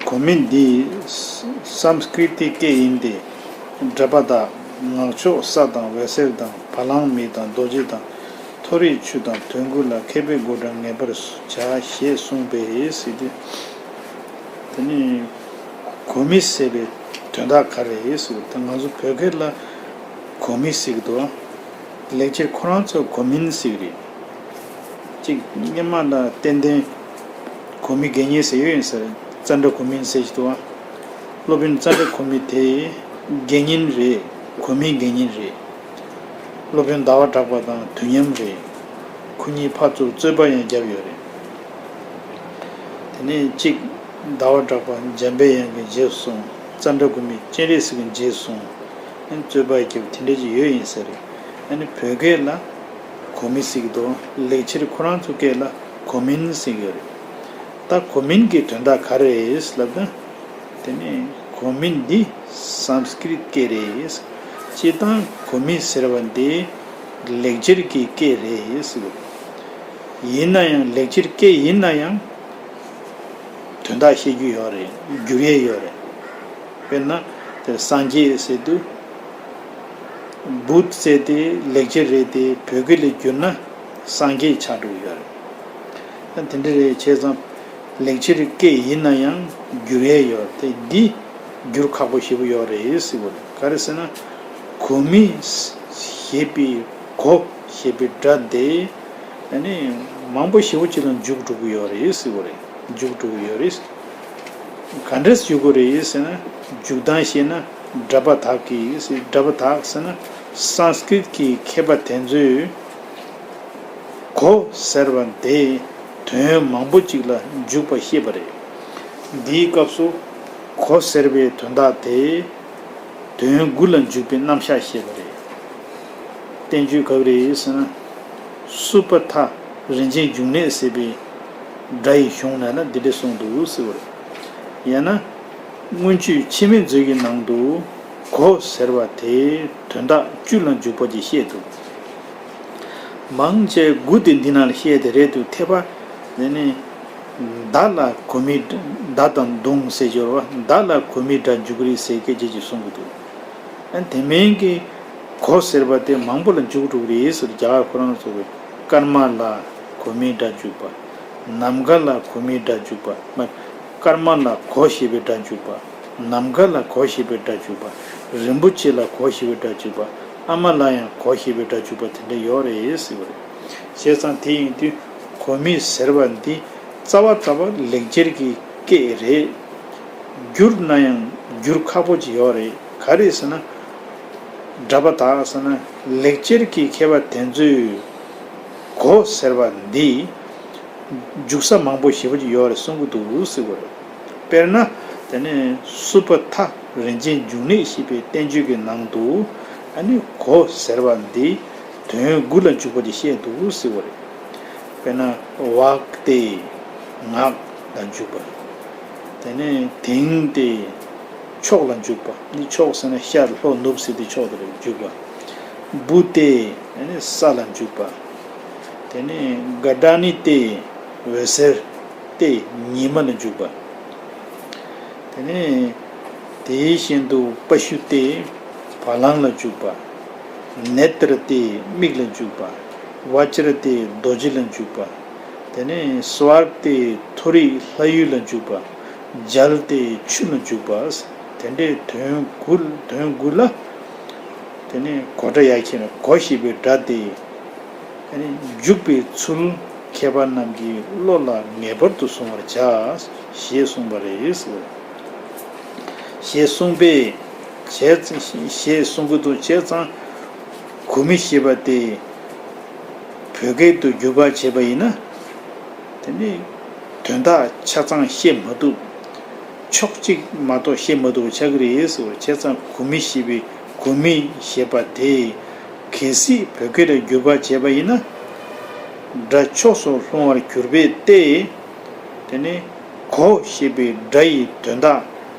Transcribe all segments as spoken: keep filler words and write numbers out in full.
གོ་མིན་འདི་སཾ་སྐྲྀ་ཏའི་སྐད་ཡིན་ཏེ། སྒྲ་པ་དག་ངག་ཕྱོགས་ས་དང་འོད་ཟེར་དང་བ་ལང་མི་དང་རྡོ་རྗེ་དང་མཐོ་རིས་ཆུ་དང་དོན་དགུ་ལ་མཁས་པའི་སྒོ་འགྲམ་ངེས་པར་བྱ་ཞེས་གསུངས་པས་ཟེར་ཏེ། དེ་ནི་གོ་མིན་ཟེར་བའི་དོན་དག་ག་རེ་ཟེར་བ་དང་། ང་ཚོ་བོད་སྐད་ལ་གོ་མིན་ཟེར་གྱི་འདུག་ལེགས་སྦྱར་ཁོ་རང་ཚོ་གོ་མིན་ཟེར་གྱི་རེད། གཅིག་སྔོན་མ་ལ་ཏན་ཏན་གོ་མི་དགེ་བསྙེན་ཟེར་ཡོད་ཡིན་ས་རེད། ཙནྡྲ་གོ་མིན་ཟེར་གྱི་འདུག་སློབ་དཔོན་ཙནྡྲ་གོ་མི་དེ་དགེ་བསྙེན་རེད། གོ་མིའི་དགེ་བསྙེན་རེད། སློབ་དཔོན་ཟླ་བ་གྲགས་པ་དང་དུས་མཉམ་རེད། ཁོ་གཉིས་ཕར་ཚུར་རྩོད་པ་ཡང་བརྒྱབ་ཡོད་རེད། དེ་ནས་གཅིག་ཟླ་བ་གྲགས་པ་འཇམ་པའི་དབྱངས་ཀྱི་རྗེས་སུ་སོང་། ཙནྡྲ་གོ་མི་སྤྱན་རས་གཟིགས་ཀྱི་རྗེས་སུ་སོང་། ཨ་ནི་རྩོད་པ་བརྒྱབ་དེ་འདྲ་ཅིག་ཡོད་ཡིན་ས་རེད། ཨ་ནི་བོད་སྐད་ལ་གོ་མིན་ཟེར་གྱི་འདུག་ལེགས་སྦྱར་ཁོ་རང་ཚོ་སྐད་ལ་གོ་མིན་ཟེར་གྱི་ཡོད་རེད། ད་གོ་མིན་གྱི་དོན་དག་ག་རེ་རེད་ལབ་ན། དེ་ནས་གོ་མིན་འདི་སཾ་སྐྲྀ་ཏ་སྐད་རེད། སྤྱིར་བཏང་གོ་མིན་ཟེར་བ་འདི་ལེགས་སྦྱར་གྱི་སྐད་རེད་ཟེར་གྱི་འདུག་ཡིན་ན་ཡང་ལེགས་སྦྱར་སྐད་ཡིན་ན་ཡང་དོན་དག་བཤད་རྒྱུ་ཡོད་རེད། བསྒྱུར་ཡས་ཡོད་རེད། དཔེར་ན་དེར་སངས་རྒྱས་ཟེར་དུས་བུདྡྷ་ཟེར་དེ་ལེགས་སྦྱར་རེད་དེ། བོད་སྐད་ལ་བསྒྱུར་ན་སངས་རྒྱས་ཆགས་འགྲོ་གི་ཡོད་རེད། ད་དེ་འདྲ་རེད། བྱས་ཙང་ལེགས་སྦྱར་སྐད་ཡིན་ན་ཡང་བསྒྱུར་ཡས་ཡོད་དེ། འདི་བསྒྱུར་ཁག་པོ་ཞེ་པོ་ཡོད་རེད་ཟེར་གྱི་ཡོད་རེད། ག་རེ་ཟེར་ན་གོ་མིན་ཞེས་པའི་གོ་ཞེས་པའི་སྒྲ་དེ་ཨ་ནི་མང་པོ་ཞེ་པོ་ཅིག་ལ་འཇུག་འགྲོ་གི་ཡོད་རེད་ཟེར་གྱི་ཡོད་རེད། འཇུག་འགྲོ་གི་ཡོད་རེད། ག་འདྲས་འཇུག་གི་རེད་ཟེར་ན། འཇུག་སྟངས་ཤེས་ན་སྒྲ་པ་དག་གིས། སྒྲ་པ་དག་ཟེར་ན་སཾ་སྐྲྀ་ཏ་གི་མཁས་པ་དེ་ཚོས་གོ་ཟེར་བ་དེ་དོན་མང་པོ་ཅིག་ལ་འཇུག་པ་ཤེས་པ་རེད། འདིའི་སྐབས་སུ་གོ་ཟེར་བའི་དོན་དག་དེ་དོན་དགུ་ལ་འཇུག་པའི་རྣམ་གཞག་བཤད་པ་རེད། བསྟན་བཅོས་ག་རེ་རེད་ཟེར་ན། སུ་པ་ཐ་རིན་ཆེན་འབྱུང་གནས་ཟེར་བའི་སྒྲ་ཡི་གཞུང་ན་ལ་འདི་འདྲ་གསུངས་འདུག་ཟེར་བ་རེད། ཡང་ན་མངོན་བརྗོད་འཆི་མེད་མཛོད་ཀྱི་ནང་དུ་གོ་ཟེར་བ་དེ་དོན་དག་བཅུ་ལ་འཇུག་པ་ཅིག་བཤད་འདུག་མང་ཆེ་དགུ་དེ་འདི་ནང་ལ་བཤད་དེ་རེད་འདུག་ཐེག་པ་དེ་ནི་མདའ་ལ་གོ་མི། མདའ་དང་མདུང་ཟེར་སྦྱོར་བ། མདའ་ལ་གོ་མི་སྒྲ་འཇུག་གི་རེད་ཟེར་སྐད་ཆ་ཅིག་གསུང་གི་འདུག་ཨ་དེ་མིན་གྱི་གོ་ཟེར་བ་དེ་མང་པོ་ལ་འཇུག་འགྲོ་གི་རེད་ཟེར། རྒྱ་གར་ཁོ་རང་ཚོ་གི་སྐར་མ་ལ་གོ་མི་སྒྲ་འཇུག་པ། ནམ་མཁའ་ལ་གོ་མི་སྒྲ་འཇུག་པ། མ། སྐར་མ་ལ་གོ་ཞེས་པའི་སྒྲ་འཇུག་པ། ནམ་མཁའ་ལ་གོ་ཞེས་པའི་སྒྲ་འཇུག་པ། རིན་པོ་ཆེ་ལ་གོ་ཞེས་པའི་སྒྲ་འཇུག་པ། ཨ་མ་ལ་ཡང་གོ་ཞེས་པའི་སྒྲ་འཇུག་པ་དེ་འདྲ་ཡོད་རེད་ཟེར་བ་རེད། བྱས་ཙང་དེ་ཡིན་དུས་གོ་མི་ཟེར་བ་འདི་རྩ་བ་རྩ་བ་ལེགས་སྦྱར་གྱི་སྐད་རེད། བསྒྱུར་ན་ཡང་བསྒྱུར་ཁག་པོ་ཅིག་ཡོད་རེད། ག་རེ་ཟེར་ན། སྒྲ་པ་དག་ཟེར་ན་ལེགས་སྦྱར་གྱི་མཁས་པ་དེ་ཚོས་གོ་ཟེར་བ་འདི་འཇུག་ས་མང་པོ་ཞེ་པོ་ཅིག་ཡོད་རེད་གསུང་གི་འདུག་ཟེར་བ་རེད། དཔེར་ན་དེ་ནས་སུ་པ་ཐ་རིན་ཆེན་འབྱུང་གནས་ཞེས་པའི་བསྟན་བཅོས་ཀྱི་ནང་དུ་ཨ་ནི་གོ་ཟེར་བ་འདི་དོན་དགུ་ལ་འཇུག་པ་དེ་བཤད་འདུག་ཟེར་བ་རེད། དཔེར་ན་ཝཱཀ་སྟེ་ངག་ལ་འཇུག་པ། དེ་ནས་དེང་སྟེ་མཆོག་ལ་འཇུག་པ། ནི་མཆོག་ཟེར་ན་ཤར་ལྷོ་ནུབ་ཟེར་དེ་ཕྱོགས་དེ་ལ་འཇུག་པ། བུ་སྟེ་ནི་ས་ལ་འཇུག་པ། དེ་ནས་ག་ཌཱ་ནི་སྟེ་འོད་ཟེར་སྟེ་ཉི་མ་ལ་འཇུག་པ། དེ་ནས་དེ་བཞིན་དུ་པ་ཤུ་སྟེ་བ་ལང་ལ་འཇུག་པ། ནེ་ཏྲ་སྟེ་མིག་ལ་འཇུག་པ། ཝཱ་ཅྲ་སྟེ་རྡོ་རྗེ་ལ་འཇུག་པ། དེ་ནས་སྭརྠ་སྟེ་མཐོ་རིས་ལྷ་ཡུལ་ལ་འཇུག་པ། འཇལ་ཏེ་ཆུ་ལ་འཇུག་པ། དེ་འདྲའི་དོན་དགུ། དོན་དགུ་ལ་དེ་ནས་གོ་སྒྲ་ཡར་ཁྱེར་ན་གོ་ཞེས་པའི་སྒྲ་དེ་དེ་ནས་འཇུག་པའི་ཚུལ་མཁས་པ་རྣམས་ཀྱི་བློ་ལ་ངེས་པར་དུ་བཟུང་བར་བྱ། ཞེས་གསུངས་པ་རེད། ཞེས་གསུངས་པས། ཞེས་ཞེས་གསུང་གི་འདུག་བྱས་ཙང་གོ་མི་ཞེས་པ་དེ་བོད་སྐད་དུ་བསྒྱུར་བ་བྱས་པ་ཡིན་ན། དེ་ནི་དོན་དག་ཆ་ཚང་བཤད་མ་ཐུབ། ཕྱོགས་གཅིག་མ་གཏོགས་བཤད་མ་ཐུབ་པ་ཆགས་ཀྱི་རེད་ཟེར་བ། བྱས་ཙང་གོ་མི་ཞེས་པའི་གོ་མི་ཞེས་པ་དེ་གལ་སྲིད་བོད་སྐད་ལ་བསྒྱུར་བ་བྱས་པ་ཡིན་ན། སྒྲ་ཕྱོགས་སུ་ལྷུང་བར་གྱུར་པས་ཏེ། དེ་ནི་གོ་ཞེས་པའི་སྒྲ་ཡི་དོན་དག་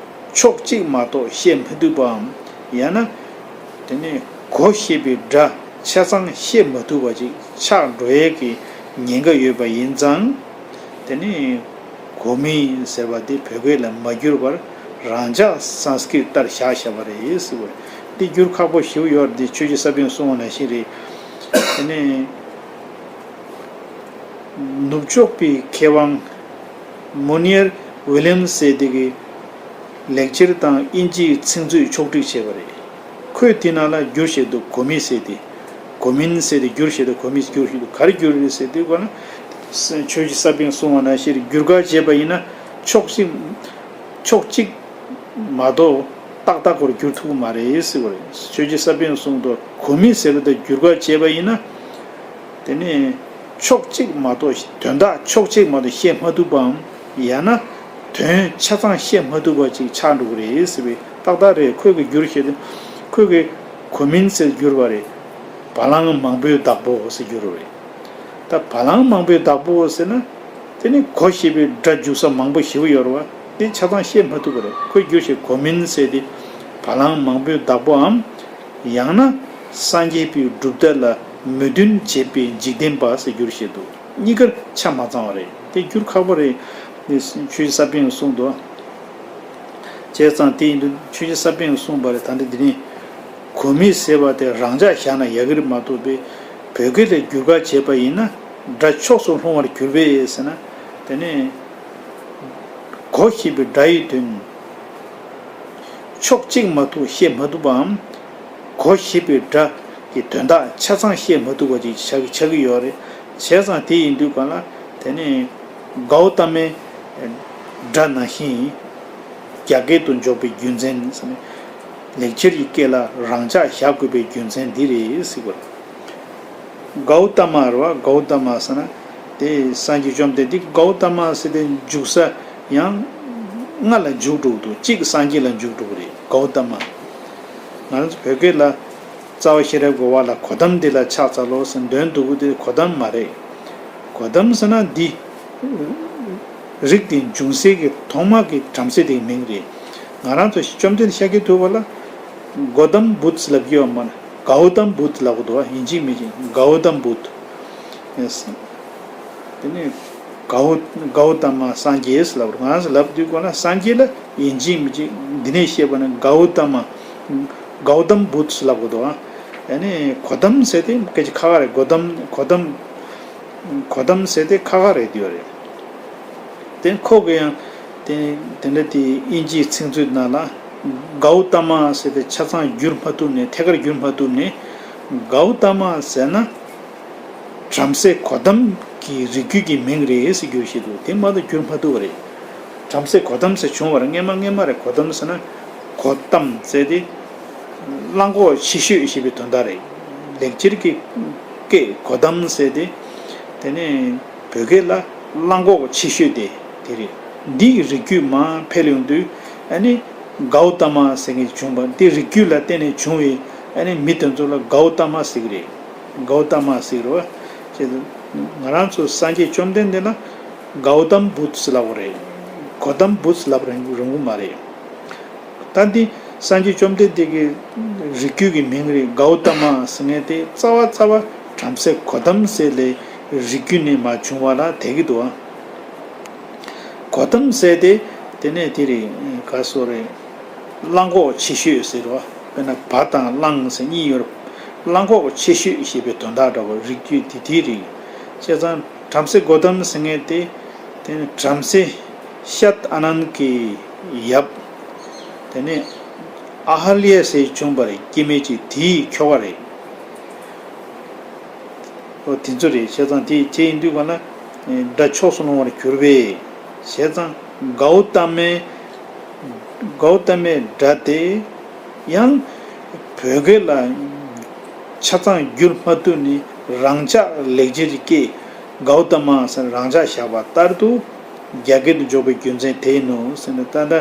ཕྱོགས་གཅིག་མ་གཏོགས་བཤད་མི་ཐུབ་པའམ། ཡང་ན་དེ་ནི་གོ་ཞེས་པའི་སྒྲ་ཆ་ཚང་བཤད་མ་ཐུབ་པ་ཅིག་ཆགས་འགྲོ་ཡས་ཀྱི་ཉེན་ཁ་ཡོད་པ་ཡིན་ཙང་། དེ་ནི་ གོ་མིན་ཟེར་བ་དེ་བོད་སྐད་ལ་མ་བསྒྱུར་བར་རང་འཇགས་སཾ་སྐྲྀཏ་ལྟར་བཞག་བཞག་པ་རེད་ཟེར་བ་རེད། འདི་བསྒྱུར་ཁག་པོ་ཞེ་པོ་ཡོད་རེད། འདི་ཆོས་རྗེ་ས་པཎ་གསུངས་པ་ནང་བཞིན་རེད། དེ་ནས་ནུབ་ཕྱོགས་པའི་མཁས་དབང་མུ་ནེར་ཝི་ལིམ་ཟེར་དེ་གིས་ལེགས་སྦྱར་དང་དབྱིན་ཇིའི་ཚིག་མཛོད་ཕྱོགས་སྒྲིག་བྱས་པ་རེད། ཁོས་དེ་ནང་ལ་བསྒྱུར་བཞག་འདུག་གོ་མིན་ཟེར་དེ། གོ་མིན་ཟེར་དེ་བསྒྱུར་བཞག་འདུག་གོ་མིན་བསྒྱུར་བཞག་འདུག་ག་རེ་བསྒྱུར་རེད་ཟེར་དུས་གོ་ན། ཆོས་རྗེ་ས་པཎ་གསུངས་པ་ནང་བཞིན་བསྒྱུར་བཀའ་བྱས་པ་ཡིན་ན་ཕྱོགས་གཅིག་ཕྱོགས་གཅིག་མ་གཏོགས་ཏག་ཏག་སྐོར་བསྒྱུར་ཐུབ་ཀྱི་མ་རེད་ཟེར་བ་རེད། ཆོས་རྗེ་ས་པཎ་གསུངས་འདུག་གོ་མིན་ཟེར་བ་དེ་བསྒྱུར་བཀའ་བྱས་པ་ཡིན་ན། དེ་ནས་ཕྱོགས་གཅིག་མ་གཏོགས་དོན་དག་ཕྱོགས་གཅིག་མ་གཏོགས་བཤད་མ་ཐུབ་པའམ། ཡང་ན་དོན་ཆ་ཚང་བཤད་མ་ཐུབ་པ་ཅིག་ཆགས་འགྲོ་གི་རེད་ཟེར་བའི་ཏག་ཏག་རེད། ཁོས་གི་བསྒྱུར་བྱས་ཏེ་ཁོས་གི་གོ་མིན་ཟེར་བསྒྱུར་བ་རེད། བ་ལང་མང་པོའི་བདག་པོ་ཟེར་བསྒྱུར་བ་རེད། ད་བ་ལང་མང་པོའི་བདག་པོ་ཟེར་ན། དེ་ནི་གོ་ཞེས་པའི་སྒྲ་འཇུག་ས་མང་པོ་ཞེ་པོ་ཡོད་རེད་བ། དེ་ཆ་ཚང་བཤད་མ་ཐུབ་པ་རེད། ཁོས་བསྒྱུར་བྱས་གོ་མིན་ཟེར་ཏེ་བ་ལང་མང་པོའི་བདག་པོའམ། ཡང་ན་སངས་རྒྱས་པའི་གྲུབ་མཐའ་ལ་མོས་མཐུན་བྱེད་པའི་འཇིག་རྟེན་པ་ཟེར་བསྒྱུར་བྱས་འདུག་གཉིས་ཀར་ཆ་མ་ཚང་བ་རེད། དེ་བསྒྱུར་ཁག་པོ་རེད། དེ་ཆོས་རྗེ་ས་པཎ་གསུངས་འདུག་བྱས་ཙང་དེ་ཡིན་དུས་ཆོས་རྗེ་ས་པཎ་གསུངས་པ་རེད། ད་འདི་འདི་ནི་གོ་མིན་ཟེར་བ་དེ་རང་འཇགས་བཞག་ན་ཡག་གི་རེད་མ་གཏོགས་པའི་བོད་སྐད་ལ་བསྒྱུར་བཀའ་བྱས་པ་ཡིན་ན་སྒྲ་ཕྱོགས་སུ་ལྷུང་བར་གྱུར་པས་ཟེར་ན། དེ་ནི། གོ་ཞེས་པའི་སྒྲ་ཡི་དོན་ཕྱོགས་གཅིག་མ་གཏོགས་བཤད་མ་ཐུབ་པའམ། གོ་ཞེས་པའི་སྒྲ་གི་དོན་དག་ཆ་ཚང་བཤད་མ་ཐུབ་པ་ཅིག་ཆགས་ཆགས་ཀྱི་ཡོད་རེད། བྱས་ཙང་དེ་ཡིན་དུས་གང་ལ་དེ་ནི་གའུ་ཏ་མའི་སྒྲ་ནང་བཞིན་རྒྱ་སྐད་དུ་འཇོག་པའི་རྒྱུ་མཚན་ཟེར་ནས་ལེགས་སྦྱར་གྱི་སྐད་ལ་རང་འཇགས་བཞག་དགོས་པའི་རྒྱུ་མཚན་འདི་རེད་ཟེར་བ་རེད། གའུ་ཏ་མ་རེད་བ། གའུ་ཏ་མ་ཟེར་ན་དེ་སངས་རྒྱས་བཅོམ་ལྡན་འདས་གའུ་ཏ་མ་ཟེར་དེ་འཇུག་ས་ཡང་ལྔ་ལ་འཇུག་འགྲོ་གི་འདུག་གཅིག་སངས་རྒྱས་ལ་འཇུག་འགྲོ་གི་རེད། གའུ་ཏ་མ། ང་རང་ཚོ་བོད་སྐད་ལ་རྩ་བ་ཤེས་རབ་ཀྱི་དབང་ལ་གོ་ཏམ་འདི་ལ་ཕྱག་འཚལ་ལོ་ཟེར་འདོན་འདུག་གི། དེ་གོ་ཏམ་མ་རེད། གོ་ཏམ་ཟེར་ན་འདི། རིགས་དེ་འབྱུང་སའི་གི་ཐོག་མ་གི་བྲམ་ཟེ་དེའི་མིང་རེད། ང་རང་ཚོ་བཅོམ་ལྡན་ཤཱཀྱ་ཐུབ་པ་ལ་གོ་ཏམ་བུདྡྷ་ལབ་ཀྱི་ཡོད་མ་རེད། གའུ་ཏམ་བུདྡྷ་ལབ་གི་འདུག་བ། ཡིན་གཅིག་མིན་གཅིག་གའུ་ཏམ་བུདྡྷ། དེ་ནས་གའུ་གའུ་ཏ་མ་སངས་རྒྱས་ལབ་རེད། ང་རང་ཚོ་ལབ་དུས་གོ་ན་སངས་རྒྱས་ལ་ཡིན་གཅིག་མིན་གཅིག་འདི་ནས་བཤད་པ་ནི་གའུ་ཏ་མ་གའུ་ཏམ་བུདྡྷ་ལབ་གི་འདུག་བ། ཡ་ནི་གོ་ཏམ་ཟེར་དེ་སྐད་ཆ་ཁག་ཁག་རེད། གོ་ཏམ་གོ་ཏམ། གོ་ཏམ་ཟེར་དེ་ཁག་ཁག་རེད་འདུག་རེད། དེ་ཁོ་གི་ཡང་དེ་དེ་འདྲ་དེ་དབྱིན་ཇིའི་ཚིག་མཛོད་ནང་ལ་གའུ་ཏ་མ་ཟེར་དེ་ཆ་ཚང་བསྒྱུར་མ་ཐུབ་ནས། ཐད་ཀར་བསྒྱུར་མ་ཐུབ་ནས་གའུ་ཏ་མ་ཟེར་ན་བྲམ་ཟེ་གོ་ཏམ་གྱི་རིགས་རྒྱུད་ཀྱི་མིང་རེད་ཟེར་བསྒྱུར་བཞིན་འདུག་དེ་མ་གཏོགས་བསྒྱུར་མ་ཐུབ་པ་རེད། བྲམ་ཟེ་གོ་ཏམ་ཟེར་བྱུང་བ་རེད། སྔན་མ་སྔན་མ་རེད། གོ་ཏམ་ཟེར་ན་གོ་ཏམ་ཟེར་དེ་གླང་གོག་ཆེ་ཤོས་ཞེས་པའི་དོན་དག་རེད། ལེགས་སྦྱར་གྱི་སྐད་གོ་ཏམ་ཟེར་དེ། དེ་ནས་བོད་སྐད་ལ་གླང་གོག་ཆེ་ཤོས་དེ་དེ་རེད། འདི་ཡི་རིགས་རྒྱུད་མར་འཕེལ་ཡོང་དུས་ཨ་ནི་གའུ་ཏ་མ་ཟེར་མཁན་བྱུང་བ། འདི་རིགས་རྒྱུད་ལ་བརྟེན་ནས་བྱུང་བའི་ཨ་ནི་མི་དེ་ཚོ་ལ་གའུ་ཏ་མ་ཟེར་གི་རེད། གའུ་ཏ་མ་ཟེར་གི་རེད་བ། ཅེས་ང་རང་ཚོ་སངས་རྒྱས་བཅོམ་ལྡན་འདས་ལ་གའུ་ཏམ་བུདྡྷ་ཟེར་ལབ་དགོས་རེད། གོ་ཏམ་བུདྡྷ་ཟེར་ལབ་རུང་རུང་གི་མ་རེད། ད་འདི་སངས་རྒྱས་བཅོམ་ལྡན་འདས་ཀྱི་རིགས་རྒྱུད་ཀྱི་མིང་རེད། གའུ་ཏ་མ་ཟེར་མཁན་དེ་རྩ་བ་རྩ་བ་བྲམ་ཟེ་གོ་ཏམ་ཟེར་ལས་རིགས་རྒྱུད་ནས་མར་བྱུང་བ་ལ་དད་ཀྱི་འདུག་ཨ། གོ་ཏམ་ཟེར་དེ་དེ་ནས་དེ་རེད། ག་སོ་རེད། གླང་གོག་ཆེ་ཤོས་ཟེར་བ། དཔེར་ན་བ་དང་གླང་ཟེར་གཉིས་ཡོད་རེད། གླང་གོག་ཆེ་ཤོས་ཞེས་པའི་དོན་དག་འདྲ་བོ། རིགས་རྒྱུད་དེ་དེའི་རིགས། བྱས་ཙང་བྲམ་ཟེ་གོ་ཏམ་ཟེར་མཁན་དེ་དེ་ནི་བྲམ་ཟེ་ཤཱཏ་ཨ་ནན་གྱི་ཡབ། དེ་ནས་ཨ་ཧ་ལི་ཡ་ཟེར་བྱུང་བ་རེད། སྐྱེ་དམན་ཅིག་དེའི་ཁྱོ་ག་རེད། ཨོ་དེ་ཚོ་རེད། བྱས་ཙང་དེ་དེ་ཡིན་དུས་ག་ལ་སྒྲ་ཕྱོགས་སུ་ལྷུང་བར་གྱུར་པས། བྱས་ཙང་གའུ་ཏ་མའི་གའུ་ཏ་མའི་སྒྲ་དེ་ཡང་བོད་སྐད་ལ་ཆ་ཚང་བསྒྱུར་མ་ཐུབ་ནས་རང་འཇགས་ལེགས་སྦྱར་གྱི་སྐད་གའུ་ཏ་མ་ཟེར་རང་འཇགས་བཞག་པ་ལྟར་དུ་རྒྱ་སྐད་དུ་འཇོག་པའི་རྒྱུ་མཚན་དེ་ཡིན་ནོ་ཟེར་ནས། ད་ལྟ་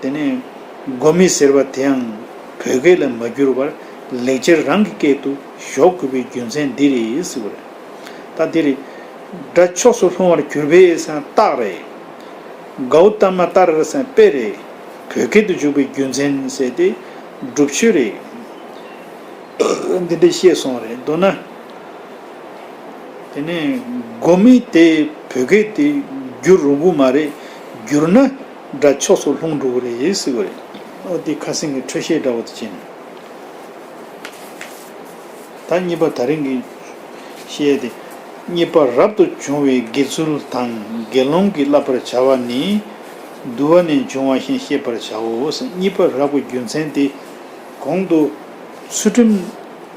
དེ་ནས་གོ་མིན་ཟེར་བ་དེའང་བོད་སྐད་ལ་མ་བསྒྱུར་བར་ལེགས་སྦྱར་རང་གི་སྐད་དུ་གཞོག་དགོས་པའི་རྒྱུ་མཚན་འདི་རེད་ཟེར་བ་རེད། ད་འདི་རེད། སྒྲ་ཕྱོགས་སུ་ལྷུང་བར་གྱུར་པས་ཟེར་ན་རྟགས་རེད། གའུ་ཏ་མ་ལྟར་ཟེར་ན་དཔེ་རེད། བོད་སྐད་དུ་འཇུག་པའི་རྒྱུ་མཚན་ཟེར་ཏེ་སྒྲུབ་ཆོས་རེད། འདི་འདྲ་བཤད་སོང་རེད། མདོར་ན། དེ་ནས་གོ་མིན་དེ་བོད་སྐད་དེ་ འགྱུར་རུང་གི་མ་རེད། འགྱུར་ན་དགྲ་ཕྱོགས་སུ་ལྷུང་འགྲོ་གི་རེད་ཟེར་གི་རེད། འོ་དེ་ཁ་སེང་གི་འཕྲོས་བཤད་འདྲ་བོ་དེ་བྱས་ནས། ད་གཉིས་པ་ད་རིང་གི་བཤད་དེ། གཉིས་པ་རབ་ཏུ་བྱུང་བའི་དགེ་ཚུལ་དང་དགེ་སློང་གིས་བསླབ་པར་བྱ་བ་ནི། བསྡུ་བ་ནས་འབྱུང་བ་བཞིན་ཤེས་པར་བྱའོ། གཉིས་པ་རབ་ཀྱི་རྒྱུ་མཚན་དེ། གོང་དུ་ཚུལ་ཁྲིམས་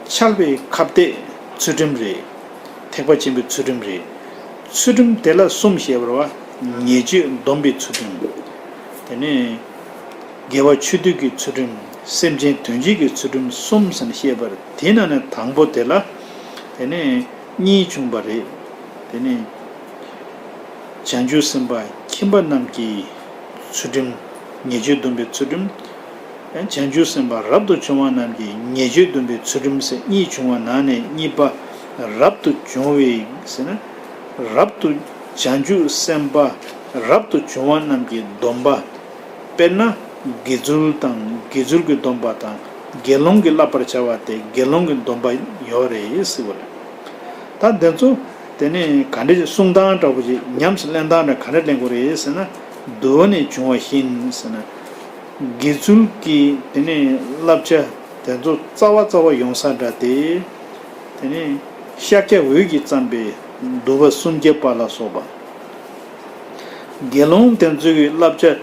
འཆལ་བའི་ཁ་གཏད་ཚུལ་ཁྲིམས་རེད། ཐེག་པ་ཆེན་པོའི་ཚུལ་ཁྲིམས་རེད། ཚུལ་ཁྲིམས་དེ་ལ་གསུམ་བཤད་པར་བ། ཉེས་སྤྱོད་སྡོམ་པའི་ཚུལ་ཁྲིམས། དེ་ནས་དགེ་བ་ཆོས་སྡུད་ཀྱི་ཚུལ་ཁྲིམས། སེམས་ཅན་དོན་བྱེད་ཀྱི་ཚུལ་ཁྲིམས་གསུམ་ཟེར་ནས་བཤད་པར། དེ་ནང་ནས་དང་པོ་དེ་ལ། དེ་ནས་གཉིས་བྱུང་བ་རེད། དེ་ནས་བྱང་ཆུབ་སེམས་དཔའ་ཁྱིམ་པ་རྣམས་ཀྱི་ཚུལ་ཁྲིམས། ཉེས་སྤྱོད་སྡོམ་པའི་ཚུལ་ཁྲིམས། བྱང་ཆུབ་སེམས་དཔའ་རབ་ཏུ་བྱུང་བ་རྣམས་ཀྱི་ཉེས་སྤྱོད་སྡོམ་པའི་ཚུལ་ཁྲིམས་ཟེར་གཉིས་བྱུང་བ་ནང་ནས་གཉིས་པ་རབ་ཏུ་བྱུང་བའི་ཟེར་ན། རབ་ཏུ་བྱང་ཆུབ་སེམས་དཔའ་རབ་ཏུ་བྱུང་བ་རྣམས་ཀྱི་སྡོམ་པ། དཔེར་ན་དགེ་ཚུལ་དང་དགེ་ཚུལ་གྱི་སྡོམ་པ་དང་། དགེ་སློང་གིས་བསླབ་པར་བྱ་བ་སྟེ་དགེ་སློང་གི་སྡོམ་པ་ཡོད་རེད་ཟེར་བ་རེད། ད་འདི་ཚོ་དེ་ནས་ག་འདྲ་ཞིག་གསུང་སྟངས་འདྲ་པོ་ཅིག་ཉམས་སུ་ལེན་སྟངས་འདྲ་ག་འདྲ་ལེན་དགོས་རེད་ཟེར་ན། བསྡུ་བ་ནས་འབྱུང་བ་བཞིན་ཟེར་ན། དགེ་ཚུལ་གྱི་དེ་ནས་བསླབ་བྱ་དེ་ཚོ་རྩ་བ་རྩ་བ་ཡོང་ས་འདྲ་སྟེ། དེ་ནས་ཤཱཀྱ་འོད་ཀྱིས་བརྩམས་པའི་བསྡུ་བ་སུམ་བརྒྱ་པ་ལ་སོགས་པ། དགེ་སློང་དེ་ཚོའི་བསླབ་བྱ་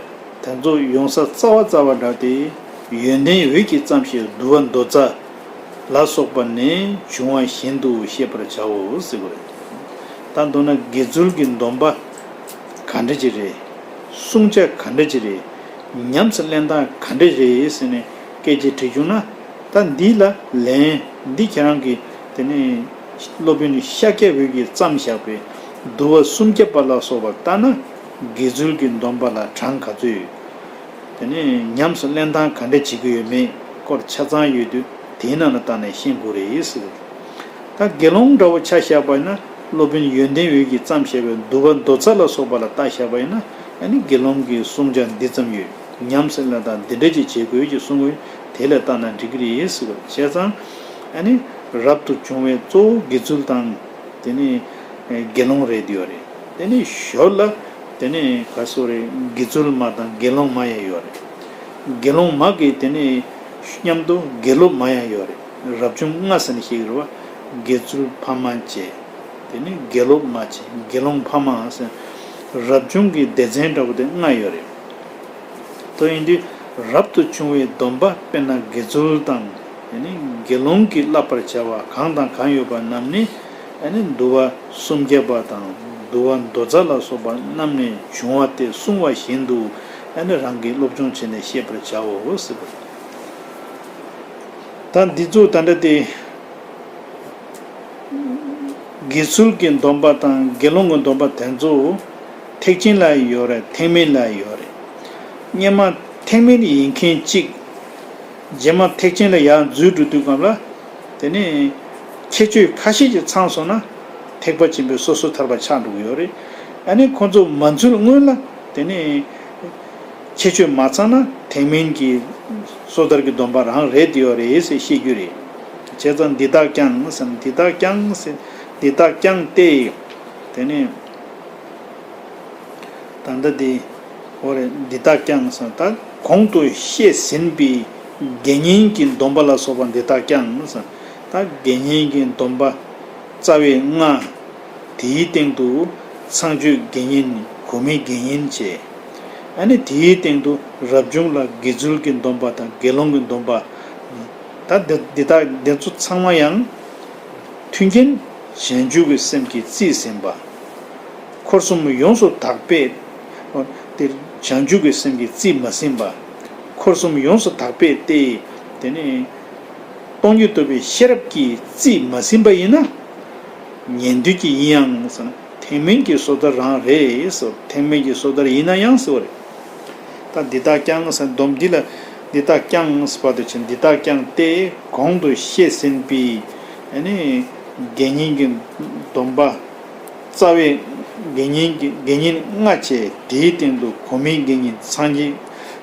དེ་ཚོ་ཡོང་ས་རྩ་བ་རྩ་བ་འདྲ་སྟེ། ཡོན་ཏན་འོད་ཀྱིས་བརྩམས་ཤིང་བསྡུ་བ་མདོ་རྩ་ལ་སོགས་པ་ནས་བྱུང་བ་བཞིན་དུ་ཤེས་པར་བྱའོ་ཟེར་བ་རེད། ད་མདོར་ན་དགེ་ཚུལ་གྱི་སྡོམ་པ་ག་འདྲ་ཅིག་རེད། བསྲུང་བྱ་ག་འདྲ་ཅིག་རེད། ཉམས་སུ་ལེན་སྟངས་ག་འདྲ་རེད་ཟེར་ནས་སྐད་ཆ་དྲིས་བྱུང་ན། ད་འདི་ལ་ལན་འདི་ཁྱེད་རང་གིས་དེ་ནས་སློབ་དཔོན་ཤཱཀྱ་འོད་ཀྱིས་བརྩམས་བཞག་པའི་བསྡུ་བ་སུམ་བརྒྱ་པ་ལ་སོགས་པ་ལྟར་ན། དགེ་ཚུལ་གྱི་སྡོམ་པ་ལ་གྲངས་ག་ཚོད་ཡོད། དེ་ནས་ཉམས་སུ་ལེན་སྟངས་ག་འདྲ་བྱེད་ཀྱི་ཡོད་མེད་སྐོར་ཆ་ཚང་ཡོད་དུས་དེའི་ནང་ལ་བལྟས་ནས་ཤེས་དགོས་རེད་ཟེར། ད་དགེ་སློང་འདྲ་བོ་ཆ་བཞག་པ་ཡིན་ན། སློབ་དཔོན་ཡོན་ཏན་འོད་ཀྱིས་བརྩམས་བཞག་པའི་བསྡུ་བ་མདོ་རྩ་ལ་སོགས་པ་ལ་ལྟ་བཞག་པ་ཡིན་ན། ཨ་ནི་དགེ་སློང་གི་བསྲུང་བྱ་འདི་ཙམ་ཡོད། ཉམས་སུ་ལེན་སྟངས་འདི་འདྲ་ཅིག་བྱེད་དགོས་ཀྱི་གསུང་གི། དེ་ལ་ལྟ་ན་འགྲིག་གི་རེད་ཟེར་བ། བྱས་ཙང་ཨ་ནི་རབ་ཏུ་བྱུང་བའི་གཙོ་བོ་དགེ་ཚུལ་དང་། དེ་ནི་དགེ་སློང་རེད་ཡོད་རེད། དེ་ནི་ཞོར་ལ་དེ་ནི་ག་སོ་རེད། དགེ་ཚུལ་མ་དང་དགེ་སློང་མ་ཡང་ཡོད་རེད། དགེ་སློང་མ་གི་དེ་ནི་མཉམ་དུ་དགེ་སློབ་མ་ཡང་ཡོད་རེད། རབ་བྱུང་ལྔ་ཟེར་ནས་བཤད་ཀྱི་རེད་བ། དགེ་ཚུལ་ཕ་མ་བཅས། དེ་ནི་དགེ་སློབ་མ་བཅས་དགེ་སློང་ཕ་མ་ཟེར། རབ་བྱུང་གི་སྡེ་ཚན་འདྲ་པོ་དེ་ལྔ་ཡོད་རེད། དེ་ཡིན་དུས་རབ་ཏུ་བྱུང་བའི་སྡོམ་པ་དཔེར་ན་དགེ་ཚུལ་དང་། དེ་ནི་དགེ་སློང་གིས་བསླབ་པར་བྱ་བ་གང་དང་གང་ཡོད་པ་རྣམས་ནི། ཨ་ནི་བསྡུ་བ་སུམ་བརྒྱ་པ་དང་བསྡུ་བ་མདོ་རྩ་ལ་སོགས་པ་རྣམས་ནས་བྱུང་བ་སྟེ་གསུངས་པ་བཞིན་དུ། ཨ་ནི་རང་གིས་སློབ་སྦྱོང་བྱས་ནས་ཤེས་པར་བྱའོ་ཟེར་བ། ད་འདི་ཚོ་ད་ལྟ་དེ། དགེ་ཚུལ་གྱི་སྡོམ་པ་དང་དགེ་སློང་གི་སྡོམ་པ་དེ་ཚོ་ཐེག་ཆེན་ལ་ཡོད་རེད། ཐེག་དམན་ལ་ཡོད་རེད། སྔོན་མ་ཐེག་དམན་ཡིན་མཁན་གཅིག་རྗེས་མ་ཐེག་ཆེན་ལ་ཡར་འཛུལ་འགྲོ་དུས་སྒང་ལ། དེ་ནས་ཁྱད་ཆོས་ཁ་ཤས་ཅིག་ཚང་སོང་ན་ཐེག་པ་ཆེན་པོའི་སོ་སོ་ཐར་པ་ཆགས་འགྲོ་གི་ཡོད་རེད། ཨ་ནི་ཁོ་ཚོ་མ་འཛུལ་སྔོན་ལ་དེ་ནས་ཁྱད་ཆོས་མ་ཚང་ན་ཐེག་དམན་གྱི་སོ་ཐར་གྱི་སྡོམ་པ་རང་རེད་ཡོད་རེད་ཟེར་བཤད་རྒྱུ་རེད། བྱས་ཙང་འདི་དག་ཀྱང་ཟེར་ན་འདི་དག་ཀྱང་ཟེར། འདི་དག་ཀྱང་སྟེ། དེ་ནས། ད་ལྟ་འདི། འོ་རེད། འདི་དག་ཀྱང་ཟེར་ན་ད་གོང་དུ་བཤད་ཟིན་པའི་དགེ་བསྙེན་གྱི་སྡོམ་པ་ལ་སོགས་པ་འདི་དག་ཀྱང་ཟེར་ན། ད་དགེ་བསྙེན་གྱི་སྡོམ་པ་རྩ་བའི་ལྔ། དེའི་སྟེང་དུ་ཚངས་སྤྱོད་དགེ་བསྙེན། གོ་མི་དགེ་བསྙེན་བཅས། ཨ་ནི་དེའི་སྟེང་དུ་རབ་བྱུང་ལ་དགེ་ཚུལ་གྱི་སྡོམ་པ་དང་དགེ་སློང་གི་སྡོམ་པ། ད་འདི་འདི་དག་འདི་ཚོ་ཚང་མ་ཡང་མཐུན་རྐྱེན་བྱང་ཆུབ་ཀྱི་སེམས་ཀྱིས་རྩིས་ཟིན་པ། འཁོར་གསུམ་ཡོངས་སུ་དག་པས། དེ་བྱང་ཆུབ་ཀྱི་སེམས་ཀྱིས་རྩིས་མ་ཟིན་པ། འཁོར་གསུམ་ཡོངས་སུ་དག་པས་ཏེ། དེ་ནི་སྟོང་ཉིད་རྟོགས་པའི་ཤེས་རབ་ཀྱིས་རྩིས་མ་ཟིན་པ་ཡིན་ན། ཉན་ཐོས་ཀྱི་ཡིན་ཡང་ཟེར་ན་ཐེག་དམན་གྱི་སོ་ཐར་རང་རེད་ཟེར། ཐེག་དམན་གྱི་སོ་ཐར་ཡིན་ན་ཡང་ཟེར་བ་རེད། ད་འདི་དག་ཀྱང་ཟེར་སྡོམ་འདི་ལ་འདི་དག་ཀྱང་ཟེར་བ་དེ་ཕྱིན། འདི་དག་ཀྱང་སྟེ་གོང་དུ་བཤད་ཟིན་པའི་ཨ་ནི་དགེ་བསྙེན་གྱི་སྡོམ་པ། རྩ་བའི་དགེ་བསྙེན་གྱི་དགེ་བསྙེན་ལྔ་བཅས། དེའི་སྟེང་དུ་གོ་མིའི་དགེ་བསྙེན། ཚངས་ཀྱི་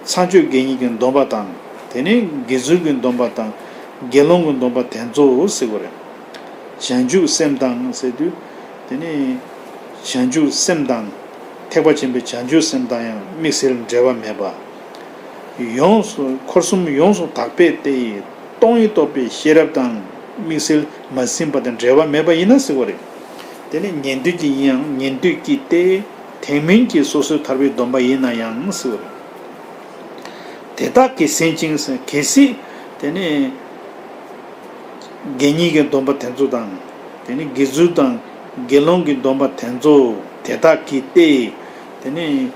ཚངས་སྤྱོད་དགེ་བསྙེན་གྱི་སྡོམ་པ་དང་། དེ་ནས་དགེ་ཚུལ་གྱི་སྡོམ་པ་དང་དགེ་སློང་གི་སྡོམ་པ་དེ་ཚོ་ཟེར་བ་རེད། བྱང་ཆུབ་སེམས་དང་ཟེར་དུས། དེ་ནས་བྱང་ཆུབ་སེམས་དང་། ཐེག་པ་ཆེན་པོའི་བྱང་ཆུབ་སེམས་དང་ཡང་དམིགས་བསལ་འབྲེལ་བ་མེད་པ། ཡོངས་སུ་འཁོར་གསུམ་ཡོངས་སུ་དག་པས་ཏེ། སྟོང་ཉིད་རྟོགས་པའི་ཤེས་རབ་དང་དམིགས་བསལ་མ་ཟིན་པ་དང་འབྲེལ་བ་མེད་པ་ཡིན་ན་ཟེར་བ་རེད། དེ་ནི་ཉན་ཐོས་ཀྱི་ཡིན་ཡང་ཉན་ཐོས་ཀྱི་སྟེ། ཐེག་དམན་གྱི་སོ་སོར་ཐར་པའི་སྡོམ་པ་ཡིན་ན་ཡང་ཟེར་བ་རེད། དེ་དག་གིས་ཟིན་ཅིང་ཟེར། གལ་སྲིད་དེ་ནི་དགེ་བསྙེན་གྱི་སྡོམ་པ་དེ་ཚོ་དང་། དེ་ནི་དགེ་ཚུལ་དང་དགེ་སློང་གི་སྡོམ་པ་དེ་ཚོ་དེ་དག་གིས་ཏེ། དེ་ནི་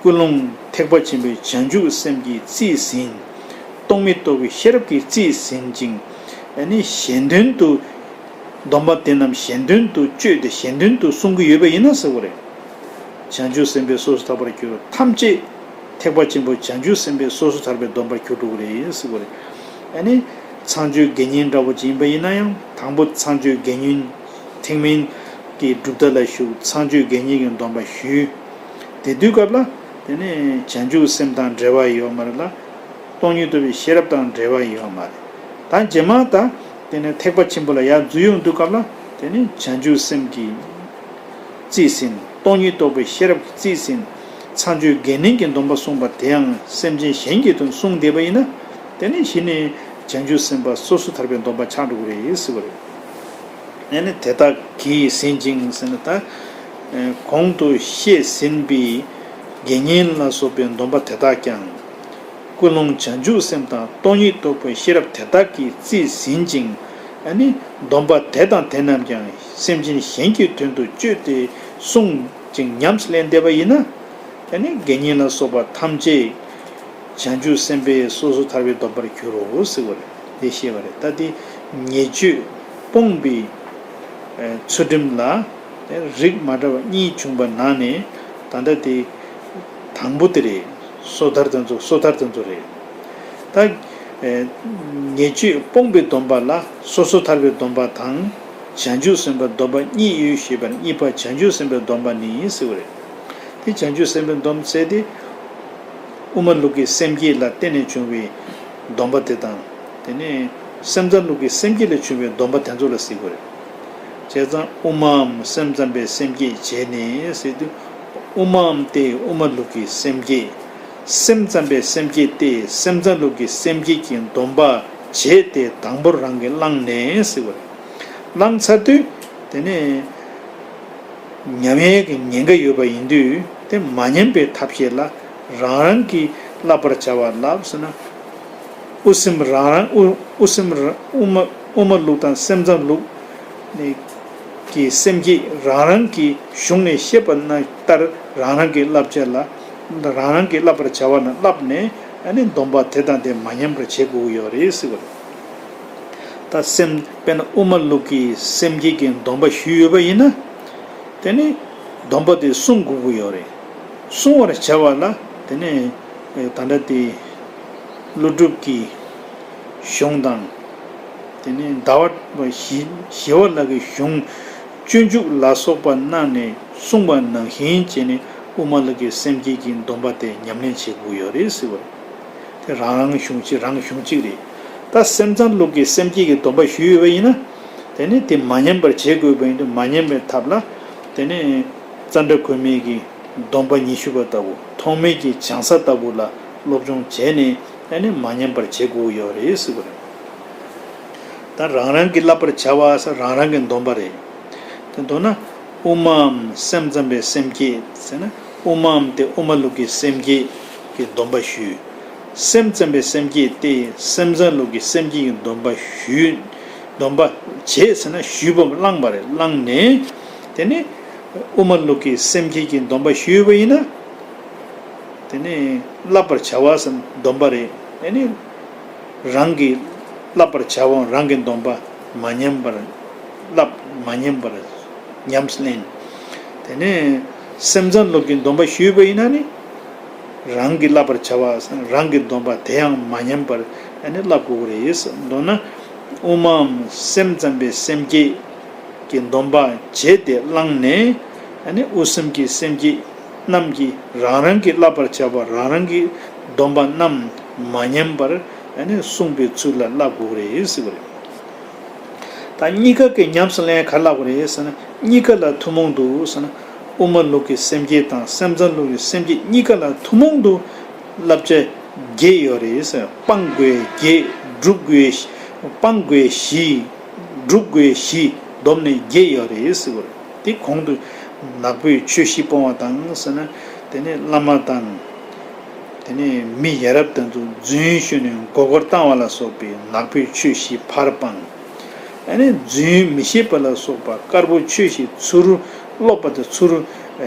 ཀུན་སློང་ཐེག་པ་ཆེན་པོའི་བྱང་ཆུབ་སེམས་ཀྱིས་རྩིས་ཟིན། སྟོང་ཉིད་རྟོགས་པའི་ཤེས་རབ་ཀྱིས་རྩིས་ཟིན་ཅིང་། ཨ་ནི་གཞན་དོན་དུ་སྡོམ་པ་དེ་རྣམས་གཞན་དོན་དུ་སྤྱོད་དེ་གཞན་དོན་དུ་བསྲུང་གི་ཡོད་པ་ཡིན་ན་ཟེར་བ་རེད། བྱང་ཆུབ་སེམས་དཔའི་སོ་སོར་ཐར་པར་གྱུར་ཐམས་ཅད། ཐེག་པ་ཆེན་པོ་བྱང་ཆུབ་སེམས་དཔའི་སོ་སོར་ཐར་པའི་སྡོམ་པར་གྱུར་འགྲོ་གི་རེད་ཟེར་བ་རེད། ཨ་ནི། ཚངས་སྤྱོད་དགེ་བསྙེན་འདྲ་བོ་ཅིག་ཡིན་པ་ཡིན་ན་ཡང་དང་པོ་ཚངས་སྤྱོད་དགེ་བསྙེན་ཐེག་དམན་གྱི་སྒྲུབ་ཐབས་ལ་ཞུགས། ཚངས་སྤྱོད་དགེ་བསྙེན་གྱི་སྡོམ་པ་ཞུས། དེ་དུས་སྐབས་ལ་དེ་ནི་བྱང་ཆུབ་སེམས་དང་འབྲེལ་བ་ཡོད་མ་རེད་ལ། སྟོང་ཉིད་རྟོགས་པའི་ཤེས་རབ་དང་འབྲེལ་བ་ཡོད་མ་རེད། ད་རྗེས་མ་ད་དེ་ནི་ཐེག་པ་ཆེན་པོ་ལ་ཡར་འཛུལ་ཡོང་དུས་སྐབས་ལ་དེ་ནི་བྱང་ཆུབ་སེམས་ཀྱི་རྩིས་ཟིན། སྟོང་ཉིད་རྟོགས་པའི་ཤེས་རབ་ཀྱིས་རྩིས་ཟིན། ཚངས་སྤྱོད་དགེ་བསྙེན་གྱི་སྡོམ་པ་བསྲུངས་པ་དེ་ཡང་སེམས་ཅན་གཞན་གྱི་དོན་བསྲུང་བསྡད་པ་ཡིན་ན། དེ་ནི་གཞི་ནས་བྱང་ཆུབ་སེམས་དཔའ་སོ་སོར་ཐར་པའི་སྡོམ་པ་ཆགས་འགྲོ་གི་རེད་ཟེར་བ་རེད། ཨ་ནི་དེ་དག་གིས་ཟིན་ཅིང་ཟེར་ན་ད། གོང་དུ་བཤད་ཟིན་པའི་དགེ་བསྙེན་ལ་སོགས་པའི་སྡོམ་པ་དེ་དག་ཀྱང་། ཀུན་སློང་བྱང་ཆུབ་སེམས་དང་སྟོང་ཉིད་རྟོགས་པའི་ཤེས་རབ་དེ་དག་གིས་རྩིས་ཟིན་ཅིང་། ཨ་ནི་སྡོམ་པ་དེ་དང་དེ་རྣམས་ཀྱང་སེམས་ཅན་གཞན་གྱི་དོན་དུ་སྤྱོད་དེ་བསྲུང་ཅིང་ཉམས་སུ་ལེན་བསྡད་པ་ཡིན་ན། ཨ་ནི་དགེ་བསྙེན་ལ་སོགས་པ་ཐམས་ཅད་བྱང་ཆུབ་སེམས་དཔའི་སོ་སོར་ཐར་པའི་སྡོམ་པར་འགྱུར་རོ་ཟེར་བ་རེད། དེ་བཤད་པ་རེད། ད་དེ་ཉེས་སྤྱོད་སྤོང་བའི་ཚུལ་ཁྲིམས་ལ་རིགས་མ་འདྲ་བ་གཉིས་བྱུང་བ་ནང་ནས་ད་ལྟ་དེ་དང་པོ་དེ་རེད། སོ་ཐར་དེ་ཚོ་སོ་ཐར་དེ་ཚོ་རེད། ད་ཉེས་སྤྱོད་སྤོང་བའི་སྡོམ་པ་ལ་སོ་སོར་ཐར་པའི་སྡོམ་པ་དང་། བྱང་ཆུབ་སེམས་དཔའི་སྡོམ་པ་གཉིས་ཡོད་ཞེས་པར་གཉིས་པ་བྱང་ཆུབ་སེམས་དཔའི་སྡོམ་པ་ནི་ཟེར་བ་རེད། དེ་བྱང་ཆུབ་སེམས་དཔའི་སྡོམ་ཟེར་དེ། དབུ་མ་ལུགས་ཀྱི་སེམས་བསྐྱེད་ལ་བརྟེན་ནས་བྱུང་བའི་སྡོམ་པ་དེ་དང་། དེ་ནས་སེམས་ཙམ་ལུགས་ཀྱི་སེམས་བསྐྱེད་ལས་བྱུང་བའི་སྡོམ་པ་དེ་ཚོ་ལ་ཟེར་དགོས་རེད། བྱས་ཙང་དབུ་མའམ་སེམས་ཙམ་པའི་སེམས་བསྐྱེད་བྱས་ནས་ཟེར་དུས། དབུ་མའམ་སྟེ་དབུ་མ་ལུགས་ཀྱི་སེམས་བསྐྱེད། སེམས་ཙམ་པའི་སེམས་བསྐྱེད་དེ་སེམས་ཙམ་ལུགས་ཀྱི་སེམས་བསྐྱེད་ཀྱི་སྡོམ་པ་བྱས་ཏེ་དང་པོར་རང་གིས་བླངས་ནས་ཟེར་དགོས་རེད། བླངས་ཚར་དུས་དེ་ནས། ཉམས་ཡས་ཀྱི་ཉེན་ཁ་ཡོད་པ་ཡིན་དུས་དེ་མ་ཉམས་པའི་ཐབས་ཤེས་ལ་རང་རང་གིས་བསླབ་པར་བྱ་བ་ལབ་ཟེར་ན། དབུ་སེམས་རང་རང་དབུ་དབུ་སེམས་ར་དབུ་མ་དབུ་མ་ལུགས་དང་སེམས་ཙམ་ལུགས་ནས་ཀྱི་སེམས་བསྐྱེད་རང་རང་གི་གཞུང་ནས་བཤད་པ་ན་ལྟར་རང་རང་གི་བསླབ་བྱ་ལ་རང་རང་གིས་བསླབ་པར་བྱ་བ་ན་བསླབས་ནས་ཨ་ནི་སྡོམ་པ་དེ་དང་དེ་མ་ཉམས་པར་བྱེད་དགོས་ཀྱི་ཡོད་རེད་ཟེར་བ་རེད། ད་སེམས་དཔེར་ན་དབུ་མ་ལུགས་ཀྱི་སེམས་བསྐྱེད་ཀྱི་སྡོམ་པ་ཞུས་ཡོད་པ་ཡིན་ན། དེ་ནི་སྡོམ་པ་དེ་བསྲུང་དགོས་ཀྱི་ཡོད་རེད། བསྲུང་བར་བྱ་བ་ལ་དེ་ནི་ད་ལྟ་དེ་ཀླུ་སྒྲུབ་ཀྱི་གཞུང་དང་། དེ་ནི་ཟླ་བ་ཞི་ཞི་བ་ལྷ་གི་གཞུང་སྤྱོད་འཇུག་ལ་སོགས་པ་གནང་ནས་གསུངས་པ་ནང་བཞིན་བྱས་ནས་དབུ་མ་ལུགས་ཀྱི་སེམས་བསྐྱེད་ཀྱི་སྡོམ་པ་དེ་ཉམས་ལེན་བྱེད་དགོས་ཀྱི་ཡོད་རེད་ཟེར་བ་རེད། དེ་རང་རང་གཞུང་གཅིག་རང་གཞུང་གཅིག་རེད། ད་སེམས་ཙམ་ལུགས་ཀྱི་སེམས་བསྐྱེད་ཀྱི་སྡོམ་པ་ཞུས་ཡོད་པ་ཡིན་ན། དེ་ནི་དེ་མ་ཉམས་པར་བྱེད་དགོས་པ་ཡིན་དུས་མ་ཉམས་པའི་ཐབས་ལ། དེ་ནི་ཙནྡྲ་གོ་མི་གི་སྡོམ་པ་ཉི་ཤུ་པ་ལྟ་བུ་ཐོགས་མེད་ཀྱི་བྱང་ས་ལྟ་བུ་ལ་སློབ་སྦྱོང་བྱས་ནས་དེ་ནི་མ་ཉམས་པར་བྱེད་དགོས་ཡོད་རེད་ཟེར་བ་རེད། ད་རང་རང་གིས་བསླབ་པར་བྱ་བ་ཟེར་རང་རང་གི་སྡོམ་པ་རེད། དེ་མདོར་ན། དབུ་མའམ་སེམས་ཙམ་པའི་སེམས་བསྐྱེད་ཟེར་ན་དབུ་མའམ་སྟེ་དབུ་མ་ལུགས་ཀྱི་སེམས་བསྐྱེད་ཀྱི་སྡོམ་པ་ཞུས། སེམས་ཙམ་པའི་སེམས་བསྐྱེད་དེ་སེམས་ཙམ་ལུགས་ཀྱི་སེམས་བསྐྱེད་ཀྱི་སྡོམ་པ་ཞུས། སྡོམ་པ་བྱས་ཟེར་ན་ཞུས་པ་བླངས་པ་རེད། བླངས་ནས་དེ་ནི་དབུ་མ་ལུགས་ཀྱི་སེམས་བསྐྱེད་ཀྱི་སྡོམ་པ་ཞུས་པ་ཡིན་ན། དེ་ནི་བསླབ་པར་བྱ་བ་ཟེར་སྡོམ་པ་རེད། དེ་ནི་རང་གིས་བསླབ་པར་བྱ་བའམ་རང་གི་སྡོམ་པ་མ་ཉམས་པར་བསླབ། མ་ཉམས་པར་ཉམས་སུ་ལེན། དེ་ནས་སེམས་ཙམ་ལུགས་ཀྱི་སྡོམ་པ་ཞུས་པ་ཡིན་ན་ནི། རང་གིས་བསླབ་པར་བྱ་བ་ཟེར་རང་གི་སྡོམ་པ་དེ་ཡང་མ་ཉམས་པར་ཨ་ནི་བསླབ་དགོས་ཀྱི་རེད་ཟེར། མདོར་ན་དབུ་མའམ་སེམས་ཙམ་པའི་སེམས་བསྐྱེད་ཀྱི་སྡོམ་པ་བྱས་ཏེ་བླངས་ནས་ཨ་ནི་དབུ་སེམས་ཀྱི་སེམས་བསྐྱེད་རྣམས་ཀྱིས་རང་རང་གིས་བསླབ་པར་བྱ་བ་རང་རང་གི་སྡོམ་པ་རྣམས་མ་ཉམས་པར་ཨ་ནི་བསྲུང་བའི་ཚུལ་ལ་བསླབ་དགོས་ཀྱི་རེད་ཟེར་བ་རེད། ད་གཉིས་ཀ་གི་ཉམས་སུ་ལེན་ག་ལབ་དགོས་རེད་ཟེར་ན། གཉིས་ཀ་ལ་ཐུན་མོང་དུ་ཟེར་ན། དབུ་མ་ལུགས་ཀྱི་སེམས་བསྐྱེད་དང་སེམས་ཙམ་ལུགས་ཀྱི་སེམས་བསྐྱེད་གཉིས་ཀ་ལ་ཐུན་མོང་དུ་བསླབ་བྱ་བརྒྱད་ཡོད་རེད་ཟེར། སྤང་དགོས་བརྒྱད། སྒྲུབ་དགོས། སྤང་དགོས་བཞི། སྒྲུབ་དགོས་བཞི། བསྡོམས་ནས་བརྒྱད་ཡོད་རེད་ཟེར་བ་རེད། དེ་གོང་དུ་ནག་པོའི་ཆོས་བཞི་སྤོང་བ་དང་ཟེར་ན། དེ་ནས་བླ་མ་དང་། དེ་ནས་མི་ཡ་རབས་དེ་ཚོ་རྫུན་ཤོད་ནས་མགོ་སྐོར་བཏང་བ་ལ་སོགས་པའི་ནག་པོའི་ཆོས་བཞི་ཕར་སྤང་། ཨ་ནི་རྫུན་མི་བཤད་པ་ལ་སོགས་པ་དཀར་པོ་ཆོས་བཞི་ཚུར་སློབ་པ་དང་ཚུར་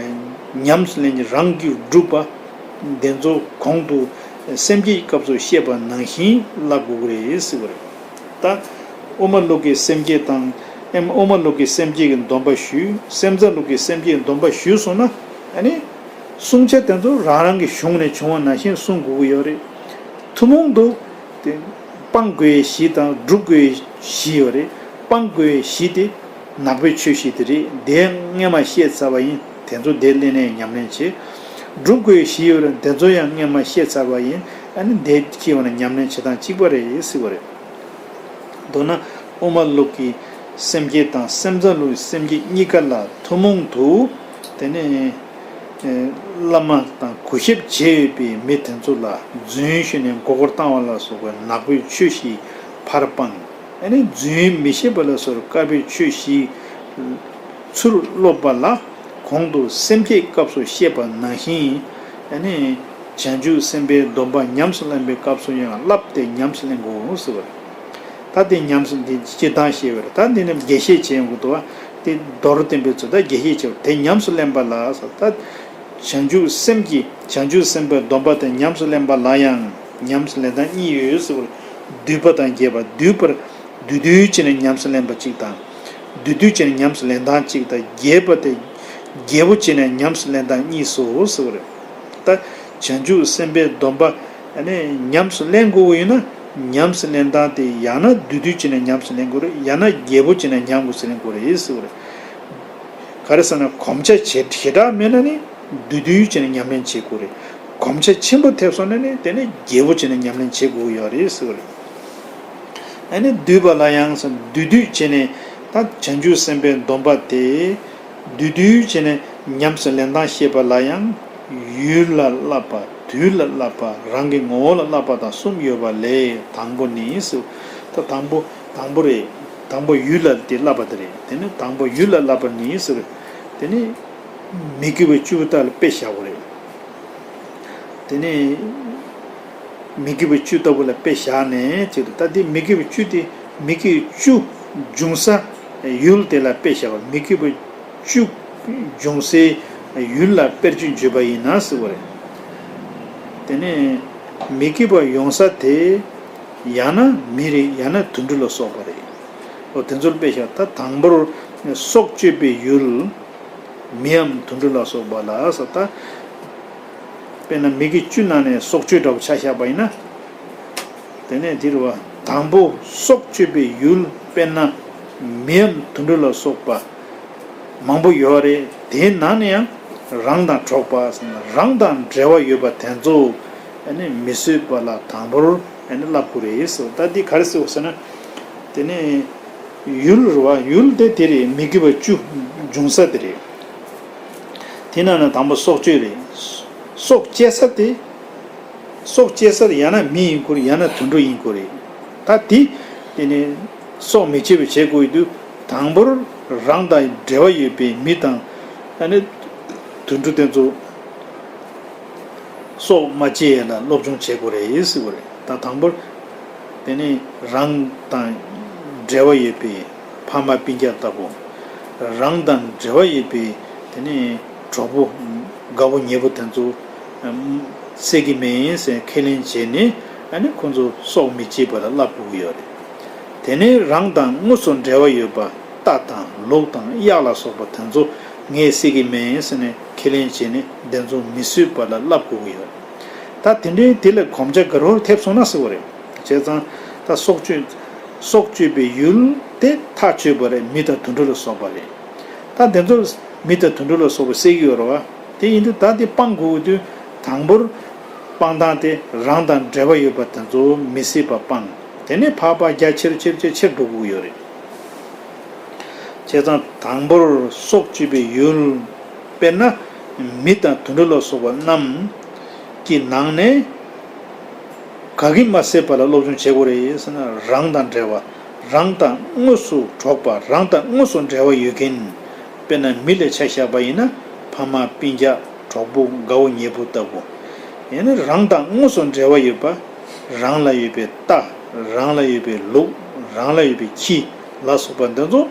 ཉམས་སུ་ལེན་གྱི་རང་གིས་སྒྲུབ་པ་དེ་ཚོ་གོང་དུ་སེམས་བསྐྱེད་སྐབས་སུ་བཤད་པ་ནང་བཞིན་བསླབ་དགོས་ཀྱི་རེད་ཟེར་བ་རེད། ད་དབུ་མ་ལུགས་ཀྱི་སེམས་བསྐྱེད་དང་ཨེམ་དབུ་མ་ལུགས་ཀྱི་སེམས་བསྐྱེད་ཀྱི་སྡོམ་པ་ཞུས། སེམས་ཙམ་ལུགས་ཀྱི་སེམས་བསྐྱེད་ཀྱི་སྡོམ་པ་ཞུས་སོང་ན། ཨ་ནི་བསྲུང་བྱ་དེ་ཚོ་རང་རང་གི་གཞུང་ནས་བྱུང་བ་ནང་བཞིན་བསྲུང་དགོས་ཀྱི་ཡོད་རེད། ཐུན་མོང་དུ་དེ་སྤང་དགོས་བཞི་དང་སྒྲུབ་དགོས་བཞི་ཡོད་རེད། སྤང་དགོས་བཞི་དེ་ནག་པོའི་ཆོས་བཞི་དེ་རེད། དེ་སྔས་མ་བཤད་ཚར་བ་ཡིན། དེ་ཚོ་དེ་སླད་ནས་ཉམས་ལེན་བྱེད། སྒྲུབ་དགོས་བཞི་ཡོད་རེད། དེ་ཚོ་ཡང་སྔས་མ་བཤད་ཚར་བ་ཡིན། ཨ་ནི་དེ་ཁྱེད་འོ་ན་ཉམས་ལེན་བྱེད་སྟངས་གཅིག་པ་རེད་ཟེར་བ་རེད། མདོར་ན་དབུ་མ་ལུགས་ཀྱི་སེམས་བསྐྱེད་དང་སེམས་ཙམ་ལུགས་ཀྱི་སེམས་བསྐྱེད་གཉིས་ཀ་ལ་ཐུན་མོང་དུ་དེ་ནས་བླ་མ་དང་གུས་ཞབས་བྱས་ཡོད་པའི་མི་དེ་ཚོ་ལ་རྫུན་ཞུས་ནས་མགོ་སྐོར་བཏང་བ་ལ་སོགས་པའི་ནག་པོའི་ཆོས་བཞི་ཕར་སྤངས། ཨ་ནི་རྫུན་མི་བཤད་པ་ལ་སོགས་དཀར་པོའི་ཆོས་བཞི་ཚུར་སློབ་པ་ལ་གོང་དུ་སེམས་བསྐྱེད་སྐབས་སུ་བཤད་པ་ནང་བཞིན། ཨ་ནི་བྱང་ཆུབ་སེམས་དཔའི་སྡོམ་པ་ཉམས་སུ་ལེན་པའི་སྐབས་སུ་ཡང་བསླབས་ཏེ་ཉམས་སུ་ལེན་དགོས་ཟེར་བ་རེད། ད་དེ་ཉམས་སུ་འདི་སྤྱིར་བཏང་བཤད་པ་རེད། ད་འདི་ནི་རྒྱས་བཤད་བྱེད་ཡོང་གི་འདུག་བ། དེ་མདོར་བསྟན་པའི་ཚུལ་ད་རྒྱས་བཤད་བྱེད་པ་དེ་ཉམས་སུ་ལེན་པ་ལ་ཟེར། ད་བྱང་ཆུབ་སེམས་ཀྱི་བྱང་ཆུབ་སེམས་དཔའི་སྡོམ་པ་དེ་ཉམས་སུ་ལེན་པ་ལ་ཡང་ཉམས་སུ་ལེན་སྟངས་གཉིས་ཡོད་ཟེར་བ་རེད། བསྡུས་པ་དང་རྒྱས་པ། བསྡུས་པར་བསྡུས་བསྡུས་བྱས་ནས་ཉམས་སུ་ལེན་པ་གཅིག་དང་། བསྡུས་བསྡུས་བྱས་ནས་ཉམས་སུ་ལེན་སྟངས་གཅིག་དང་། རྒྱས་པ་དེ་རྒྱས་པོ་བྱས་ནས་ཉམས་སུ་ལེན་སྟངས་གཉིས་སོ་ཟེར་བ་རེད། ད་བྱང་ཆུབ་སེམས་དཔའི་སྡོམ་པ་ཨ་ནི་ཉམས་སུ་ལེན་དགོས་པ་ཡིན་ན། ཉམས་སུ་ལེན་སྟངས་དེ་ཡང་ན་བསྡུས་བསྡུས་བྱས་ནས་ཉམས་སུ་ལེན་དགོས་རེད། ཡང་ན་རྒྱས་པོ་བྱས་ནས་ཉམས་སུ་ལེན་དགོས་རེད་ཟེར་བ་རེད། ག་རེ་ཟེར་ན་གོམས་ཆ་ཞེ་ཞེ་དྲག་མེད་ན་ནི་བསྡུས་བསྡུས་བྱས་ནས་ཉམས་ལེན་བྱེད་དགོས་རེད། གོམས་ཆ་ཆེན་པོ་ཐེབས་སོང་ན་ནི་དེ་ནི་རྒྱས་པོ་བྱས་ནས་ཉམས་ལེན་བྱེད་དགོས་ཀྱི་ཡོད་རེད་ཟེར་བ་རེད། ཨ་ནི་བསྡུས་པ་ལ་ཡང་ཟེར་བསྡུས་བསྡུས་བྱས་ནས་ད་བྱང་ཆུབ་སེམས་དཔའི་སྡོམ་པ་དེ། བསྡུས་བསྡུས་བྱས་ནས་ཉམས་སུ་ལེན་སྟངས་བཤད་པ་ལ་ཡང་། ཡུལ་ལ་བསླབ་པ། དུས་ལ་བསླབ་པ། རང་གི་ངོ་བོ་ལ་བསླབ་པ་དང་གསུམ་ཡོད་པ་ལས་དང་པོ་ནི་ཟེར། ད་དང་པོ་དང་པོ་རེད། དང་པོ་ཡུལ་ལ་དེ་བསླབ་པ་དེ་རེད། དེ་ནི་དང་པོ་ཡུལ་ལ་བསླབ་པ་ནི་ཟེར། དེ་ནི་མི་དགེ་བ་བཅུ་པོ་དག་ལ་དཔེ་བཞག་པ་རེད། དེ་ནས་མི་དགེ་བ་བཅུ་ལྟ་བུ་ལ་དཔེ་བཞག་ནས་ཅེས་དང་། ད་དེ་མི་དགེ་བ་བཅུ་དེ་མི་དགེ་བ་བཅུ་འབྱུང་ས་ཡུལ་དེ་ལ་དཔེ་བཞག་པ། མི་དགེ་བ་བཅུ་འབྱུང་སའི་ཡུལ་ལ་དཔེར་བརྗོད་བརྗོད་པ་ཡིན་ན་ཟེར་བ་རེད། དེ་ནས་མི་དགེ་བ་ཡོང་ས་དེ་ཡང་ན་མི་རེད། ཡང་ན་དུད་འགྲོ་ལ་སོགས་པ་རེད། འོ་དེ་ཚོ་ལ་དཔེ་བཞག་ད་དང་པོར་སྲོག་གཅོད་པའི་ཡུལ། མིའམ་དུད་འགྲོ་ལ་སོགས་པ་ལ་ཟེར། ད་དཔེར་ན་མི་དགེ་བཅུ་ནང་ནས་སྲོག་གཅོད་འདྲ་པོ་ཆ་བཞག་པ་ཡིན་ན། དེ་ནས་འདིར་བ་དང་པོ་སྲོག་གཅོད་པའི་ཡུལ་དཔེར་ན་མིའམ་དུད་འགྲོ་ལ་སོགས་པ་མང་པོ་ཡོད་རེད། དེའི་ནང་ནས་ཡང་རང་དང་འགྲོགས་པ་ཟེར་ན་རང་དང་འབྲེལ་བ་ཡོད་པ་དེ་ཚོ་ཨ་ནི་མི་གསོད་པ་ལ་དང་པོར་ཨ་ནི་བསླབ་དགོས་རེད་ཟེར། ད་འདི་ག་རེ་ཟེར་བ་ཟེར་ན། དེ་ནས་ཡུལ་རེད་བ། ཡུལ་དེ་དེ་རེད། མི་དགེ་བ་བཅུ་འབྱུང་ས་དེ་རེད། དེ་ནང་ནས་དང་པོ་སྲོག་གཅོད་རེད། སྲོག་བཅད་ས་དེ། སྲོག་བཅད་ས་དེ་ཡང་ན་མི་ཡིན་དགོས་རེད། ཡང་ན་དུད་འགྲོ་ཡིན་དགོས་རེད། ད་དེ། དེ་ནས་སྲོག་མི་བཅད་པ་བྱེད་དགོས་དུས་དང་པོར་རང་དང་འབྲེལ་བ་ཡོད་པའི་མི་དང་། ཨ་ནི་དུད་འགྲོ་དེ་ཚོ། སྲོག་མ་བཅད་ཡས་ལ་སློབ་སྦྱོང་བྱེད་དགོས་རེད་ཟེར་བ་རེད། ད་དང་པོར། དེ་ནི་རང་དང་འབྲེལ་བ་ཡོད་པའི་ཕ་མ་སྤུན་ཀྱག་ལྟ་བུ། རང་དང་འབྲེལ་བ་ཡོད་པའི་དེ་ནི་གྲོགས་པོ་དགའ་བོ་ཉེ་བོ་དེ་ཚོ་བསད་ཀྱི་མིན་ཟེར་ཁས་ལེན་བྱས་ནས། ཨ་ནི་ཁོ་ཚོ་སྲོག་མི་བཅད་པ་ལ་བསླབ་དགོས་ཀྱི་ཡོད་རེད། དེ་ནས་རང་དང་དངོས་སུ་འབྲེལ་བ་ཡོད་པ་རྟ་དང་ལུག་དང་གཡག་ལ་སོགས་པ་དེ་ཚོ་ངས་བསད་ཀྱི་མིན་ཟེར་ནས་ཁས་ལེན་བྱས་ནས་དེ་ཚོ་མི་གསོད་པ་ལ་བསླབ་དགོས་ཀྱི་ཡོད། ད་དེ་འདྲའི་དེ་ལ་གོམས་ཆ་དགའ་བོར་ཐེབས་སོང་ན་ཟེར་བ་རེད། བྱས་ཙང་ད་སྲོག་གཅོད། སྲོག་གཅོད་པའི་ཡུལ་དེ་ཐག་ཆོད་པ་རེད། མི་དང་དུད་འགྲོ་ལ་སོགས་པ་རེད། ད་དེ་ཚོ་མི་དང་དུད་འགྲོ་ལ་སོགས་པ་བསད་ཀྱི་ཡོད་རེད་བ། དེ་ཡིན་དུས་ད་དེ་སྤང་དགོས་དུས་དང་པོར་སྤང་སྟངས་དེ་རང་དང་འབྲེལ་བ་ཡོད་པ་དེ་ཚོ་མི་བསད་པ་སྤང་། དེ་ནས་ཕར་ཕར་རྒྱ་ཆེར་ཆེར་ཆེར་ཆེར་འགྲོ་དགོས་ཀྱི་ཡོད་རེད། བྱས་ཙང་དང་པོར་སྲོག་གཅོད་པའི་ཡུལ། དཔེར་ན། མི་དང་དུད་འགྲོ་ལ་སོགས་པ་རྣམས་ཀྱི་ནང་ནས་ག་གིས་མ་བསད་པ་ལ་སློབ་སྦྱོང་བྱེད་དགོས་རེད་ཟེར་ན། རང་དང་འབྲེལ་བ། རང་དང་དངོས་སུ་འགྲོགས་པ། རང་དང་དངོས་སུ་འབྲེལ་བ་ཡོད་མཁན། དཔེར་ན་མི་ལ་ཆ་བཞག་པ་ཡིན་ན། ཕ་མ་སྤུན་ཀྱག་གྲོགས་པོ་དགའ་བོ་ཉེ་པོ་ལྟ་བུ། ཡང་ན་རང་དང་དངོས་སུ་འབྲེལ་བ་ཡོད་པ། རང་ལ་ཡོད་པའི་རྟ། རང་ལ་ཡོད་པའི་ལུག། རང་ལ་ཡོད་པའི་ཁྱི་ལ་སོགས་པ་འདི་ཚོ།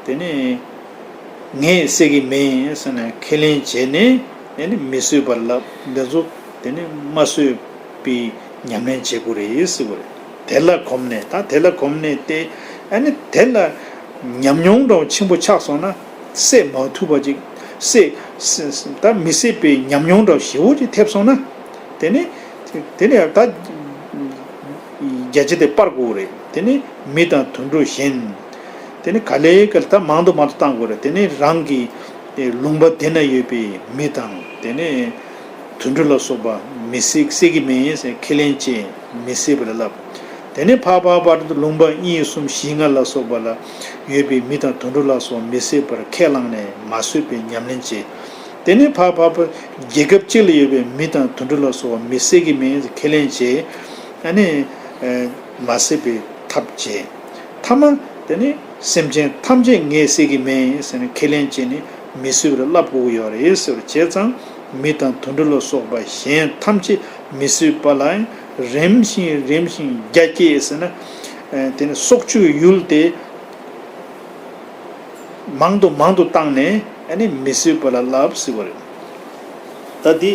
དེ་ནས་ངས་བསད་ཀྱི་མིན་ཟེར་ནས་ཁས་ལེན་བྱས་ནས། དེ་ནས་མི་གསོད་པར་བསླབ། འདི་ཚོ་དེ་ནས་མ་གསོད་པའི་ཉམས་ལེན་བྱེད་དགོས་རེད་ཟེར་བ་རེད། དེ་ལ་གོམས་ནས། ད་དེ་ལ་གོམས་ནས་ཏེ། ཨ་ནི་དེ་ལ་ཉམས་མྱོང་འདྲ་བོ་ཆེན་པོ་ཆགས་སོང་ན། བསད་མ་ཐུབ་པ་ཅིག་བསད། བསད། ད་མི་བསད་པའི་ཉམས་མྱོང་འདྲ་བོ་ཞེ་པོ་ཅིག་ཐེབས་སོང་ན། དེ་ནི། དེ་ནི་ད་རྒྱ་ཆེ་དེ་སྤར་དགོས་རེད། དེ་ནི་མི་དང་དུད་འགྲོ་གཞན། དེ་ནི་ག་ལེ་ག་ལེ་ད་མང་དུ་མང་དུ་བཏང་དགོས་རེད། དེ་ནི་རང་གི་ལུང་པ་དེ་ན་ཡོད་པའི་མི་དང་། དེ་ནི་དུད་འགྲོ་ལ་སོགས་པ་མི་བསད། བསད་ཀྱི་མིན་ཟེར་ཁས་ལེན་བྱས་མི་བསད་པར་བསླབ། དེ་ནས་ཕར་ཕར་ཕར་དུ་ལུང་པ་གཉིས་གསུམ་བཞི་ལྔ་ལ་སོགས་པ་ལ་ཡོད་པའི་མི་དང་དུད་འགྲོ་ལ་སོགས་མི་བསད་པར་ཁས་བླངས་ནས་མ་གསོད་པའི་ཉམས་ལེན་བྱེད། དེ་ནས་ཕར་ཕར་ཕར་རྒྱལ་ཁབ་གཅིག་ལ་ཡོད་པའི་མི་དང་དུད་འགྲོ་ལ་སོགས་པ་མི་བསད་ཀྱི་མིན་ཁས་ལེན་བྱས། ཨ་ནི་མ་བསད་པའི་ཐབས་བྱེད། ཐ་མ་དེ་ནི་སེམས་ཅན་ཐམས་ཅད་ངས་བསད་ཀྱི་མིན་ཟེར་ནས་ཁས་ལེན་བྱས་ནས་མི་གསོད་པར་བསླབ་དགོས་ཀྱི་ཡོད་རེད་ཟེར་བ། བྱས་ཙང་མི་དང་དུད་འགྲོ་ལ་སོགས་པ་གཞན་ཐམས་ཅད་མི་གསོད་པ་ལ་ཡང་རིམ་བཞིན་རིམ་བཞིན་རྒྱ་བསྐྱེད་ཟེར་ན། ཨ་དེ་ནི་སྲོག་གཅོད་ཡུལ་དེ་མང་དུ་མང་དུ་བཏང་ནས། ཨ་ནི་མི་གསོད་པ་ལ་བསླབ་ཟེར་བ་རེད། ད་འདི་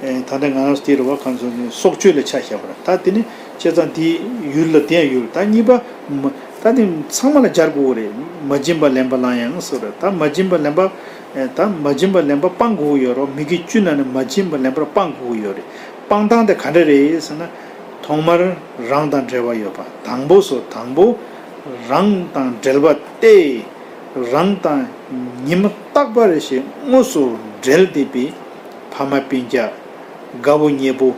ཨ་ད་ལྟ་ང་རང་ཚོ་དེ་རེད་བ། གང་ཚོ་ནི་སྲོག་གཅོད་ལ་ཆ་བཞག་པ་རེད། ད་དེ་ནི་བྱས་ཙང་འདི་ཡུལ་ལ་དེ་ཡང་ཡུལ། ད་གཉིས་པ་མ། ད་འདི་ཚང་མ་ལ་སྦྱར་དགོས་རེད། མ་བྱིན་པ་ལེན་པ་ལ་ཡང་ཟེར་བ་རེད། ད་མ་བྱིན་པ་ལེན་པ། ཨ་ད་མ་བྱིན་པ་ལེན་པ་སྤང་དགོས་ཀྱི་ཡོད་རེད། མི་དགེ་བཅུ་ནང་ནས་མ་བྱིན་པ་ལེན་པར་སྤང་དགོས་ཀྱི་ཡོད་རེད། སྤང་སྟངས་དེ་ག་འདྲ་རེད་ཟེར་ན། ཐོག་མར་རང་དང་འབྲེལ་བ་ཡོད་པ། དང་པོ་སོ། དང་པོ་རང་དང་འབྲེལ་བ་སྟེ། རང་དང་ཉི་མ་རྟག་པར་ཞིག་དངོས་སུ་འབྲེལ་བསྡད་པའི་ཕ་མ་སྤུན་ཀྱག་དགའ་བོ་ཉེ་པོ་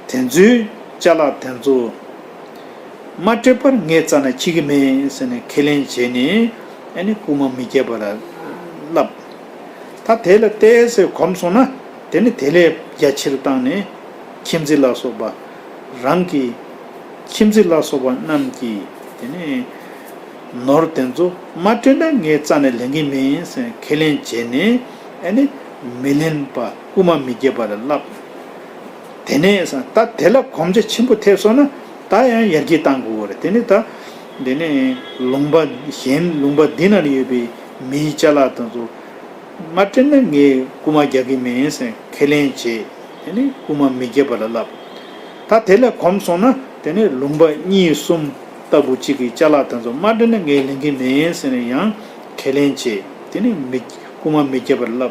དེ་ཚོའི་ཅ་ལག་དེ་ཚོ་མ་སྤྲད་པར་ངའི་རྩ་ནས་འཁྱེར་གྱི་མེད་ཟེར་ནས་ཁས་ལེན་བྱས་ནས། ཨ་ནི་རྐུན་མ་མི་རྒྱག་པ་ལ་བསླབ། ད་དེ་ལ་ཏོག་ཙམ་གོམས་སོང་ན། དེ་ནི་དེ་ལས་རྒྱ་ཆེར་བཏང་ནས་ཁྱིམ་མཚེས་ལ་སོགས་པ། རང་གི་ཁྱིམ་མཚེས་ལ་སོགས་པ་རྣམས་ཀྱིས་དེ་ནི་ནོར་དེ་ཚོ་མ་སྤྲད་ན་ངའི་རྩ་ནས་ལེན་གྱི་མིན་ཟེར་ཁས་ལེན་བྱས་ནས། ཨ་ནི་མི་ལེན་པ། རྐུན་མ་མི་རྒྱག་པ་ལ་བསླབ། དེ་ནས་ད་དེ་ལ་གོམས་ཆ་ཆེན་པོ་ཐེབས་སོང་ན། ད་ཡང་ཡར་རྒྱས་གཏང་དགོས་པ་རེད། དེ་ནི་ད་དེ་ནི་ལུང་པ་གཞན། ལུང་པ་འདི་ན་ཡོད་པའི་མིའི་ཅ་ལག་དེ་ཚོ་མ་སྤྲད་ན་ངས་རྐུན་མ་རྒྱག་གི་མིན་ཟེར་ཁས་ལེན་བྱས། དེ་ནི་རྐུན་མ་མི་རྒྱག་པ་ལ་བསླབ། ད་དེ་ལ་གོམས་སོང་ན། དེ་ནི་ལུང་པ་གཉིས་གསུམ་ལྟ་བུ་གཅིག་གི་ཅ་ལག་དེ་ཚོ་མ་སྤྲད་ན་ངས་ལེན་གྱི་མིན་ཟེར་ནས་ཡང་ཁས་ལེན་བྱས། དེ་ནི་མི། རྐུན་མ་མི་རྒྱག་པར་བསླབ།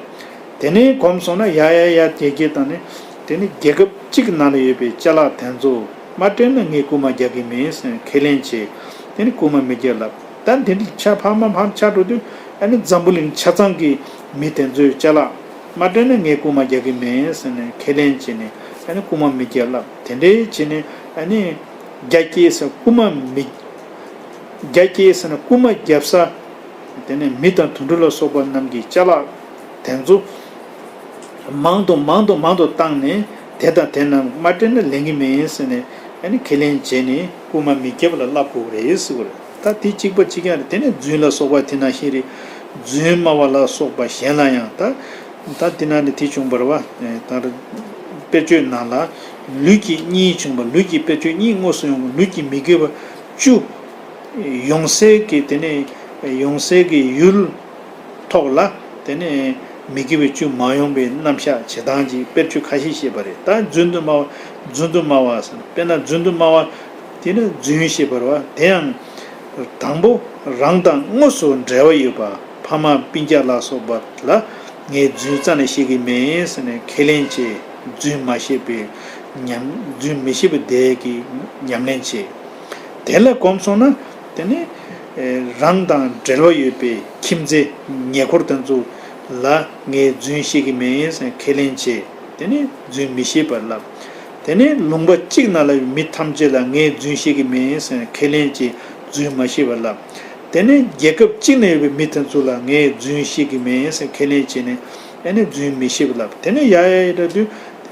དེ་ནས་གོམས་སོང་ན་ཡར་ཡར་ཡར་རྒྱས་རྒྱས་བཏང་ནས། དེ་ནི་རྒྱལ་ཁབ་གཅིག་ནང་ལ་ཡོད་པའི་ཅ་ལག་དེ་ཚོ་མ་སྤྲད་ན་ངས་རྐུན་མ་རྒྱག་གི་མིན་ཟེར་ཁས་ལེན་བྱས། དེ་ནི་རྐུན་མ་མི་རྒྱག་བསླབ། ད་དེ་འདྲ་ཆ་ཕར་མ་ཕར་ཆགས་འགྲོ་དུས། ཨ་ནི་འཛམ་བུ་གླིང་ཆ་ཚང་གི་མི་དེ་ཚོའི་ཅ་ལག་མ་སྤྲད་ན་ངས་རྐུན་མ་རྒྱག་གི་མིན་ཟེར་ནས་ཁས་ལེན་བྱས་ནས། ཨ་ནི་རྐུན་མ་མི་རྒྱག་བསླབ། དེ་འདྲ་བྱས་ནས། ཨ་ནི་རྒྱ་བསྐྱེད་ཟེར། རྐུན་མ་མི། རྒྱ་བསྐྱེད་ཟེར་ན་རྐུན་མ་རྒྱབ་ས། དེ་ནས་མི་དང་དུད་འགྲོ་ལ་སོགས་པ་རྣམས་ཀྱི་ཅ་ལག་དེ་ཚོ་མང་དུ་མང་དུ་མང་དུ་བཏང་ནས། དེ་དང་དེ་རྣམས་མ་སྤྲད་ན་ལེན་གྱི་མིན་ཟེར་ནས། ཨ་ནི་ཁས་ལེན་བྱས་ནས་རྐུན་མ་མི་རྒྱག་པ་ལ་བསླབ་དགོས་རེད་ཟེར་བ་རེད། ད་དེ་གཅིག་པ་གཅིག་རྐྱང་རེད། དེ་ནས་རྫུན་ལ་སོགས་པ་དེ་ནང་བཞིན་རེད། རྫུན་སྨྲ་བ་ལ་སོགས་པ་གཞན་ལ་ཡང་། ད་ད་དེ་ནང་ནས་དེ་བྱུང་བ་རེད་བ། ད་དཔེར་བརྗོད་ནང་ལ་ལུས་ཀྱི་གཉིས་བྱུང་བ། ལུས་ཀྱི་དཔེར་བརྗོད་གཉིས་དངོས་སུ་ཡོང་བ། ལུས་ཀྱི་མི་དགེ་བ་བཅུ། ཡོང་སའི་གི། དེ་ནས་ཡོང་སའི་གི་ཡུལ་ཐོག་ལ། དེ་ནས་མི་དགེ་བའི་བཅུ་མ་ཡོང་བའི་རྣམ་གཞག་བྱེད་སྟངས་ཀྱི་དཔེར་བརྗོད་ཁ་ཤས་བཤད་པ་རེད། ད་རྫུན་དུ་སྨྲ་བ། རྫུན་དུ་སྨྲ་བ་ཟེར་ན། དཔེར་ན་རྫུན་དུ་སྨྲ་བ་དེ་ནི་རྫུན་བཤད་པ་རེད་བ། དེ་ཡང་དང་པོ་རང་དང་དངོས་སུ་འབྲེལ་བ་ཡོད་པ། ཕ་མ་སྤུན་ཀྱག་ལ་སོགས་པ་ལ་ངས་རྫུན་རྩ་ནས་བཤད་ཀྱི་མེད་ཟེར་ནས་ཁས་ལེན་བྱས། རྫུན་མ་བཤད་པའི་ཉམས། རྫུན་མི་བཤད་པའི་བརྡ་གི་ཉམས་ལེན་བྱས། དེ་ལ་གོམས་སོང་ན། དེ་ནི་རང་དང་འབྲེལ་བ་ཡོད་པའི་ཁྱིམ་མཚེས་ཉེ་འཁོར་དེ་ཚོ་ལ་ངས་རྫུན་བཤད་ཀྱི་མེད་ཟེར་ཁས་ལེན་བྱས། དེ་ནི་རྫུན་མི་བཤད་པར་བསླབ། དེ་ནི་ལུང་པ་གཅིག་ནང་ལ་ཡོད་མི་ཐམས་ཅད་ལ་ངས་རྫུན་བཤད་ཀྱི་མེད་ཟེར་ཁས་ལེན་བྱས། རྫུན་མ་བཤད་པར་བསླབ། དེ་ནས་རྒྱལ་ཁབ་གཅིག་ན་ཡོད་པའི་མི་དེ་ཚོ་ལ་ངས་རྫུན་བཤད་ཀྱི་མིན་ཟེར་ཁས་ལེན་བྱས་ནས་ཨ་ནི་རྫུན་མི་བཤད་པ་ལབ། དེ་ནས་ཡར་ཡར་ཡར་འགྲོ་དུས་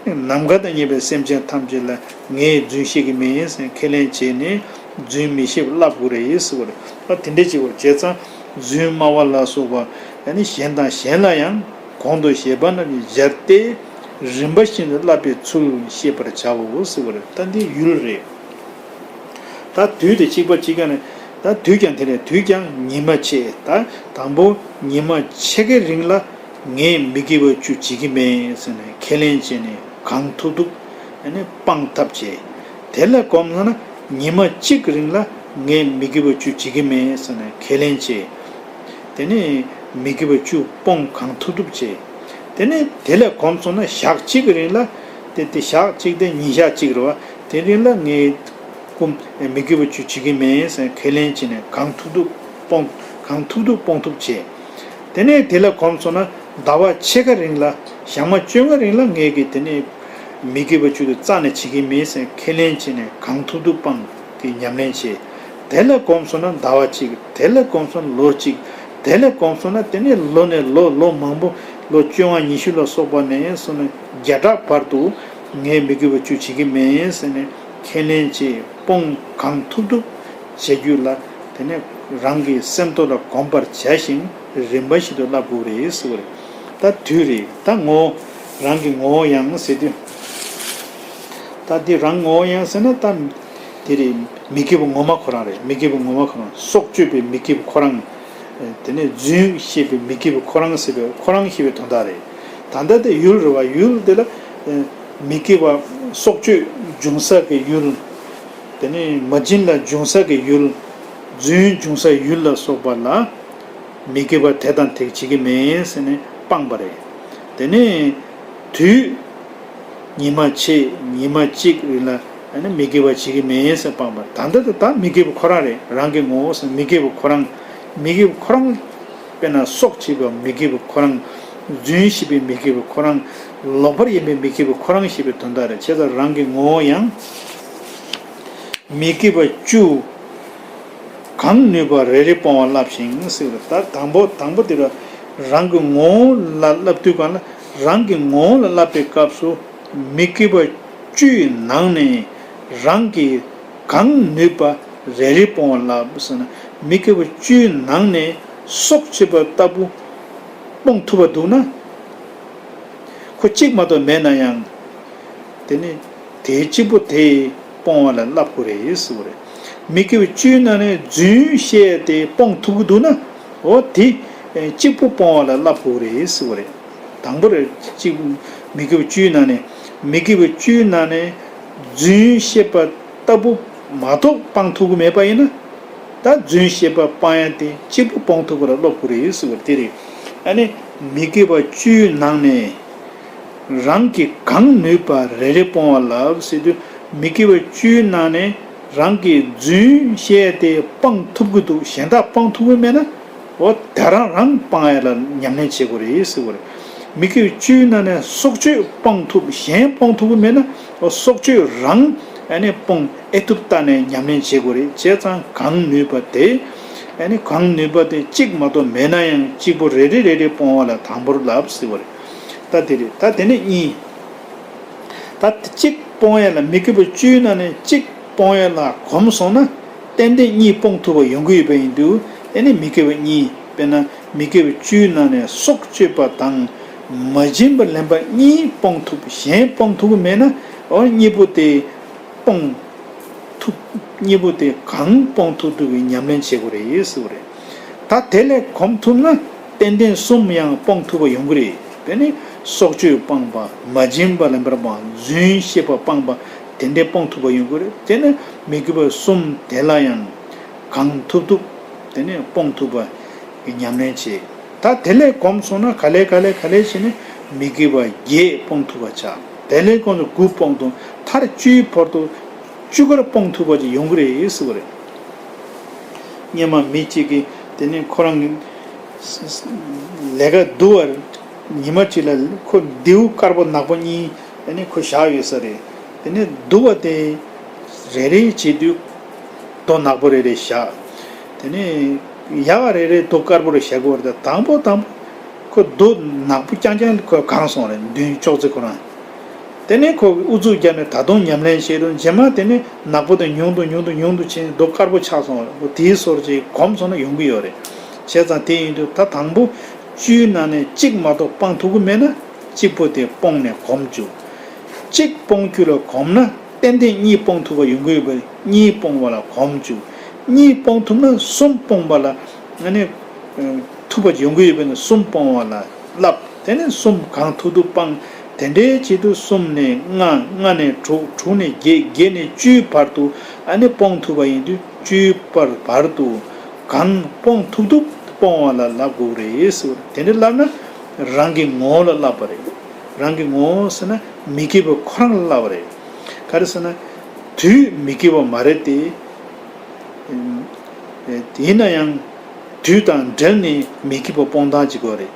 ནམ་མཁའ་དང་མཉམ་པའི་སེམས་ཅན་ཐམས་ཅད་ལ་ངས་རྫུན་བཤད་ཀྱི་མིན་ཟེར་ཁས་ལེན་བྱས་ནས་རྫུན་མི་བཤད་པ་ལབ་དགོས་རེད་ཟེར་བ་རེད། ཨ་དེ་འདྲས་བྱེད་དགོས་རེད། བྱས་ཙང་རྫུན་སྨྲ་བ་ལ་སོགས་པ་ཨ་ནི་གཞན་དང་གཞན་ལ་ཡང་། གོང་དུ་བཤད་པ་རྣམས་ཀྱི་སྦྱར་ཏེ་རིམ་པ་བཞིན་དུ་བསླབ་པའི་ཚུལ་བཤད་པར་བྱའོ་ཟེར་བ་རེད། ད་འདི་ཡུལ་རེད། ད་དུས་དེ་གཅིག་པ་གཅིག་ཀ་ནས་ད་དུས་ཀྱང་དེ་རེད། དུས་ཀྱང་ཉི་མ་ཕྱེད། ད་དང་པོ་ཉི་མ་ཕྱེད་ཀའི་རིང་ལ་ངས་མི་དགེ་བ་བཅུ་བྱེད་ཀྱི་མེད་ཟེར་ནས་ཁས་ལེན་བྱས་ནས་གང་ཐུབ་ཐུབ་ཨ་ནི་སྤང་ཐབས་བྱས། དེ་ལས་གོམས་སོང་ན་ཉི་མ་གཅིག་གི་རིང་ལ་ངས་མི་དགེ་བ་བཅུ་བྱེད་ཀྱི་མེད་ཟེར་ནས་ཁས་ལེན་བྱས། དེ་ནས་མི་དགེ་བ་བཅུ་སྤོང་གང་ཐུབ་ཐུབ་བྱས། དེ་ནས་དེ་ལས་གོམས་སོང་ན་ཞག་གཅིག་གི་རིང་ལ་དེ་དེ་ཞག་གཅིག་དེ་ཉིན་ཞག་གཅིག་རེད་བ། དེ་རིང་ལ་ངས་ཀུན་མི་དགེ་བ་བཅུ་བྱེད་ཀྱི་མེད་ཟེར་ཁས་ལེན་བྱས་ནས་གང་ཐུབ་ཐུབ་སྤོང་གང་ཐུབ་ཐུབ་སྤོང་ཐུབ་བྱས། དེ་ནས་དེ་ལས་གོམས་སོང་ན་ཟླ་བ་ཕྱེད་ཀ་རིང་ལ་ཞག་མ་བཅོ་ལྔ་རིང་ལ་ངས་ཀྱི་དེ་ནས་མི་དགེ་བ་བཅུ་དེ་རྩ་ནས་བྱེད་ཀྱི་མེད་ཟེར་ཁས་ལེན་བྱས་ནས་གང་ཐུབ་ཐུབ་སྤང་གི་ཉམས་ལེན་བྱས། དེ་ལས་གོམས་སོང་ན་ཟླ་བ་གཅིག་དེ་ལས་གོམས་སོང་ན་ལོ་གཅིག་དེ་ལས་གོམས་སོང་ན་དེ་ནས་ལོ་ནས་ལོ་ལོ་མང་པོ་ལོ་བཅོ་ལྔ་ཉི་ཤུ་ལ་སོགས་པ་ནས་སོང་ན་བརྒྱ་ཕྲག་བར་དུ་ངས་མི་དགེ་བ་བཅུ་བྱེད་ཀྱི་མེད་ཟེར་ནས་ཁས་ལེན་བྱས་སྤོང་གང་ཐུབ་ཐུབ་བྱེད་རྒྱུ་ལ་དེ་ནས་རང་གི་སེམས་ཐོག་ལ་གོམས་པར་བྱ་ཞིང་རིམ་པ་བཞིན་དུ་བསླབ་དགོས་རེད་ཟེར་བ་རེད། ད་དུས་རེད། ད་ངོ་བོ་རང་གི་ངོ་བོ་ཡང་ཟེར་དུས། ད་འདི་རང་ངོ་བོ་ཡང་ཟེར་ན་ད་དེ་རེད། མི་དགེ་བ་ངོ་མ་ཁོ་རང་རེད། མི་དགེ་བ་ངོ་མ་ཁོ་རང་། སྲོག་གཅོད་པའི་མི་དགེ་བ་ཁོ་རང་། དེ་ནས་རྫུན་བཤད་པའི་མི་དགེ་བ་ཁོ་རང་ཟེར་བའི་ཁོ་རང་ཞེས་པའི་དོན་དག་རེད། ད་ལྟ་དེ་ཡུལ་རེད་བ། ཡུལ་དེ་ལ་མི་དགེ་བ་སྲོག་གཅོད་འབྱུང་ས་གི་ཡུལ། དེ་ནས་མ་བྱིན་ལ་འབྱུང་ས་གི་ཡུལ། རྫུན་འབྱུང་ས་ཡུལ་ལ་སོགས་པ་ལ། མི་དགེ་བ་དེ་དང་དེ་བྱེད་ཀྱི་མེད་ཟེར་ནས་སྤངས་པ་རེད། དེ་ནས་དུས་ཉི་མ་ཕྱེད། ཉི་མ་གཅིག་རིང་ལ་ཨ་ནི་མི་དགེ་བ་བྱེད་ཀྱི་མེད་ཟེར་སྤངས་པ་རེད། ད་ལྟ་དེ་ད་མི་དགེ་བ་ཁོ་རང་རེད། རང་གི་ངོ་བོ་ཟེར་མི་དགེ་བ་ཁོ་རང་། མི་དགེ་བ་ཁོ་རང་། དཔེར་ན་སྲོག་བཅད་པ་མི་དགེ་བ་ཁོ་རང་། རྫུན་བཤད་པའི་མི་དགེ་བ་ཁོ་རང་། ལོག་པར་གཡེམ་པའི་མི་དགེ་བ་ཁོ་རང་ཞེས་པའི་དོན་དག་རེད། བྱས་ཙང་རང་གི་ངོ་བོ་ཡང་། མི་དགེ་བ་བཅུ། གང་ནུས་པ་རེ་རེ་སྤོང་བ་བསླབ་ཞིང་ཟེར་བ་རེད། ད་དང་པོ་དང་པོ་དེ་ལ་རང་གི་ངོ་བོ་ལ་བསླབ་དུས་གང་ལ་རང་གི་ངོ་བོ་ལ་བསླབ་པའི་སྐབས་སུ་མི་དགེ་བ་བཅུའི་ནང་ནས་རང་གིས་གང་ནུས་པ་རེ་རེ་སྤོང་བ་བསླབ་ཟེར་ན། མི་དགེ་བ་བཅུའི་ནང་ནས་སྲོག་བཅད་པ་ལྟ་བུ་སྤོང་ཐུབ་པ་འདུག་ན། ཁོ་གཅིག་མ་གཏོགས་མེད་ན་ཡང་། དེ་ནི་དེའི་གཅིག་པོ་དེ་སྤོང་བ་ལ་བསླབ་དགོས་རེད་ཟེར་བ་རེད། མི་དགེ་བ་བཅུའི་ནང་ནས་རྫུན་བཤད་དེ་སྤོང་ཐུབ་ཀྱི་འདུག་ན། འོ་དེ་གཅིག་པོ་སྤོང་བ་ལ་བསླབ་དགོས་རེད་ཟེར་བ་རེད། དང་པོ་རེད། གཅིག་མི་དགེ་བ་བཅུའི་ནང་ནས་མི་དགེ་བ་བཅུའི་ནང་ནས་རྫུན་བཤད་པ་ལྟ་བུ་མ་གཏོགས་སྤང་ཐུབ་ཀྱི་མེད་པ་ཡིན་ན། ད་རྫུན་བཤད་པ་སྤང་ཡ་དེ་གཅིག་པུ་སྤོང་ཐུབ་པ་ལ་སློབ་དགོས་རེད་ཟེར་བ་དེ་རེད། ཨ་ནི་མི་དགེ་བ་བཅུའི་ནང་ནས་རང་གིས་གང་ནུས་པ་རེ་རེ་སྤོང་བ་ལབ་ཟེར་དུས། མི་དགེ་བ་བཅུའི་ནང་ནས་རང་གིས་རྫུན་བཤད་དེ་སྤང་ཐུབ་ཀྱི་འདུག་གཞན་དག་སྤང་ཐུབ་ཀྱི་མེད་ན། འོ་དེ་རང་རང་སྤང་ཡ་ལ་ཉམས་ལེན་བྱེད་དགོས་རེད་ཟེར་བ་རེད། མི་དགེ་བཅུའི་ནང་ནས་སྲོག་གཅོད་སྤང་ཐུབ། གཞན་སྤང་ཐུབ་ཀྱི་མེད་ན། འོ་སྲོག་གཅོད་རང་ཨ་ནི་སྤོང་ཨེ་ཐུབ་ལྟ་ནས་ཉམས་ལེན་བྱེད་དགོས་རེད། བྱས་ཙང་གང་ནུས་པ་དེ། ཨ་ནི་གང་ནུས་པ་དེ་གཅིག་མ་གཏོགས་མེད་ན་ཡང་གཅིག་པོ་རེ་རེ་རེ་རེ་སྤོང་བ་ལ་དང་པོར་ལབ་ཟེར་བ་རེད། ད་དེ་རེད། ད་དེ་ནས་གཉིས། ད་གཅིག་སྤོང་ཡ་ལ་མི་དགེ་བ་བཅུའི་ནང་ནས་གཅིག་སྤོང་ཡ་ལ་གོམས་སོང་ན། ཏན་ཏན་གཉིས་སྤོང་ཐུབ་པ་ཡོང་གི་ཡོད་པ་ཡིན་དུས། ཨ་ནི་མི་དགེ་བ་གཉིས། དཔེར་ན་མི་དགེ་བ་བཅུའི་ནང་ནས་སྲོག་གཅོད་པ་དང་མ་བྱིན་པ་ལེན་པ་གཉིས་སྤོང་ཐུབ། གཞན་སྤོང་ཐུབ་ཀྱི་མེད་ན། འོ་གཉིས་པོ་དེ་སྤོང་ཐུབ། གཉིས་པོ་དེ་གང་སྤོང་ཐུབ་ཐུབ་ཀྱི་ཉམས་ལེན་བྱེད་དགོས་རེད་ཟེར་བ་རེད། ད་དེ་ལས་གོམས་ཐུབ་ན་ཏན་ཏན་གསུམ་ཡང་སྤོང་ཐུབ་པ་ཡོང་གི་རེད། དེ་ནི་སྲོག་གཅོད་སྤངས་པ། མ་བྱིན་པ་ལེན་པར་སྤངས། རྫུན་བཤད་པ་སྤངས་པ། དེ་འདྲའི་སྤོང་ཐུབ་པ་ཡོང་གི་རེད། དེ་ནི་མི་དགེ་བ་གསུམ་དེ་ལ་ཡང་གང་ཐུབ་ཐུབ་དེ་ནི་སྤོང་ཐུབ་པ་ཉམས་ལེན་བྱེད། ད་དེ་ལས་གོམས་སོང་ན་ག་ལེ་ག་ལེ་ག་ལེ་བྱས་ནས་མི་དགེ་བ་བརྒྱད་སྤོང་ཐུབ་པ་ཆགས། དེ་ལས་གོམས་སོང་དགུ་སྤོང་ཐུབ། མཐར་བཅུའི་བར་དུ་བཅུ་ཀར་སྤོང་ཐུབ་པ་ཅིག་ཡོང་གི་རེད་ཟེར་བ་རེད། སྔོན་མ་མི་གཅིག་གིས་དེ་ནས་ཁོ་རང་གི་ལས་ཀ་བསྡུ་བར་ཉི་མ་གཅིག་ལ་ཁོ་མདེའུ་དཀར་པོ་ནག་པོ་གཉིས་དེ་ནས་ཁོ་བཞག་ཡོད་ས་རེད། དེ་ནས་བསྡུ་བ་དེ་རེ་རེ་བྱེད་དུས་རྡོ་ནག་པོ་རེ་རེ་བཞག་དེ་ནས་ ཡག་རེ་རེ་རྡོ་དཀར་པོ་རེ་བཞག་གི་ཡོད་རེད། དང་པོ་དང་པོ་ཁོ་རྡོ་ནག་པོ་རྐྱང་རྐྱང་ཁོ་གང་སོང་རེད། མདུན་ཅོག་ཙེ་ཁོ་རང་། དེ་ནས་ཁོ་ཨུ་ཚུགས་བརྒྱབ་ནས་ད་དུང་ཉམས་ལེན་བྱེད་དུས་རྗེས་མ་དེ་ནས་ནག་པོ་དེ་ཉུང་དུ་ཉུང་དུ་ཉུང་དུ་ཕྱིན་རྡོ་དཀར་པོ་ཆགས་སོང་རེད། ཁོ་དེའི་སོར་ཅིག་གོམས་སོང་ན་ཡོང་གི་ཡོད་རེད། བྱས་ཙང་དེ་ཡིན་དུས་ད་དང་པོ་བཅུའི་ནང་ནས་གཅིག་མ་གཏོགས་སྤང་ཐུབ་ཀྱི་མེད་ན་གཅིག་པོ་དེ་སྤོང་ནས་གོམས་བཅུག་གཅིག་སྤོང་རྒྱུ་ལ་གོམས་ན་ཏན་ཏན་གཉིས་སྤོང་ཐུབ་པ་ཡོང་གི་ཡོད་པས་གཉིས་སྤོང་བ་ལ་གོམས་བཅུག་གཉིས་སྤོང་ཐུབ་ན་གསུམ་སྤོང་བ་ལ་ཨ་ནི་ཐུབ་པ་ཡོང་གི་ཡོད་པས་ན་གསུམ་སྤོང་བ་ལ་བསླབ། དེ་ནས་གསུམ་གང་ཐུབ་ཐུབ་སྤང་། དེ་འདྲའི་ཆེད་དུ་གསུམ་ནས་ལྔ། ལྔ་ནས་དྲུག་དྲུག་ནས་བརྒྱད། བརྒྱད་ནས་བཅུའི་བར་དུ་ཨ་ནི་སྤོང་ཐུབ་པ་ཡིན་དུས་བཅུའི་བར་བར་དུ་གང་སྤོང་ཐུབ་ཐུབ་སྤོང་བ་ལ་བསླབ་དགོས་རེད་ཟེར། དེ་འདྲ་བསླབ་ན་རང་གི་ངོ་བོ་ལ་བསླབ་པ་རེད། རང་གི་ངོ་བོ་ཟེར་ན་མི་སྐྱིད་པ་ཁོ་རང་ལ་བསླབ་པ་རེད། ག་རེ་ཟེར་ན། དུས་མི་སྐྱིད་པ་མ་རེད་དེ། ཡིན་ན་ཡང་དུས་དང་འབྲེལ་ནས་མི་སྐྱིད་པ་སྤོང་སྟངས་ཅིག་དགོས་རེད།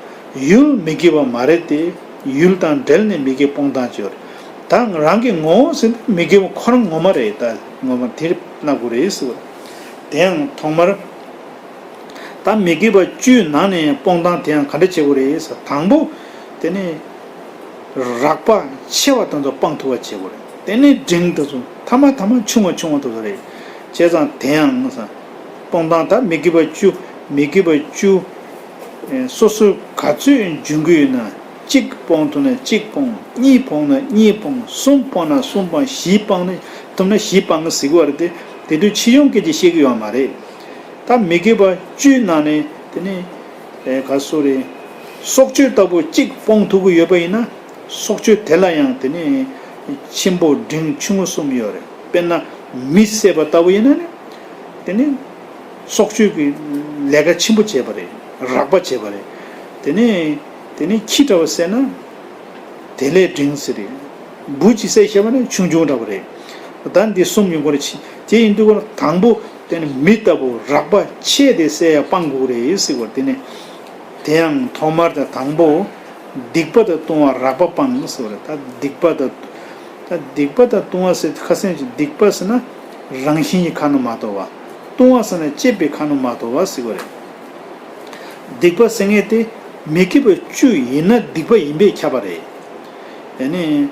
ཡུལ་མི་སྐྱིད་པ་མ་རེད་དེ། ཡུལ་དང་འབྲེལ་ནས་མི་སྐྱིད་སྤོང་སྟངས་ཅིག་ཡོད་རེད། ད་རང་གི་ངོ་བོ་ཟེར་ན་མི་སྐྱིད་པ་ཁོ་རང་ངོ་མ་རེད། ད་ངོ་མ་དེ་བསླབ་དགོས་རེད་ཟེར་བ། དེ་ཡང་ཐོག་མར། ད་མི་སྐྱིད་པ་བཅུའི་ནང་ནས་སྤོང་སྟངས་དེ་ཡང་ག་འདྲ་བྱེད་དགོས་རེད་ཟེར། དང་པོ་དེ་ནི་རགས་པ་ཆེ་བ་དེ་ཚོ་སྤང་ཐུབ་པ་བྱེད་དགོས་རེད། དེ་ནི་འབྲིང་དེ་ཚོ་ཐ་མ་ཐ་མ་ཆུང་བ་ཆུང་བ་དེ་ཚོ་རེད། བྱས་ཙང་དེ་ཡང་ཟེར། སྤོང་སྟངས་ད་མི་སྐྱིད་པ་བཅུ། མི་སྐྱིད་པ་བཅུ། ཨེ། སོ་སོ་ག་ཚོད་འཇོན་གྱི་ཡོད་ན་གཅིག་སྤོང་ཐུབ་ན་གཅིག་སྤོང་། གཉིས་སྤོང་ན་གཉིས་སྤོང་། གསུམ་སྤོང་ན་གསུམ་སྤོང་། བཞི་སྤོང་ན་ཐུབ་ན་བཞི་སྤོང་ཟེར་གྱི་ཡོད་རེད་དེ། དེ་དུས་ཕྱི་ཡོང་སྐད་ཆ་བཤད་ཀྱི་ཡོད་མ་རེད། ད་མི་སྐྱིད་པ་བཅུའི་ནང་ནས་དེ་ནི་ཨེ་ག་སོ་རེད། སྲོག་གཅོད་ལྟ་བུ་གཅིག་སྤོང་ཐུབ་ཀྱི་ཡོད་པ་ཡིན་ན་སྲོག་གཅོད་དེ་ལ་ཡང་དེ་ནི་ཆེན་པོ་འབྲིང་ཆུང་ངུ་གསུམ་ཡོད་རེད། དཔེར་ན་མི་བསད་པ་ལྟ་བུ་ཡིན་ན་ནི་དེ་ནི་སྲོག་གཅོད་ཀྱི་ལས་ཀ་ཆེན་པོ་བྱས་པ་རེད། རགས་པ་བྱས་པ་རེད། དེ་ནི་དེ་ནི་ཁྱི་འདྲ་བ་བསད་ན། དེ་ལས་འབྲིང་ཟེར་རེད། འབུ་གཅིག་བསད་ཤེས་པ་ནི་ཆུང་ཆུང་འདྲ་བོ་རེད། ད་འདི་གསུམ་ཡོང་གི་རེད། དེ་ཡིན་དུས་ཁོ་ན་དང་པོ་དེ་ནི་མི་ལྟ་བུ་རགས་པ་ཆེ་དེ་བསད་ཡ་སྤང་དགོས་རེད་ཟེར་བ་དེ་ནི། དེ་ཡང་ཐོག་མར་དང་དང་པོ་སྡིག་པ་དང་ལྟུང་བ་རགས་པ་སྤང་ཟེར་བ་རེད། ད་སྡིག་པ་དང་། ད་སྡིག་པ་དང་ལྟུང་བ་ཟེར་ཁ་སེང་ཅིག་སྡིག་པ་ཟེར་ན་རང་བཞིན་གྱི་ཁ་ནས་མ་དོར་བ། ལྟུང་བ་ཟེར་ན་བྱས་པའི་ཁ་ནས་མ་དོར་བ་ཟེར་བ་རེད། སྡིག་པ་ཟེར་མཁན་དེ་མི་སྐྱིད་པ་བཅུ་ཡིན་ན་སྡིག་པ་ཡིན་པས་ཁྱབ་པ་རེད། ཨ་ནི།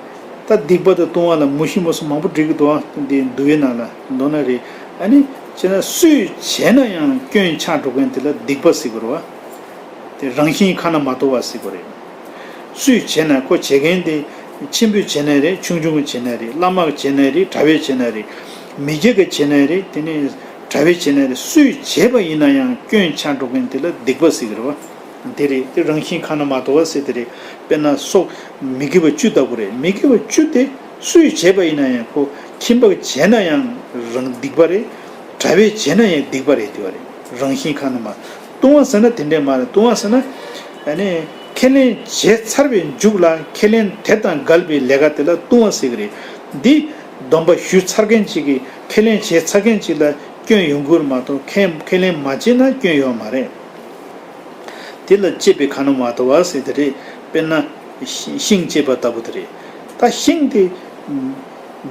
ད་སྡིག་པ་དང་ལྟུང་བ་ལ་མུ་བཞི་མུ་གསུམ་མང་པོ་འགྲིག་གི་འདུག་ཨ། འདི་འདུལ་བའི་ནང་ལ་མདོར་ན་རེད། ཨ་ནི། བྱས་ན་སུས་བྱས་ན་ཡང་སྐྱོན་ཆགས་འགྲོ་མཁན་དེ་ལ་སྡིག་པ་ཟེར་དགོས་རེད་བ། དེ་རང་བཞིན་ཁ་ན་མ་ཐོ་བ་ཟེར་དགོས་རེད། སུས་བྱས་ན་ཁོ་བྱེད་མཁན་དེ་ཆེན་པོས་བྱས་ན་རེད། ཆུང་ཆུང་གིས་བྱས་ན་རེད། བླ་མ་གིས་བྱས་ན་རེད། གྲྭ་པས་བྱས་ན་རེད། མི་སྐྱ་གིས་བྱས་ན་རེད། དེ་ནས་གྲྭ་པས་བྱས་ན་རེད། སུས་བྱས་པ་ཡིན་ན་ཡང་སྐྱོན་ཆགས་འགྲོ་མཁན་དེ་ལ་སྡིག་པ་ཟེར་གི་རེད་བ། དེ་རེད། དེ་རང་བཞིན་ཁ་ན་མ་ཐོ་བ་ཟེར་དེ་རེད། དཔེར་ན་སྲོག་མི་དགེ་བ་བཅུ་ལྟ་བུ་རེད། མི་དགེ་བ་བཅུ་དེ་སུས་བྱས་པ་ཡིན་ན་ཡང་ཁོ་ཁྱིམ་པ་གིས་བྱས་ན་ཡང་རང་སྡིག་པ་རེད། གྲྭ་པས་བྱས་ན་ཡང་སྡིག་པ་རེད། དེ་བ་རེད། རང་བཞིན་ཁ་ན་མ། ལྟུང་བ་ཟེར་ན་དེ་འདྲས་མ་རེད། ལྟུང་བ་ཟེར་ན། ཨ་ནི། ཁས་ལེན་བྱས་ཚར་བའི་མཇུག་ལ་ཁས་ལེན་དེ་དང་འགལ་བའི་ལས་ཀ་དེ་ལ་ལྟུང་བ་ཟེར་གི་རེད། འདི་སྡོམ་པ་ཞུ་ཚར་མཁན་ཅིག་གིས་ཁས་ལེན་བྱས་ཚར་མཁན་ཅིག་ལ་སྐྱོན་ཡོང་གི་རེད་མ་གཏོགས་ཁས་ཁས་ལེན་མ་བྱས་ན་སྐྱོན་ཡོད་མ་རེད། དེ་ལ་བཅད་པའི་ཁ་ན་མ་ཐོ་བ་ཟེར་དེ་རེད། དཔེར་ན། ཤིང་བཅད་པ་ལྟ་བུ་དེ་རེད། ད་ཤིང་དེ།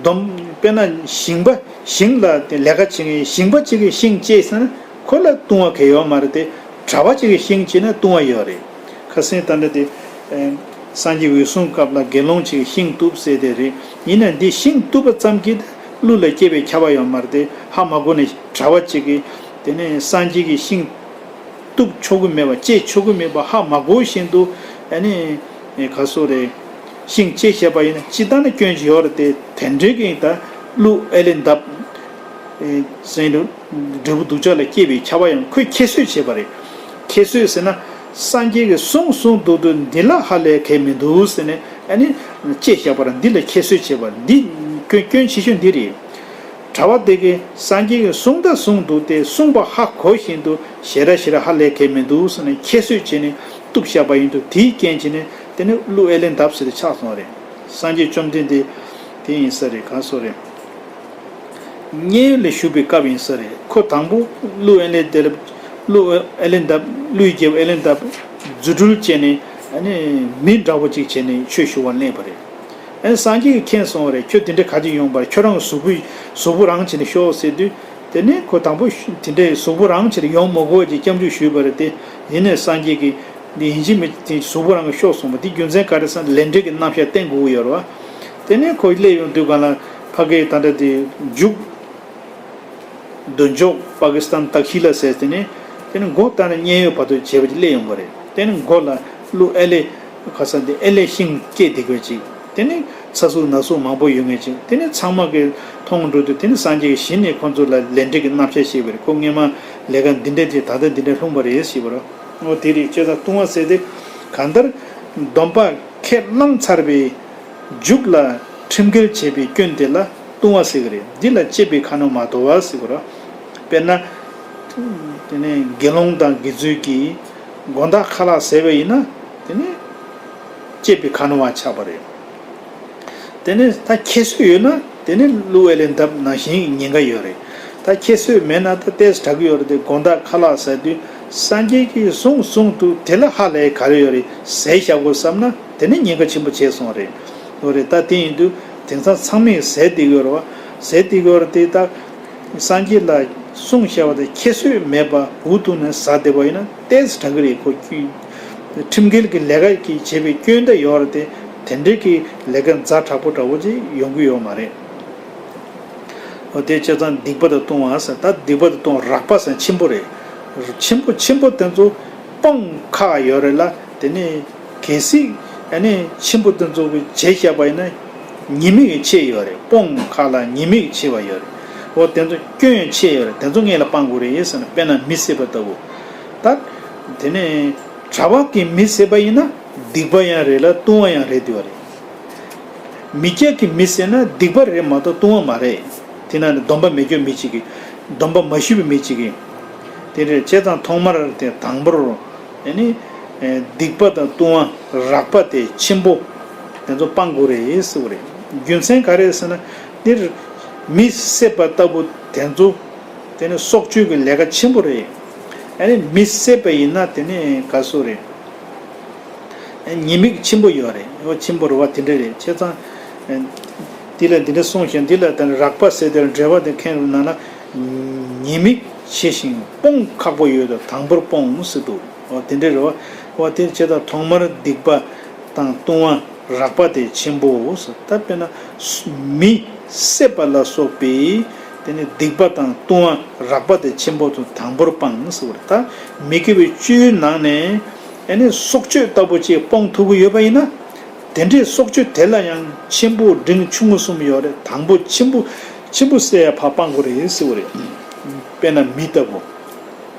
སྡོམ། དཔེར་ན་ཞིང་པ། ཞིང་ལ་དེ་ལས་ཀ་བྱེད་མཁན་ཞིང་པ་གཅིག་གིས་ཤིང་བཅད་ཟེར་ན་ཁོ་ལ་ལྟུང་བ་གང་ཡང་ཡོད་མ་རེད་དེ། གྲྭ་པ་གཅིག་གིས་ཤིང་བཅད་ན་ལྟུང་བ་ཡོད་རེད། ཁ་སང་ད་ལྟ་དེ། སངས་རྒྱས་འོད་སྲུང་སྐབས་ལ་དགེ་སློང་གཅིག་གིས་ཤིང་གཏུབ་ཟེར་དེ་རེད། ཡིན་ན་འདི་ཤིང་གཏུབ་པ་ཙམ་གྱིས་ཀླུ་ལ་སྐྱེ་བའི་ཁྱབ་པ་ཡོད་མ་རེད་དེ། ཧ་མ་གོ་ནས་གྲྭ་པ་གཅིག་གིས་དེ་ནས་སངས་རྒྱས་ཀྱི་ཤིང་། གཏུབ་ཆོག་གི་མེད་པ། བཅད་ཆོག་གི་མེད་པ་ཧ་མ་གོ་བཞིན་དུ། ཨ་ནི། ག་སོ་རེད། ཤིང་བཅད་བཞག་པ་ཡིན་ན་སྤྱིར་བཏང་ནི་སྐྱོན་ཅིག་ཡོད་རེད་དེ། དེ་འདྲའི་གི་ད་ཀླུ་ཨེ་ལས་འདབ། ཟེར་དུས་འབྲས་བུ་སྡུག་ཅག་ལ་སྐྱེས་པའི་ཁྱབ་པ་ཡང་ཁོས་ཁྱད་གསོད་བྱས་པ་རེད། ཁྱད་གསོད་ཟེར་ན། སངས་རྒྱས་ཀྱིས་གསུངས་གསུངས་འདུག་འདུག་འདི་ལ་ཧ་ལས་མཁན་མི་འདུག་ཟེར་ནས་ཨ་ནི། བཅད་བཞག་པ་རེད། འདི་ལ་ཁྱད་གསོད་བྱས་པ་རེད། འདི་སྐྱོན་སྐྱོན་ཆེ་ཤོས་འདི་རེད། གྲྭ་པ་དེ་གིས་སངས་རྒྱས་ཀྱིས་གསུངས་ད་གསུངས་འདུག་སྟེ། གསུངས་པ་ཧ་གོ་བཞིན་དུ་ཞེ་དྲག་ཞེ་དྲག་ཧ་ལས་མཁན་མི་འདུག་ཟེར་ནས་ཁྱད་གསོད་བྱས་ནས་གཏུབ་བཞག་པ་ཡིན་དུས། དེའི་རྐྱེན་བྱས་ནས་དེ་ནི་ཀླུ་ཨེ་ལས་འདབ་ཟེར་ཏེ་ཆགས་སོང་བ་རེད། སངས་རྒྱས་བཅོམ་ལྡན་འདས་དེ་ཡིན་ས་རེད། གང་སོང་རེད། མཉན་ཡོད་ལ་བཞུགས་པའི་སྐབས་ཡིན་ས་རེད། ཁོ་དང་པོ་ཀླུ་ཨེ་ལས་དེ་ལ། ཀླུ་ཨེ་ལས་འདབ། ཀླུའི་རྒྱལ་པོ་ཨེ་ལས་འདབ་རྫུ་འཕྲུལ་བྱས་ནས་ཨ་ནི་མི་འདྲ་པོ་ཅིག་བྱས་ནས་ཆོས་ཞུ་བར་གནས་པ་རེད། ཨ་ནི་སངས་རྒྱས་ཀྱིས་མཁྱེན་སོང་བ་རེད། ཁྱོད་དེ་འདྲ་ག་ཅིག་ཡོང་བར། ཁྱོད་རང་གི་གཟུགས་པོ་གཟུགས་པོ་རང་བྱས་ནས་ཤོག་ཟེར་དུས། དེ་ནས་ཁོ་དང་པོ་དེ་འདྲའི་གཟུགས་པོ་རང་ཕྱིར་ཡོང་མི་དགོས་ཅེས་སྐྱབས་འཇུག་ཞུས་པ་རེད་དེ། ཡིན་ནའི་སངས་རྒྱས་ཀྱིས་འདི་ཡིན་གཅིག་མིན་གཅིག་གཟུགས་པོ་རང་གི་ཤོར་སོང་བ་འདི་རྒྱུ་མཚན་ག་རེ་ཟེར་ན་ལས་འབྲས་ཀྱི་རྣམ་གཞག་བསྟན་དགོས་ཀྱི་ཡོད་རེད་བ། དེ་ནས་ཁོ་སླེབས་ཡོང་དུས་སྒང་ལ་ཕ་གིའི་ད་ལྟ་དེ་མཇུག་མདུན་ཅོག་པ་ཀི་སི་ཐན་ཏག་ཤི་ལ་ཟེར་དེ་ནས་དེ་ནས་མགོ་བཏགས་ནས་མཉན་ཡོད་བར་དུ་བྱས་པ་ཅིག་སླེབས་ཡོང་གི་རེད། དེ་ནས་མགོ་ལ་ཀླུ་ཨེ་ལེ་ཁ་ས་འདི་ཨེ་ལེ་ཤིང་སྐྱེས་བསྡད་དགོས་ཅིག་དེ་ནས་ཚ་ཟུག་ན་ཟུག་མང་པོ་ཡོད་ངེས་ཅིག་དེ་ནས་ཚང་མ་གིས་མཐོང་འགྲོ་དུས་དེ་ནས་སངས་རྒྱས་ཀྱིས་གཞི་ནས་ཁོ་ཚོ་ལ་ལས་འབྲས་ཀྱི་རྣམ་གཞག་བཤད་པ་རེད། ཁོ་སྔོན་མ་ལས་ཀ་འདི་འདྲ་དེ་ད་ལྟ་འདི་འདྲ་ལྷུང་བ་རེད་ཞེས་པ་རེད། འོ་དེ་རེད། བྱས་ཙང་ལྟུང་བ་ཟེར་དེ་གང་ལྟར་སྡོམ་པ་ཁས་བླངས་ཚར་བའི་མཇུག་ལ་ཁྲིམས་འགལ་བྱས་པའི་སྐྱོན་དེ་ལ་ལྟུང་བ་ཟེར་གི་རེད། འདི་ལ་བཅད་པའི་ཁ་ནོར་མ་དོར་བ་ཟེར་གི་རེད། དཔེར་ན། དེ་ནས་དགེ་སློང་དང་དགེ་ཚུལ་གྱིས་དགོང་དག་ཁ་ལག་ཟས་པ་ཡིན་ན་དེ་ནས་བཅད་པའི་ཁ་ནོར་བ་ཆགས་པ་རེད། དེ་ནས་ད་ཁྱད་གསོད་ཡོད་ན་དེ་ནས་ཀླུ་ཨེ་ལེ་འདབ་ནང་བཞིན་ཉེན་ཁ་ཡོད་རེད། ད་ཁྱད་གསོད་མེད་ན་ད་ཏོག་ཙམ་དྲག་གི་ཡོད་རེད་དེ། དགོང་དག་ཁ་ལག་ཟ་དུས་སངས་རྒྱས་ཀྱིས་གསུངས་གསུངས་འདུག་དེ་ལ་ཧ་ལས་ག་རེ་ཡོད་རེད། ཟས་བཞག་དགོས་བསམ་ན་དེ་ནི་ཉེན་ཁ་ཆེན་པོ་བྱས་སོང་རེད། འོ་རེད། ད་དེ་ཡིན་དུས་དེང་སང་ཚང་མས་ཟས་བསྡད་ཡོད་རེད་བ། ཟས་བསྡད་ཡོད་རེད་དེ། ད་སངས་རྒྱས་ལ་གསུངས་བཞག་པ་དེ་ཁྱད་གསོད་མེད་པ་འུ་ཐུག་ནས་ཟ་བསྡད་པ་ཡིན་ན་ཏོག་ཙམ་དྲག་གི་རེད། ཁོ་ཁྲིམས་འགལ་གྱི་ལས་ཀ་གིས་བྱས་པའི་སྐྱོན་ད་ཡོད་རེད་དེ། དེ་འདྲའི་གི་ལས་ཀ་ཛ་དྲག་པོ་འདྲ་བོ་ཅིག་ཡོང་གི་ཡོད་མ་རེད། འོ་དེ་བྱས་ཙང་སྡིག་པ་དང་ལྟུང་བ་ཟེར། ད་སྡིག་པ་དང་ལྟུང་བ། རགས་པ་ཟེར་ཆེན་པོ་རེད། ཆེན་པོ་ཆེན་པོ་དེ་ཚོ་སྤོང་ཁག་ཡོད་རེད་ལ། དེ་ནས་གལ་སྲིད་ཨ་ནི་ཆེན་པོ་དེ་ཚོ་གི་བྱས་བཞག་པ་ཡིན་ན་ཉེས་དམིགས་ཆེ་ཡོད་རེད། སྤོང་ཁག་ལ་ཉེས་དམིགས་ཆེ་བ་ཡོད་རེད། འོ་དེ་ཚོ་སྐྱོན་ཆེ་ཡོད་རེད། དེ་ཚོ་སྔོན་ལ་སྤང་དགོས་རེད་ཟེར་ན། དཔེར་ན་མི་བསད་པ་ལྟ་བུ། ད་དེ་ནས་གྲྭ་པ་གིས་མི་བསད་པ་ཡིན་ན་སྡིག་པ་ཡང་རེད་ལ་ལྟུང་བ་ཡང་རེད་འདུག་བ་རེད། མི་སྐྱ་གིས་མི་བསད་ན་སྡིག་པ་རེད་མ་གཏོགས་ལྟུང་བ་མ་རེད། དེ་ན་ནི་སྡོམ་པ་མེད་སྐྱོ་མི་གཅིག་གིས། སྡོམ་པ་མ་ཞུས་པའི་མི་གཅིག་གིས། དེ་རེད། བྱས་ཙང་ཐོག་མར་དེ་དང་པོར་ཨ་ནི་སྡིག་པ་དང་ལྟུང་བ། རགས་པ་དེ་ཆེན་པོ་དེ་ཚོ་སྤང་དགོས་རེད་ཟེར་བ་རེད། རྒྱུ་མཚན་ག་རེ་ཟེར་ན། འདིར་མི་བསད་པ་ལྟ་བུ་དེ་ཚོ་དེ་ནི་སྲོག་གཅོད་ཀྱི་ལས་ཀ་ཆེན་པོ་རེད། ཨ་ནི་མི་བསད་པ་ཡིན་ན་དེ་ནི་ག་སུ་རེད། ཉེས་དམིགས་ཆེན་པོ་ཡོད་རེད། འོ་ཆེན་པོ་རེད་བ། དེ་འདྲ་རེད། བྱས་ཙང་། འདི་ལ་འདི་འདྲ་གསུངས་ཤིང་། འདི་ལ་ད་རགས་པ་ཟེར་དེར་འགྲེལ་པ་དེ་མཁན་རུ་ན་ན། ཉེས་དམིགས་ཆེ་ཞིང་སྤོང་ཁག་པོ་ཡོད་དོ། དང་པོར་སྤོང་ཟེར་འདུག་འོ་དེ་འདྲ་རེད་བ། འོ་དེ་བྱས་ཙང་ཐོག་མར་སྡིག་པ་དང་ལྟུང་བ། རགས་པ་དེ་ཆེན་པོའོ་ཟེར། ད་དཔེར་ན་མི་བསད་པ་ལ་སོགས་པའི་དེ་ནི་སྡིག་པ་དང་ལྟུང་བ། རགས་པ་དེ་ཆེན་པོ་དང་དང་པོར་སྤང་ཟེར་བ་རེད། ད་མི་དགེ་བའི་བཅུའི་ནང་ནས་ཨ་ནི་སྲོག་གཅོད་ལྟ་བུ་ཅིག་སྤོང་ཐུབ་ཀྱི་ཡོད་པ་ཡིན་ན། དེ་འདྲའི་སྲོག་གཅོད་དེ་ལ་ཡང་ཆེན་པོ་འབྲིང་ཆུང་ངུ་གསུམ་ཡོད་རེད། དང་པོ་ཆེན་པོ་ཆེན་པོ་བསད་ཡ་ཕར་སྤང་དགོས་རེད་ཟེར་བ་རེད། དཔེར་ན་མི་ལྟ་བུ།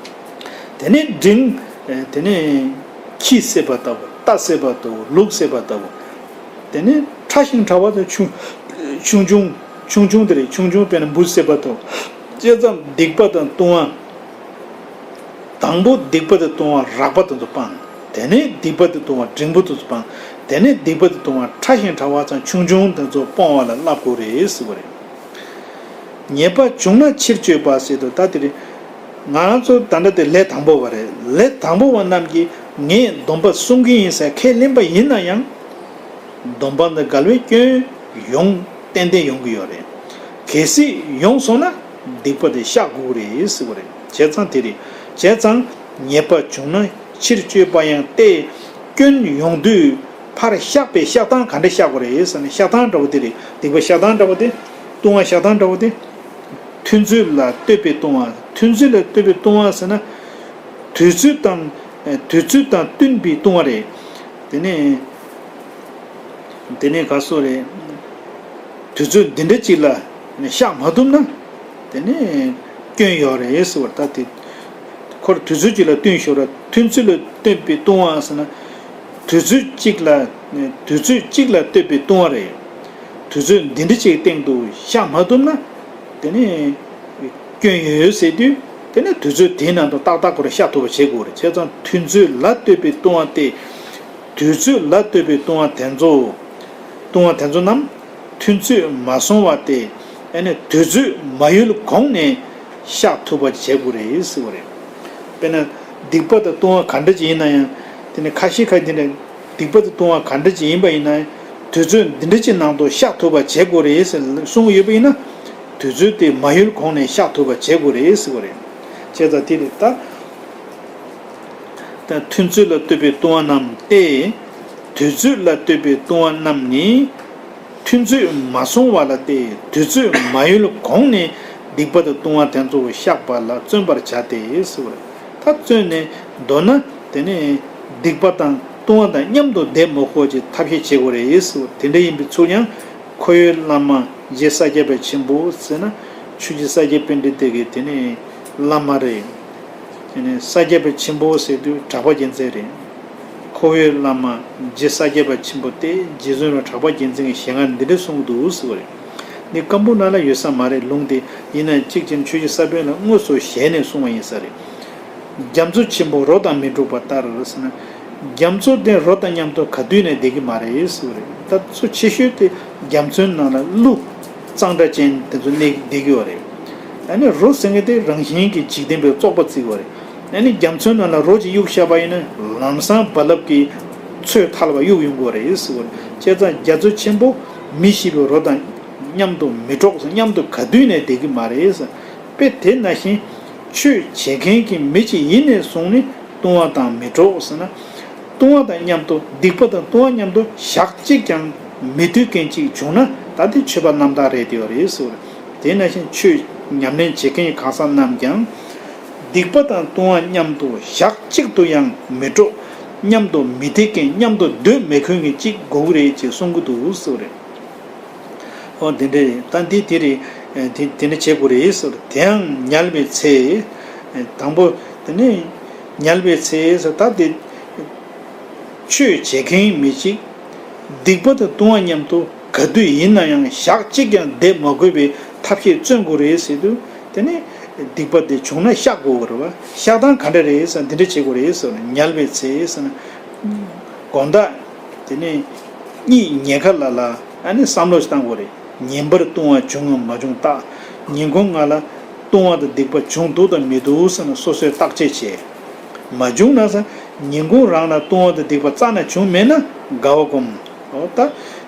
དེ་ནས་འབྲིང་། དེ་ནས་ཁྱི་བསད་པ་ལྟ་བུ། རྟ་བསད་པ་ལྟ་བུ། ལུག་བསད་པ་ལྟ་བུ། དེ་ནས་ཕྲ་ཞིང་ཕྲ་བ་དང་ཆུང་ཆུང་ཆུང་། ཆུང་ཆུང་དེ་རེད། ཆུང་ཆུང་དཔེར་ན་འབུ་བསད་པ་ལྟ་བུ། བྱས་ཙང་སྡིག་པ་དང་ལྟུང་བ། དང་པོ་སྡིག་པ་དང་ལྟུང་བ། རགས་པ་དེ་ཚོ་སྤང་། དེ་ནས་སྡིག་པ་དང་ལྟུང་བ་འབྲིང་པོ་དེ་ཚོ་སྤང་། དེ་ནས་སྡིག་པ་དང་ལྟུང་བ་ཕྲ་ཞིང་ཕྲ་བ་དང་ཆུང་ཆུང་དེ་ཚོ་སྤོང་བ་ལ་བསླབ་དགོས་རེད་ཟེར་བ་རེད། ཉེས་པ་བྱུང་ན་ཕྱིར་བཅོས་པ་ཟེར་དུས། ད་དེ་རེད། ང་རང་ཚོ་ད་ལྟ་དེ་ལས་དང་པོ་བ་རེད། ལས་དང་པོ་བ་རྣམས་ཀྱིས་ངས་སྡོམ་པ་སྲུང་གི་ཡིན་ཟེར་ཁས་ལེན་པ་ཡིན་ན་ཡང་། སྡོམ་པ་དང་འགལ་བའི་སྐྱོན་ཡོང་ཏན་ཏན་ཡོང་གི་ཡོད་རེད། གལ་སྲིད་ཡོང་སོང་ན་སྡིག་པ་དེ་བཤགས་དགོས་རེད་ཟེར་བ་རེད། བྱས་ཙང་དེ་རེད། བྱས་ཙང་ཉེས་པ་བྱུང་ན་ཕྱིར་བཅོས་པ་ཡང་སྟེ། སྐྱོན་ཡོང་དུས་ཕར་བཤགས་པའི་བཤགས་སྟངས་ག་འདྲ་བཤགས་དགོས་རེད་ཟེར་ན། བཤགས་སྟངས་འདྲ་བོ་དེ་རེད། སྡིག་པ་བཤགས་སྟངས་འདྲ་བོ་དེ། ལྟུང་བ་བཤགས་སྟངས་འདྲ་བོ་དེ། ཐུན་ཚོད་ལ་ལྟོས་པའི་ལྟུང་བ། ཐུན་ཚོད་ལ་ལྟོས་པའི་ལྟུང་བ་ཟེར་ན། དུས་ཚོད་དང་། དུས་ཚོད་དང་བསྟུན་པའི་ལྟུང་བ་རེད། དེ་ནས། དེ་ནས་ག་སོ་རེད། དུས་ཚོད་འདི་འདྲ་ཅིག་ལ་བཤགས་མ་ཐུབ་ན། དེ་ནས་སྐྱོན་ཡོད་རེད་ཟེར་བ། ད་དེ་ཁོར་དུས་ཚོད་ཅིག་ལ་བསྟུན་ཞོར་ལ། ཐུན་ཚོད་ལ་ལྟོས་པའི་ལྟུང་བ་ཟེར་ན། དུས་ཚོད་གཅིག་ལ། དུས་ཚོད་གཅིག་ལ་ལྟོས་པའི་ལྟུང་བ་རེད། དུས་ཚོད་འདི་འདྲ་ཅིག་སྟེང་དུ་བཤགས་མ་ཐུབ་ན། དེ་ནས་སྐྱོན་ཡོད་ཟེར་དུས། དེ་ནས་དུས་ཚོད་དེའི་ནང་དུ་ཏག་ཏག་ཁོ་རང་བཤགས་ཐུབ་པ་བྱེད་དགོས་རེད། བྱས་ཙང་ཐུན་ཚོད་ལ་ལྟོས་པའི་ལྟུང་བ་སྟེ། དུས་ཚོད་ལ་ལྟོས་པའི་ལྟུང་བ་དེ་ཚོ། ལྟུང་བ་དེ་ཚོ་རྣམས་ཐུན་ཚོད་མ་སོང་བ་སྟེ། ཨ་ནི་དུས་ཚོད་མ་ཡོལ་གོང་ནས་བཤགས་ཐུབ་པ་བྱེད་དགོས་རེད་ཟེར་བ་རེད། དཔེར་ན། སྡིག་པ་དང་ལྟུང་བ་ག་འདྲ་ཅིག་ཡིན་ན་ཡང་། དེ་ནི་ཁ་ཤས་ཁ་དེ་འདྲ། སྡིག་པ་དང་ལྟུང་བ་ག་འདྲ་ཅིག་ཡིན་པ་ཡིན་ན་ཡང་། དུས་ཚོད་འདི་འདྲ་ཅིག་ནང་དུ་བཤགས་ཐུབ་པ་བྱེད་དགོས་རེད་ཟེར་གསུང་གི་ཡོད་པ་ཡིན་ན། དུས་ཚོད་དེ་མ་ཡོལ་གོང་ནས་བཤགས་ཐུབ་པ་བྱེད་དགོས་རེད་ཟེར་བ་རེད། བྱས་ཙང་དེ་རེད་ད། ད་ཐུན་ཚོད་ལ་ལྟོས་པའི་ལྟུང་བ་རྣམས་ཏེ། དུས་ཚོད་ལ་ལྟོས་པའི་ལྟུང་བ་རྣམས་ནི། ཐུན་ཚོད་མ་སོང་བ་ལ་སྟེ་དུས་ཚོད་མ་ཡོལ་གོང་ནས་སྡིག་པ་དང་ལྟུང་བ་དེ་ཚོ་བཤགས་པ་ལ་བརྩོན་པར་བྱ་སྟེ་ཟེར་བ་རེད། ད་བརྩོན་ནས་མདོར་ན་དེ་ནས་སྡིག་པ་དང་ལྟུང་བ་དང་མཉམ་དུ་བསྡད་མི་དགོས་ཀྱི་ཐབས་ཤེས་བྱེད་དགོས་རེད་ཟེར་བ་དེ་འདྲ་ཡིན་པའི་ཚུལ་ཡང་། འཁོར་བའི་བླ་མ་རྗེ་ས་སྐྱ་པ་ཆེན་པོ་ཟེར་ན་ཆོས་རྗེ་ས་སྐྱ་པཎྜི་ཏ་གི་དེ་ནས་བླ་མ་རེད། དེ་ནས་ས་སྐྱ་པ་ཆེན་པོ་ཟེར་དུས་གྲགས་པ་རྒྱལ་མཚན་རེད། འཁོར་བའི་བླ་མ་རྗེ་ས་སྐྱ་པ་ཆེན་པོ་སྟེ་རྗེ་བཙུན་རབ་གྲགས་པ་རྒྱལ་མཚན་གྱི་ཞལ་སྔ་འདི་འདྲ་གསུངས་འདུག་ཟེར་བ་རེད། འདི་སྐམ་པོ་ནང་ལ་ཡོད་ས་མ་རེད་ལུང་དེ། ཡིན་ན་གཅིག་ཀྱང་ཆོས་རྗེ་ས་པཎ་ལ་དངོས་སུ་ཞལ་ནས་གསུངས་པ་ཡིན་ས་རེད། རྒྱ་མཚོ་ཆེན་པོ་རོ་དང་མི་འགྲོགས་པ་ལྟར་ཟེར་ན། རྒྱ་མཚོ་དེ་རོ་དང་མཉམ་དུ་ག་དུས་ནས་བསྡད་ཀྱི་མ་རེད་ཟེར་བ་རེད། ད་གཙོ་ཆེ་ཤོས་དེ་རྒྱ་མཚོའི་ནང་ལ་ཀླུ་གཙང་སྦྲ་ཅན་དེ་ཚོ་གནས་བསྡད་ཀྱི་ཡོད་རེད། ཨ་ནི་རོ་ཟེར་མཁན་དེ་རང་བཞིན་གྱི་འཇིག་རྟེན་པའི་བཙོག་པ་བརྩི་གི་ཡོད་རེད། ཨ་ནི་རྒྱ་མཚོའི་ནང་ལ་རོ་ཅིག་གཡུགས་བཞག་པ་ཡིན་ན་ལམ་སང་རྦ་རླབས་ཀྱིས་མཚོ་ཐལ་བ་གཡུགས་ཡོང་གི་ཡོད་རེད་ཟེར་བ་རེད། བྱས་ཙང་རྒྱ་མཚོ་ཆེན་པོ་མི་ཤེས་པའི་རོ་དང་མཉམ་དུ་མི་འགྲོགས་ཟེར། མཉམ་དུ་ག་དུས་ནས་བསྡད་ཀྱི་མ་རེད་ཟེར། དཔེ་དེ་ནང་བཞིན་ཆོས་བྱེད་མཁན་གྱི་མི་ཅིག་ཡིན་ནས་བཟུང་ནས་ལྟུང་བ་དང་མི་འགྲོགས་ཟེར་ན། ལྟུང་བ་དང་མཉམ་དུ་སྡིག་པ་དང་ལྟུང་བ་མཉམ་དུ་ཞག་གཅིག་ཀྱང་མི་སྡོད་མཁན་ཅིག་བྱུང་ན་ད་དེ་ཆོས་པ་རྣམ་དག་རེད་དེ་ཡོད་རེད་ཟེར། དེ་ནང་བཞིན་ཆོས་ཉམས་ལེན་བྱེད་མཁན་གང་ཟག་རྣམས་ཀྱང་སྡིག་པ་དང་ལྟུང་བ་མཉམ་དུ་ཞག་གཅིག་ཏུ་ཡང་མི་འགྲོགས། མཉམ་དུ་མི་སྡོད་མཁན་མཉམ་དུ་སྡོད་མི་དགོས་མཁན་ཅིག་དགོས་ཀྱི་རེད་ཅེས་གསུང་གི་འདུག་ཟེར་བ་རེད། ཨོ་དེ་འདྲས་ད་འདི་དེ་རེད། དེ་དེ་འདྲ་བྱེད་དགོས་རེད་ཟེར། དེའང་ཉལ་བའི་ཚེ། དང་པོ་དེ་ནས་ཉལ་བའི་ཚེ་ཟེར་ད་དེ་ཆོས་བྱེད་མཁན་མི་གཅིག་སྡིག་པ་དང་ལྟུང་བ་མཉམ་དུ་ག་དུས་ཡིན་ན་ཡང་ཞག་གཅིག་ཀྱང་བསྡད་མ་དགོས་པའི་ཐབས་ཤེས་བརྩོན་དགོས་རེད་ཟེར་དུས་དེ་ནས་སྡིག་པ་དེ་བྱུང་ན་བཤགས་དགོས་རེད་བ། བཤགས་སྟངས་ག་འདྲ་རེད་ཟེར་འདི་འདྲ་བྱེད་དགོས་རེད་ཟེར་ན། ཉལ་བའི་ཚེ་ཟེར་ན་དགོང་དག་དེ་ནས་གཉིད་ཉལ་ཁ་ལ་ལ་ཨ་ནི་བསམ་བློ་ཞིག་བཏང་དགོས་རེད། ཉིན་པར་ལྟུང་བ་བྱུང་ངམ་མ་བྱུང་བརྟག་ཉིན་གུང་ང་ལ་ལྟུང་བ་དང་སྡིག་པ་བྱུང་འདུག་དང་མི་འདུག་ཟེར་ན་སོ་སོས་བརྟག་དཔྱད་བྱེད། མ་བྱུང་ན་ཟེར་ཉིན་གུང་རང་ལ་ལྟུང་བ་དང་སྡིག་པ་རྩ་ནས་བྱུང་མེད་ན་དགའ་བ་སྒོམ། འོ་ད་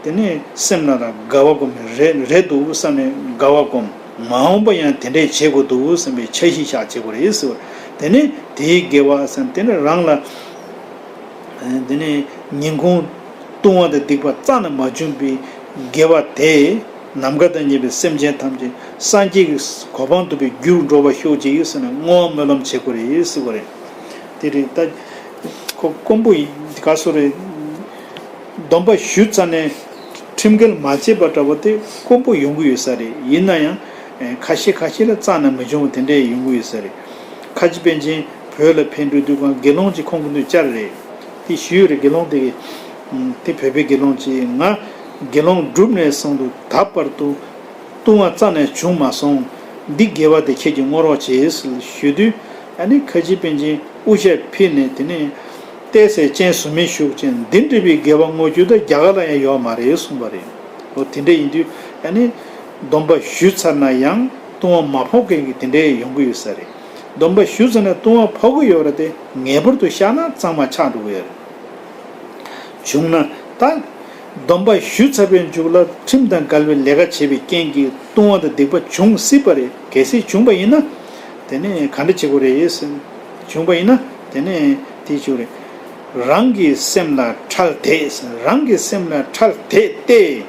དེ་ནས་སེམས་ལ་ར་དགའ་བ་སྒོམ། རེད་རེད་འདུག་བསམ་ནས་དགའ་བ་སྒོམ། མ་འོངས་པ་ཡང་དེ་འདྲས་བྱེད་དགོས་འདུག་བསམ་པའི་འཆར་གཞི་བཞག་བྱེད་དགོས་རེད་ཟེར་བ། དེ་ནས་དེའི་དགེ་བ་བསམ་དེ་ནས་རང་ལ། དེ་ནས་ཉིན་གུང་ལྟུང་བ་དང་སྡིག་པ་རྩ་ནས་མ་བྱུང་བའི་དགེ་བ་དེ་ནམ་མཁའ་དང་མཉམ་པའི་སེམས་ཅན་ཐམས་ཅད་སངས་རྒྱས་ཀྱི་གོ་འཕང་ཐོབ་པའི་རྒྱུར་འགྲོ་བར་ཤོག་ཅིག་ཟེར་ནས་བསྔོ་བ་སྨོན་ལམ་བྱེད་དགོས་རེད་ཟེར་བ་རེད། དེ་རེད་ད། ཁོ་དཀོན་པོ་ཡིན་ག་སོ་རེད། སྡོམ་པ་ཞུས་ཚར་ནས་ཁྲིམས་འགལ་མ་བྱས་པ་འདྲ་བོ་དེ་དཀོན་པོ་ཡོང་གི་ཡོད་ས་རེད། ཡིན་ན་ཡང་ཁ་ཤས་ཁ་ཤས་ལ་རྩ་ནས་མི་འབྱུང་བ་དེ་འདྲས་ཡོང་གི་ཡོད་ས་རེད། ཁ་ཆེ་པཎ་ཆེན་བོད་ལ་ཕེབས་འགྲོ་དུས་གང་དགེ་སློང་གཅིག་ཁོང་གི་མདུན་བཅར་རེད། དེ་ཞུས་རེད། དགེ་སློང་དེ་གི་དེ་བོད་པའི་དགེ་སློང་གཅིག་ང་དགེ་སློང་སྒྲུབ་ནས་བཟུང་དུ་ད་བར་དུ་ལྟུང་བ་རྩ་ནས་བྱུང་མ་སོང་། འདི་དགེ་བ་དེ་ཁྱེད་ཀྱིས་བསྔོ་རོགས་བྱེད་ཟེར་ཞུས་དུས་ཨ་ནི་ཁ་ཆེ་པཎ་ཆེན་དབུ་ཞྭ་ཕུད་ནས་དེ་ནས་བལྟས་ཚེ་སྤྱན་ཟུར་མིག་ཞུགས་ཅིང་འདི་འདྲ་བའི་དགེ་བ་བསྔོ་རྒྱུ་ད་རྒྱ་གར་ལ་ཡང་ཡོད་མ་རེད་གསུངས་པ་རེད། འོ་དེ་འདྲ་ཡིན་དུས་ཨ་ནི་སྡོམ་པ་ཞུས་ཚར་ན་ཡང་ལྟུང་བ་མ་ཕོག་མཁན་གྱི་དེ་འདྲའི་ཡོང་གི་ཡོད་ས་རེད། སྡོམ་པ་ཞུས་ཚར་ན་ལྟུང་བ་ཕོག་གི་ཡོད་རེད་དེ་ངེས་པར་དུ་བཤགས་ན་གཙང་མ་ཆགས་འགྲོ་གི་ཡོད་རེད། བྱུང་ན་ད། སྡོམ་པ་ཞུས་ཚར་བའི་མཇུག་ལ་ཁྲིམས་དང་འགལ་བའི་ལས་ཀ་བྱས་པའི་རྐྱེན་གྱིས་ལྟུང་བ་དང་སྡིག་པ་འབྱུང་སྲིད་པ་རེད། གལ་སྲིད་བྱུང་བ་ཡིན་ན། དེ་ནས་ག་འདྲ་བྱེད་དགོས་རེད་ཟེར། བྱུང་བ་ཡིན་ན་དེ་ནས་དེ་བྱུང་རེད། རང་གི་སེམས་ལ་ཁྲལ་དེད་ཟེར། རང་གི་སེམས་ལ་ཁྲལ་དེད་དེ།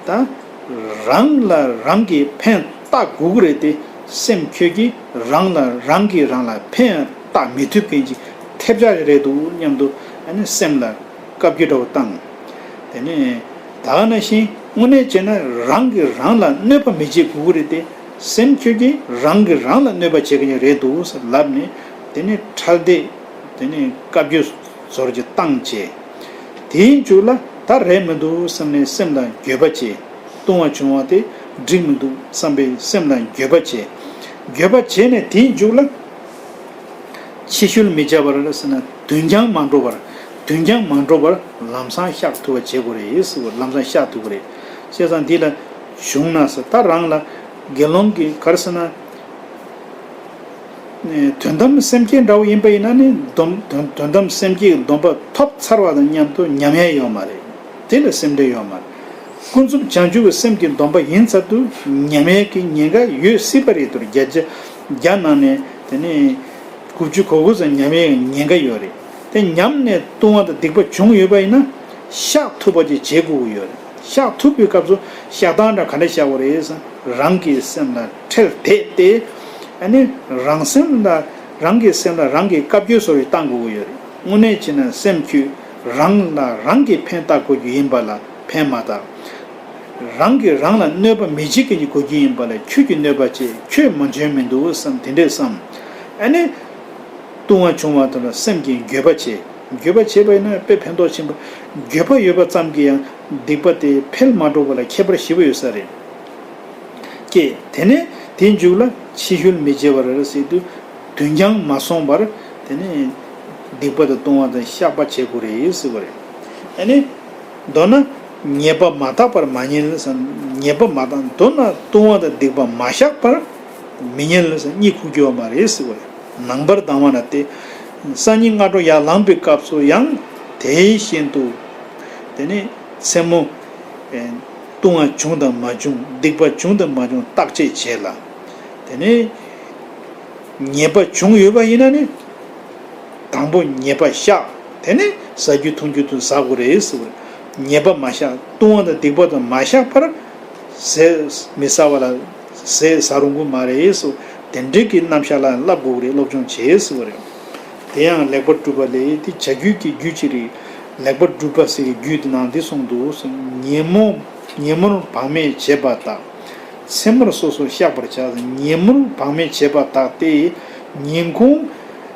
ད། རང་ལ་རང་གིས་ཕན་བཏགས་དགོས་ཀྱི་རེད་དེ། སེམས་ཁྱོད་ཀྱིས་རང་ལ་རང་གིས་རང་ལ་ཕན་བཏགས་མི་ཐུབ་མཁན་གྱི་ཐེབས་ཆག་རེད་འདུག་སྙམ་དུ་ཨ་ནི་སེམས་ལ་བཀའ་བཀྱོན་འདྲ་བོ་བཏང་། དེ་ནས་ད་ག་ནང་བཞིན་དངོས་གནས་བྱས་ན་རང་གིས་རང་ལ་གནོད་པ་མི་བྱེད་དགོས་ཀྱི་རེད་དེ། སེམས་ཁྱོད་ཀྱིས་རང་གིས་རང་ལ་གནོད་པ་བྱེད་མཁན་རེད་འདུག་ལབ་ནས་དེ་ནས་ཁྲལ་དེད། དེ་ནས་བཀའ་བཀྱོན་ཟོར་གྱིས་བཏང་བྱས། དེའི་མཇུག་ལ་ད་རེད་མི་འདུག་བསམ་ནས་སེམས་ལ་འགྱོད་པ་བྱས། ལྟུང་བ་བྱུང་བ་དེ་འགྲིག་མི་འདུག་བསམ་པའི་སེམས་ལ་འགྱོད་པ་བྱས། འགྱོད་པ་བྱས་ནས་དེའི་མཇུག་ལ། ཕྱི་བཤོལ་མི་བྱ་བར་ཟེར་ན་དུས་འགྱངས་མ་འགྲོ་བར། དུས་འགྱངས་མ་འགྲོ་བར་ལམ་སང་བཤགས་ཐུབ་པ་བྱེད་དགོས་རེད་ཟེར་བ། ལམ་སང་བཤགས་ཐུབ་ཀྱི་རེད། བྱས་ཙང་འདི་ལ་བྱུང་ན་ཟེར། ད་རང་ལ་དགེ་སློང་གིས་ག་རེ་ཟེར་ན། དོན་དམ་སེམས་བསྐྱེད་འདྲ་བོ་ཡིན་པ་ཡིན་ན་ནི་སྡོམ་དོན་དོན་དམ་སེམས་བསྐྱེད་ཀྱི་སྡོམ་པ་ཐོབ་ཚར་བ་དང་མཉམ་དུ་ཉམས་ཡ་ཡོད་མ་རེད། དེ་ལ་སེམས་ཁྲལ་ཡོད་མ་རེད། ཀུན་རྫོབ་བྱང་ཆུབ་ཀྱི་སེམས་ཀྱི་སྡོམ་པ་ཡིན་ཚར་དུས་ཉམས་ཡས་ཀྱི་ཉེན་ཁ་ཡོད་སྲིད་པ་རེད། དུ་བརྒྱ་ཆ་བརྒྱ་ནང་ནས་དེ་ནས་དགུ་བཅུ་གོ་དགུ་ཙམ་ཉམས་ཡས་ཉེན་ཁ་ཡོད་རེད། དེ་ཉམས་ནས་ལྟུང་བ་དང་སྡིག་པ་བྱུང་ཡོད་པ་ཡིན་ན་བཤགས་ཐུབ་པ་ཅིག་བྱེད་དགོས་ཀྱི་ཡོད་རེད། བཤགས་ཐུབ་པའི་སྐབས་སུ་བཤགས་སྟངས་འདྲ་ག་འདྲ་བཤགས་དགོས་རེད་ཟེར་ན། རང་གི་སེམས་ལ་ཁྲེལ་བསྡད་དེ། ཨ་ནི་རང་སེམས་ལ་རང་གི་སེམས་ལ་རང་གིས་བཀའ་བཀྱོན་བཟོ་བའི་བཏང་དགོས་ཀྱི་ཡོད་རེད། དངོས་གནས་བྱས་ན་སེམས་ཁྱོད་རང་ལ་རང་གིས་ཕན་བཏགས་དགོས་རྒྱུ་ཡིན་པ་ལ་ཕན་མ་བཏགས། རང་གིས་རང་ལ་གནོད་པ་མི་བྱེད་མཁན་གྱི་དགོས་རྒྱུ་ཡིན་པ་ལ་ཁྱོད་ཀྱིས་གནོད་པ་བྱས། ཁྱོད་མ་འཇོན་མི་འདུག་བསམ། དེ་འདྲས་བསམ། ཨ་ནི་ལྟུང་བ་བྱུང་བ་དང་སེམས་ཀྱི་འགྱོད་པ་བྱེད། འགྱོད་པ་བྱས་པ་ཡིན་ན་དཔེ་ཕན་ཐོགས་ཆེན་པོ། འགྱོད་པ་ཡོད་པ་ཙམ་གྱིས་ཡང་སྡིག་པ་དེ་འཕེལ་མ་འགྲོ་བ་ལ་ཁྱད་པར་ཞེ་པོ་ཡོད་ས་རེད། ཀྱེ། དེ་ནས་དེའི་མཇུག་ལ་ཕྱི་བཤོལ་མི་བྱེད་པར་ཟེར་དུས། དུས་འགྱངས་མ་སོང་བར་དེ་ནས་སྡིག་པ་དང་ལྟུང་བ་དང་བཤགས་པ་བྱེད་དགོས་རེད་ཟེར་བ་རེད། ཨ་ནི་མདོར་ན་ཉེས་པ་མ་བཏགས་པར་མ་ཉལ་ཟེར། ཉེས་པ་མ་བཏགས། མདོར་ན་ལྟུང་བ་དང་སྡིག་པ་མ་བཤགས་པར་མི་ཉལ་ཟེར། གཉིད་ཁུག་རྒྱུ་བ་མ་རེད་ཟེར་བ་རེད། ནངས་པར་ལྡང་བ་ན་སྟེ། སང་ཉིན་སྔ་དྲོ་ཡར་ལངས་པའི་སྐབས་སུ་ཡང་དེ་བཞིན་དུ། དེ་ནས་མཚན་མོ། ཨེ། ལྟུང་བ་བྱུང་དང་མ་བྱུང་། སྡིག་པ་བྱུང་དང་མ་བྱུང་བརྟག་དཔྱད་བྱས་ལ། དེ་ནས་ཉེས་པ་བྱུང་ཡོད་པ་ཡིན་ན་ནི། དང་པོ་ཉེས་པ་བཤགས། དེ་ནས་ཟ་རྒྱུ་འཐུང་རྒྱུ་དུ་ཟ་དགོས་རེད་ཟེར་བ་རེད། ཉེས་པ་མ་བཤགས། ལྟུང་བ་དང་སྡིག་པ་དང་མ་བཤགས་པར་ཟས་མི་ཟ་བ་ལ་ཟས་ཟ་རུང་གི་མ་རེད་ཟེར། དེ་འདྲའི་གི་རྣམ་གཞག་ལ་བསླབ་དགོས་རེད། སློབ་སྦྱོང་བྱེད་ཟེར་བ་རེད། དེ་ཡང་ལེགས་པར་གྲུབ་པ་ལས། དེ་བྱ་རྒྱུད་ཀྱི་རྒྱུད་ཅིག་རེད། ལེགས་པར་གྲུབ་པ་ཟེར་གྱི་རྒྱུད་དེ་ནང་འདི་གསུངས་འདུག་ཟེར། ཉིན་མོ། ཉིན་མོར་བག་མེད་བྱེད་པ་དག། མཚན་མོར་སོ་སོར་བཤགས་པར་བྱ། ཉིན་མོར་བག་མེད་བྱེད་པ་དག་སྟེ། ཉིན་གུང་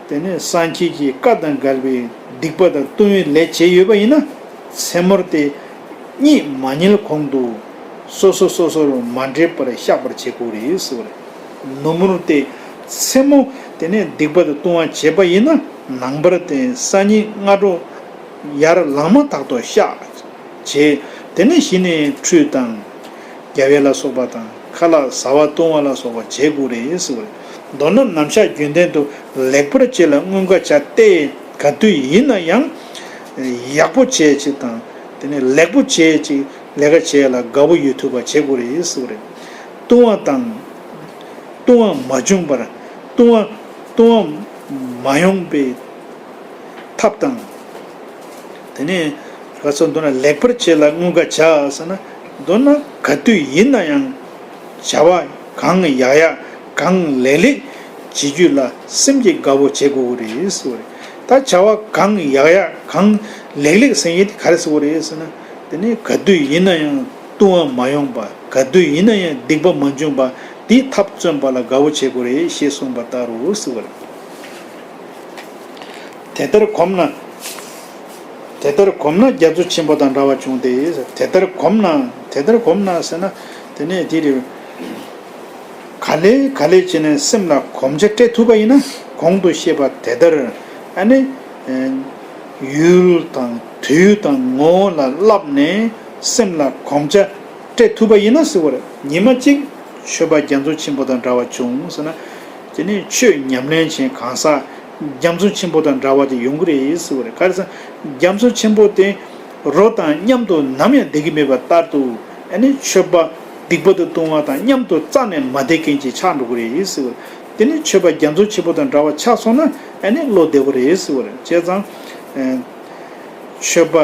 དེ་ནས་སངས་རྒྱས་ཀྱི་བཀའ་དང་འགལ་བའི་སྡིག་པ་དང་ལྟུང་བའི་ལས་བྱས་ཡོད་པ་ཡིན་ན། མཚན་མོར་དེ་གཉིད་མ་ཉལ་གོང་དུ་སོ་སོ་སོ་སོར་མ་འདྲེས་པར་བཤགས་པར་བྱེད་དགོས་རེད་ཟེར་བ་རེད། ནུབ་མོར་དེ་མཚན་མོ་དེ་ནས་སྡིག་པ་དང་ལྟུང་བ་བྱས་པ་ཡིན་ན། ནངས་པར་དེ་སང་ཉིན་སྔ་དྲོ་ཡར་ལངས་མ་ཐག་ཏུ་བཤགས། བྱས། དེ་ནས་གཞི་ནས་ཁྲུས་དང་། རྒྱབ་ཡས་ལ་སོགས་པ་དང་། ཁ་ལག་ཟ་བ་བཏུང་བ་ལ་སོགས་པ་བྱེད་དགོས་རེད་ཟེར་བ་རེད། མདོར་ན་རྣམ་གཞག་རྒྱུན་ལྡན་དུ་ལེགས་པར་བྱས་ལ་མངོན་དགའ་བྱ་སྟེ། ག་དུས་ཡིན་ན་ཡང་ཡག་པོ་བྱས་ཅིག་དང་། དེ་ནས་ལེགས་པོ་བྱས་ཅིག་ལས་ཀ་བྱས་ལ་དགའ་བོ་ཡོད་ཐུབ་པ་བྱེད་དགོས་རེད་ཟེར་བ་རེད། ལྟུང་བ་དང་། ལྟུང་བ་མ་བྱུང་བར། ལྟུང་བ། ལྟུང་བ་མ་ཡོང་པའི་ཐབས་དང་། དེ་ནས་ག་ཚོད་མདོར་ན་ལེགས་པར་བྱས་ལ་མངོན་དགའ་བྱ་ཟེར་ན། མདོར་ན་ག་དུས་ཡིན་ན་ཡང་བྱ་བ་གང་ཡག་ཡག་གང་ལེགས་ལེགས་བྱེད་རྒྱུ་ལ་སེམས་ཀྱིས་དགའ་བོ་བྱེད་དགོས་ཀྱི་རེད་ཟེར་བ་རེད། ད་བྱ་བ་གང་ཡག་ཡག་གང་ལེགས་ལེགས་ཟེར་མཁན་དེ་ག་རེ་ཟེར་བ་རེད་ཟེར་ན། དེ་ནས་ག་དུས་ཡིན་ན་ཡང་ལྟུང་བ་མ་ཡོང་པ། ག་དུས་ཡིན་ན་ཡང་སྡིག་པ་མ་འབྱུང་བ། དེའི་ཐབས་བརྩོན་པ་ལ་དགའ་བོ་བྱེད་དགོས་རེད་ཞེས་གསུངས་པ་ལྟར་རོ་ཟེར་བ་རེད། དེ་ལྟར་གོམས་ན། དེ་ལྟར་གོམས་ན་རྒྱ་མཚོ་ཆེན་པོ་དང་འདྲ་བ་བྱུང་སྟེ། དེ་ལྟར་གོམས་ན། དེ་ལྟར་གོམས་ན་ཟེར་ན། དེ་ནས་དེ་རེད། ག་ལེ་ག་ལེ་བྱས་ནས་སེམས་ལ་གོམས་ཆ་སྤྲད་ཐུབ་པ་ཡིན་ན། གོང་དུ་བཤད་པ་དེ་ལྟར། ཨ་ནི། ཡུལ་དང་དུས་དང་ངོ་བོ་ལ་བསླབས་ནས་སེམས་ལ་གོམས་ཆ་སྤྲད་ཐུབ་པ་ཡིན་ན་ཟེར་བ་རེད། ཉི་མ་གཅིག་མཆོད་པ་རྒྱ་མཚོ་ཆེན་པོ་དང་འདྲ་བ་བྱུང་ཟེར་ན། དེ་ནས་ཆོས་ཉམས་ལེན་བྱེད་གང་ཟག་རྒྱ་མཚོ་ཆེན་པོ་དང་འདྲ་བ་དེ་ཡོང་གི་རེད་ཟེར་བ་རེད། ག་རེ་ཟེར་ན། རྒྱ་མཚོ་ཆེན་པོ་དེ་རོ་དང་མཉམ་དུ་ནམ་ཡང་བསྡད་ཀྱི་མེད་པ་ལྟར་དུ། ཨ་ནི་མཆོད་པ་སྡིག་པ་དང་ལྟུང་བ་དང་མཉམ་དུ་རྩ་ནས་མ་བསྡད་མཁན་ཅིག་ཆགས་འགྲོ་གི་རེད་ཟེར་བ་རེད། དེ་ནི་མཆོད་པ་རྒྱ་མཚོ་ཆེན་པོ་དང་འདྲ་བ་ཆགས་སོང་ན། ཨ་ནི་བློ་བདེ་པོ་རེད་ཟེར་བ་རེད། བྱས་ཙང་། ཨ། མཆོད་པ་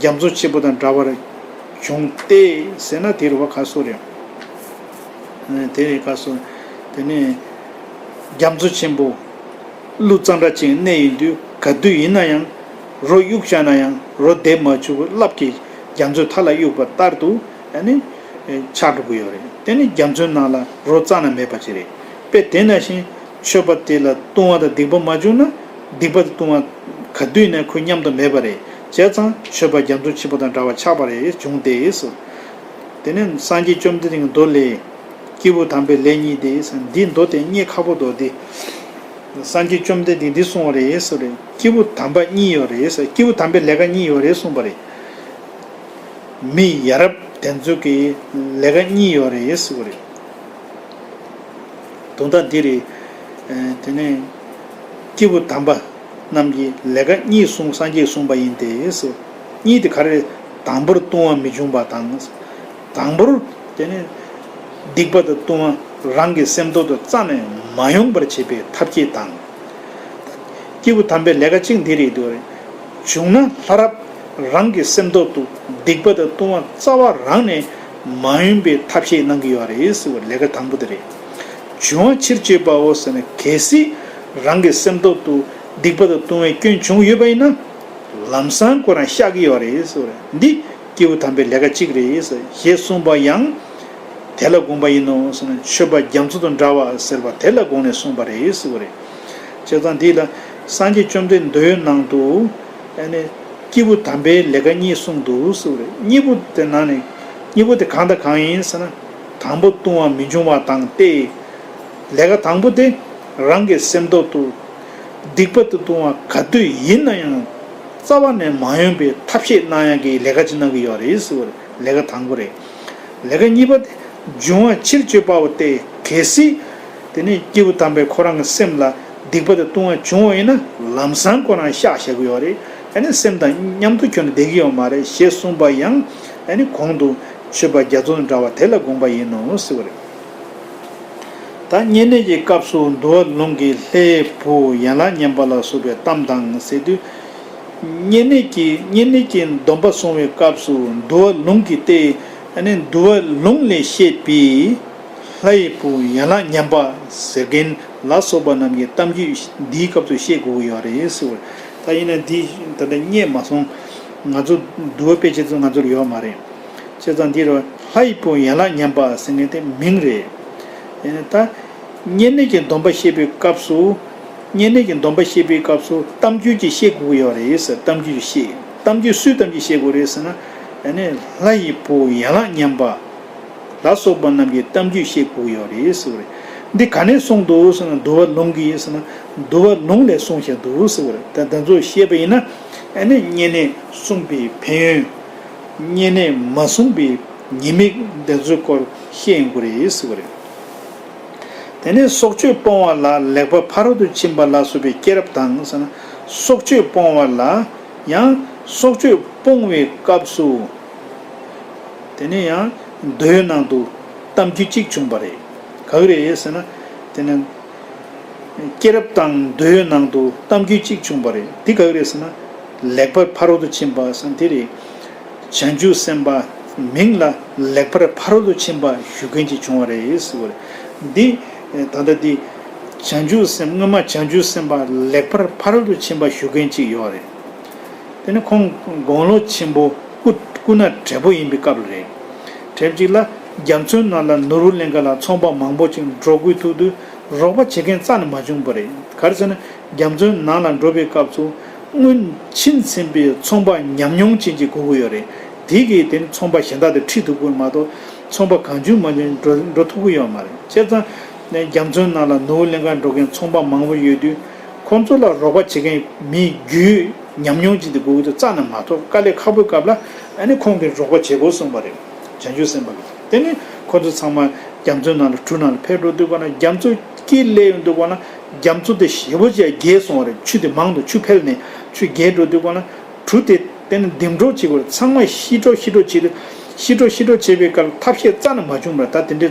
རྒྱ་མཚོ་ཆེན་པོ་དང་འདྲ་བར་བྱུང་སྟེ་ཟེར་ན་དེ་རུ་བ་ག་སོ་རེད། ཨ། དེ་རེད་ག་སོ། དེ་ནི་རྒྱ་མཚོ་ཆེན་པོ་ཀླུ་གཙང་སྦྲ་ཅན་གནས་ཡིན་དུས། ག་དུས་ཡིན་ན་ཡང་རོ་གཡུག་བཞག་ན་ཡང་རོ་བསྡད་མ་བཅུག་རླབས་ཀྱིས་རྒྱ་མཚོའི་མཐའ་ལ་གཡུག་པ་ལྟར་དུ། ཨ་ནི་ཆགས་འགྲོ་གི་ཡོད་རེད། དེ་ནི་རྒྱ་མཚོའི་ནང་ལ་རོ་རྩ་ནས་མེད་པ་ཅིག་རེད། དཔེ་དེ་ནང་བཞིན་མཆོད་པ་དེ་ལ་ལྟུང་བ་དང་སྡིག་པ་མ་བྱུང་ན། སྡིག་པ་དང་ལྟུང་བ་ག་དུས་ནས་ཁོ་མཉམ་དུ་མེད་པ་རེད། བྱས་ཙང་མཆོད་པ་རྒྱ་མཚོ་ཆེན་པོ་དང་འདྲ་བ་ཆགས་པ་རེད། བྱུང་སྟེ་སོ། དེ་ནས་སངས་རྒྱས་བཅོམ་ལྡན་འདས་ཀྱི་མདོ་ལས། སྐྱེས་བུ་དམ་པའི་ལས་གཉིས་ཏེ། འདི་མདོ་དེ་རྙེད་ཁག་པོ་འདུག་སྟེ། སངས་རྒྱས་བཅོམ་ལྡན་འདས་འདི་གསུངས་པ་རེད་ཟེར་རེད། སྐྱེས་བུ་དམ་པ་གཉིས་ཡོད་རེད་ཟེར། སྐྱེས་བུ་དམ་པའི་ལས་ཀ་གཉིས་ཡོད་རེད་གསུངས་པ་རེད། མི་ཡ་རབས་དེ་ཚོ་གི་ལས་ཀ་གཉིས་ཡོད་རེད་ཟེར་བ་རེད། དོན་དག་འདི་རེད། ཨ། དེ་ནས་སྐྱེས་བུ་དམ་པ་རྣམས་ཀྱི་ལས་ཀ་གཉིས་གསུངས། སངས་རྒྱས་གསུངས་པ་ཡིན་ཏེ་ཟེར། གཉིས་དེ་ག་རེ་རེད། དང་པོར་ལྟུང་བ་མི་འབྱུང་བ་དང་། དང་པོར་དེ་ནི་སྡིག་པ་དང་ལྟུང་བ་རང་གི་སེམས་ཐོག་ཏུ་རྩ་ནས་མ་ཡོང་བར་བྱེད་པའི་ཐབས་ཤེས་དང་། སྐྱེས་བུ་དམ་པའི་ལས་ཀ་གཅིག་འདི་རེད་འདུག་བྱུང་ན་ལྷ་རབ་རང་གི་སེམས་ཐོག་ཏུ་སྡིག་པ་དང་ལྟུང་བ་རྩ་བ་རང་ནས་མ་ཡོང་པའི་ཐབས་ཤེས་གནང་གི་ཡོད་རེད་ཟེར་བའི་ལས་ཀ་དང་པོ་དེ་རེད། འབྱུང་བ་ཕྱིར་བཅོས་པའོ་ཟེར་ན། གལ་སྲིད་རང་གི་སེམས་ཐོག་ཏུ་སྡིག་པ་དང་ལྟུང་བའི་སྐྱོན་བྱུང་ཡོད་པ་ཡིན་ན། ལམ་སང་ཁོ་རང་བཤགས་ཀྱི་ཡོད་རེད་ཟེར་བ་རེད། འདི་སྐྱེས་བུ་དམ་པའི་ལས་ཀ་གཅིག་རེད་ཟེར་ཞེས་གསུངས་པ་ཡང་དེ་ལ་དགོངས་པ་ཡིན་ནོ་ཟེར་ན། མཆོད་པ་རྒྱ་མཚོ་དང་འདྲ་བ་ཟེར་བ་དེ་ལ་དགོངས་ནས་གསུངས་པ་རེད་ཟེར་བ་རེད། བྱས་ཙང་འདི་ལ་སངས་རྒྱས་བཅོམ་ལྡན་འདས་མདོའི་ནང་དུ་ཨ་ནི་སྐྱེས་བུ་དམ་པའི་ལས་ཀ་གཉིས་གསུངས་འདུག་ཟེར་བ་རེད། གཉིས་པོ་དེ་ནང་ནས་གཉིས་པོ་དེ་གང་དང་གང་ཡིན་ཟེར་ན། དང་པོ་ལྟུང་བ་མི་འབྱུང་བ་དང་སྟེ། ལས་ཀ་དང་པོ་དེ་རང་གི་སེམས་ཐོག་ཏུ་སྡིག་པ་དང་ལྟུང་བ་ག་དུས་ཡིན་ན་ཡང་རྩ་བ་ནས་མ་ཡོང་པའི་ཐབས་ཤེས་གནང་ཡག་གི་ལས་ཀ་ཅིག་གནང་གི་ཡོད་རེད་ཟེར་བ་རེད། ལས་ཀ་དང་པོ་རེད། ལས་ཀ་གཉིས་པ་དེ་འབྱུང་བ་ཕྱིར་བཅོས་པའོ་སྟེ། གལ་སྲིད་དེ་ནས་སྐྱེས་བུ་དམ་པས་ཁོ་རང་གི་སེམས་ལ་སྡིག་པ་དང་ལྟུང་བ་བྱུང་བ་ཡིན་ན་ལམ་སང་ཁོ་རང་བཤགས་བཞག་གི་ཡོད་རེད། ཨ་ནི་སེམས་དང་མཉམ་དུ་ཁྱོན་ནས་བསྡད་ཀྱི་ཡོད་མ་རེད་ཞེས་གསུངས་པ་ཡང་ཨ་ནི་གོང་དུ་མཆོད་པ་རྒྱ་མཚོ་དང་འདྲ་བ་དེ་ལ་དགོངས་པ་ཡིན་ནོ་ཟེར་བ་རེད། ད་བསྙེན་གནས་ཀྱི་སྐབས་སུ་འདུལ་བ་ལུང་གི་ལྷའི་བུ་ཡན་ལག་བསྙེན་པ་ལ་སོགས་པའི་གཏམ་དང་ཟེར་དུས། བསྙེན་གནས་ཀྱི་བསྙེན་གནས་ཀྱི་སྡོམ་པ་བསྲུང་བའི་སྐབས་སུ་འདུལ་བ་ལུང་གི་སྟེ། ཨ་ནི་འདུལ་བ་ལུང་ལས་བཤད་པའི་ལྷའི་བུ་ཡན་ལག་བསྙེན་པ་ཟེར་མཁན་ལ་སོགས་པ་རྣམས་ཀྱི་གཏམ་རྒྱུད་འདིའི་སྐབས་སུ་བཤད་དགོས་ཀྱི་ཡོད་རེད་ཟེར་བ། ད་ཡིན་ན་འདི་ད་ལྟ་རྙེད་མ་སོང་། ང་ཚོ་འདུལ་བ་དཔེ་ཆ་ཚོ་ང་ཚོར་ཡོད་མ་རེད། བྱས་ཙང་འདི་རུ་ལྷའི་བུ་ཡན་ལག་བསྙེན་པ་ཟེར་མཁན་དེ་མིང་རེད། ཡིན་ན་ད་བསྙེན་གནས་ཀྱི་སྡོམ་པ་བཤད་པའི་སྐབས་སུ། བསྙེན་གནས་ཀྱི་སྡོམ་པ་བཤད་པའི་སྐབས་སུ་གཏམ་རྒྱུད་ཅིག་བཤད་དགོས་ཀྱི་ཡོད་རེད་ཟེར། གཏམ་རྒྱུད་ཅིག་བཤད། གཏམ་རྒྱུད་སུའི་གཏམ་རྒྱུད་བཤད་དགོས་རེད་ཟེར་ན། ཨ་ནི་ལྷ་ཡི་བུ་ཡན་ལག་བསྙེན་པ་ལ་སོགས་པ་རྣམས་ཀྱི་གཏམ་རྒྱུད་བཤད་དགོས་ཀྱི་ཡོད་རེད་ཟེར་བ་རེད། འདི་ག་ནས་གསུངས་འདུག་ཟེར་ན། འདུལ་བ་ལུང་གིས་ཟེར་ན། འདུལ་བ་ལུང་ལས་གསུངས་བཞག་འདུག་ཟེར་བ་རེད། ད་དེ་ཚོ་བཤད་པ་ཡིན་ན་ཨ་ནི་བསྙེན་གནས་བསྲུངས་པའི་ཕན་ཡོན། བསྙེན་གནས་མ་བསྲུངས་པའི་ཉེས་དམིགས་དེ་ཚོའི་སྐོར་བཤད་ཡོང་གི་རེད་ཟེར་བ་རེད། དེ་ནས་སྲོག་གཅོད་སྤོང་བ་ལ་ལེགས་པར་ཕ་རོལ་ཏུ་ཕྱིན་པ་ལ་སོགས་པའི་སྐྱེས་རབས་དང་ཟེར་ན། སྲོག་གཅོད་སྤོང་བ་ལ་ཡང་སྲོག་གཅོད་སྤོང་བའི་སྐབས་སུ། དེ་ནས་ཡང་མདོའི་ནང་དུ་གཏམ་རྒྱུད་གཅིག་བྱུང་བ་རེད། ག་གི་རེད་ཟེར་ན། དེ་ནས་སྐྱེས་རབས་དང་མདོའི་ནང་དུ་གཏམ་རྒྱུད་གཅིག་བྱུང་བ་རེད། འདི་ག་གི་རེད་ཟེར་ན། ལེགས་པར་ཕ་རོལ་ཏུ་ཕྱིན་པ་ཟེར་འདི་རེད། བྱང་ཆུབ་སེམས་དཔའ་མིང་ལ་ལེགས་པར་ཕ་རོལ་ཏུ་ཕྱིན་པ་ཞུ་མཁན་ཅིག་བྱུང་བ་རེད་ཟེར་བ་རེད། འདི་ད་ལྟ་འདི་བྱང་ཆུབ་སེམས་སྔོན་མ་བྱང་ཆུབ་སེམས་དཔའ་ལེགས་པར་ཕ་རོལ་ཏུ་ཕྱིན་པ་ཞུ་མཁན་ཅིག་ཡོད་རེད། དེ་ནི་ཁོང་དགུང་ལོ་ཆེན་པོ་སྐུ་སྐུ་ན་བགྲེས་པོ་ཡིན་པའི་སྐབས་ལ་རེད། དེབ་ཅིག་ལ་རྒྱ་མཚོའི་ནང་ལ་ནོར་བུ་གླིང་ག་ལ་ཚོང་པ་མང་པོ་ཅིག་འགྲོ་དགོས་ཐུག་དུས་རོགས་པ་བྱེད་མཁན་རྩ་ནས་མ་བྱུང་བ་རེད། ག་རེ་ཟེར་ན་རྒྱ་མཚོའི་ནང་ལ་འགྲོ་བའི་སྐབས་སུ་སྔོན་ཕྱིན་ཟིན་པའི་ཚོང་པ་ཉམས་མྱོང་ཅན་ཅིག་དགོས་ཀྱི་ཡོད་རེད། དེ་གིས་དེ་ནི་ཚོང་པ་གཞན་དག་དང་འཁྲིད་ཐུབ་ཀྱི་ཡོད་མ་གཏོགས་ཚོང་པ་གང་བྱུང་མང་བྱུང་འགྲོ་འགྲོ་ཐུབ་ཀྱི་ཡོད་མ་རེད། བྱས་ཙང་ནས་རྒྱ་མཚོའི་ནང་ལ་ནོར་བུ་གླིང་ག་འགྲོ་མཁན་ཚོང་པ་མང་པོ་ཡོད་དུས། ཁོང་ཚོ་ལ་རོགས་པ་བྱེད་མཁན་མི་རྒྱུས་ཉམས་མྱོང་ཅན་དེ་དགོས་ཀྱི་འདུག་རྩ་ནས་མ་ཐོབ། དཀའ་ལས་ཁག་པོའི་སྐབས་ལ་ཨ་ནི་ཁོང་གིས་རོགས་པ་བྱེད་དགོས་གསུངས་པ་རེད། བྱང་ཆུབ་སེམས་དཔའ་གིས། དེ་ནས་ཁོ་ཚོ་ཚང་མ་རྒྱ་མཚོའི་ནང་ལ་གྲུ་ནང་ལ་ཕེབས་འགྲོ་དུས་ག་ན་རྒྱ་མཚོ་དཀྱིལ་སླེབས་ཡོང་དུས་ག་ན་རྒྱ་མཚོ་དེ་ཞེ་པོ་ཅིག་རྒྱས་སོང་བ་རེད། ཆུ་དེ་མང་དུ་ཆུ་འཕེལ་ནས་ཆུ་རྒྱས་འགྲོ་དུས་ག་ན་གྲུ་དེ་དེ་ནས་འདེམས་འགྲོ་བྱེད་དགོས་རེད། ཚང་མ་ཤི་འགྲོ་ཤི་འགྲོ་བྱེད་དུས་ཤི་འགྲོ་ཤི་འགྲོ་བྱེད་པའི་སྐབས་ལ་ཐབས་ཤེས་རྩ་ནས་མ་བྱུང་བ་རེད། ད་དེ་འདྲའི་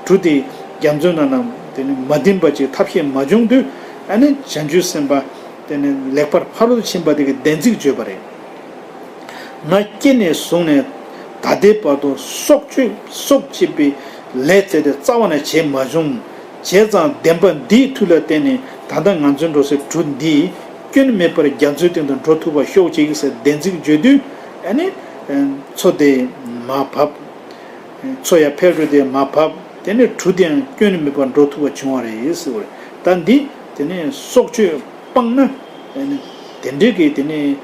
གྲུ་དེ་རྒྱ་མཚོའི་ནང་ན་དེ་ནས་མ་འདེམས་པ་ཅིག་ཐབས་ཤེས་མ་བྱུང་དུས་ཨ་ནི་བྱང་ཆུབ་སེམས་དཔའ། དེ་ནས་ལེགས་པར་ཕ་རོལ་ཏུ་ཕྱིན་པ་དེ་གིས་བདེན་ཚིག་བརྗོད་པ་རེད། ང་སྐྱེས་ནས་བཟུང་ནས་ད་ལྟའི་བར་དུ་སྲོག་གཅོད་སྲོག་བཅད་པའི་ལས་ཟེར་དེ་རྩ་བ་ནས་བྱས་མ་བྱུང་། བྱས་ཙང་བདེན་པ་འདིའི་མཐུ་ལ་བརྟེན་ནས་ད་ལྟ་ང་ཚོའི་འགྲོ་སའི་གྲུ་འདི་སྐྱོན་མེད་པར་རྒྱ་མཚོའི་སྟེང་དུ་འགྲོ་ཐུབ་པ་ཤོག་ཅིག་ཟེར་བདེན་ཚིག་བརྗོད་དུས་ཨ་ནི་མཚོ་དེ་མར་བབས། མཚོ་ཡར་འཕེལ་འགྲོ་དེ་མར་བབས། དེ་ནས་གྲུ་དེའང་སྐྱོན་མེད་པར་འགྲོ་ཐུབ་པ་བྱུང་བ་རེད་ཟེར་བ་རེད། ད་འདི་དེ་ནས་སྲོག་གཅོད་སྤངས་ན། དེ་ནས་དེ་འདྲའི་གི་དེ་ནས་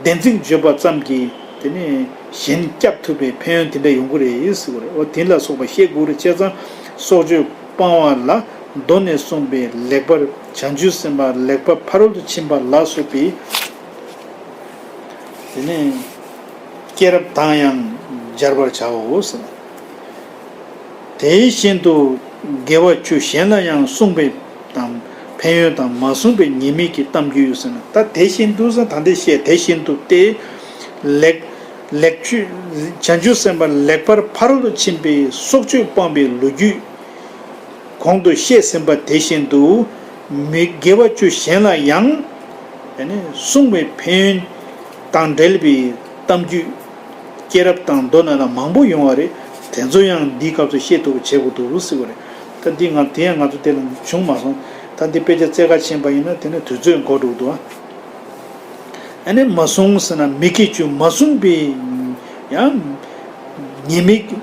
བདེན་ཚིག་བརྗོད་པ་ཙམ་གྱིས་དེ་ནས་གཞན་སྐྱབས་ཐུབ་པའི་ཕན་ཡོན་དེ་འདྲ་ཡོང་གི་རེད་ཟེར་བ་རེད། འོ་དེ་ལ་སོགས་པ་བཤད་དགོས་རེད། བྱས་ཙང་སྲོག་གཅོད་སྤང་བ་ལ་མདོ་ནས་གསུངས་པའི་ལེགས་པར་བྱང་ཆུབ་སེམས་དཔའ་ལེགས་པར་ཕ་རོལ་ཏུ་ཕྱིན་པ་ལ་སོགས་པའི་དེ་ནས་སྐྱེས་རབས་དང་ཡང་སྦྱར་བར་བྱའོ་ཟེར། དེ་བཞིན་དུ་དགེ་བ་བཅུ་གཞན་ལ་ཡང་གསུངས་པའི་དང་ཕན་ཡོན་དང་མ་གསུངས་པའི་ཉེས་དམིགས་ཀྱི་གཏམ་རྒྱུད་ཡོད་ཟེར་ན། ད་དེ་བཞིན་དུ་ཟེར་ད་འདི་བཤད་དེ་བཞིན་དུ་སྟེ། ལེགས་ ལེགས་བཅོས། བྱང་ཆུབ་སེམས་དཔའ་ལེགས་པར་ཕ་རོལ་ཏུ་ཕྱིན་པའི་སྲོག་གཅོད་སྤངས་པའི་ལོ་རྒྱུས་གོང་དུ་བཤད་ཟིན་པ་དེ་བཞིན་དུ། མི་དགེ་བ་བཅུ་གཞན་ལ་ཡང་། ཡང་ན་གསུངས་པའི་ཕན་ཡོན་དང་འབྲེལ་བའི་གཏམ་རྒྱུད། སྐྱེས་རབས་དང་མདོ་ནང་ལ་མང་པོ་ཡོང་བ་རེད། དེ་ཚོ་ཡང་འདིའི་སྐབས་སུ་བཤད་ཐུབ་པ་བྱེད་དགོས་འདུག་ཟེར་བ་རེད། ད་འདི་ང་དེ་ཡང་ང་ཚོ་དེ་ལ་བྱུང་མ་སོང་། ད་འདི་དཔེ་ཆ་བཙལ་ག་ཕྱིན་པ་ཡིན་ན་དེ་ནི་དུས་ཚོད་འགོར་འགྲོ་གི་འདུག་ཨ། ཨ་ནི་མ་གསུངས་ཟེར་ན་མི་དགེ་བཅུ་མ་གསུངས་པའི་ཡང་ཉེས་དམིགས།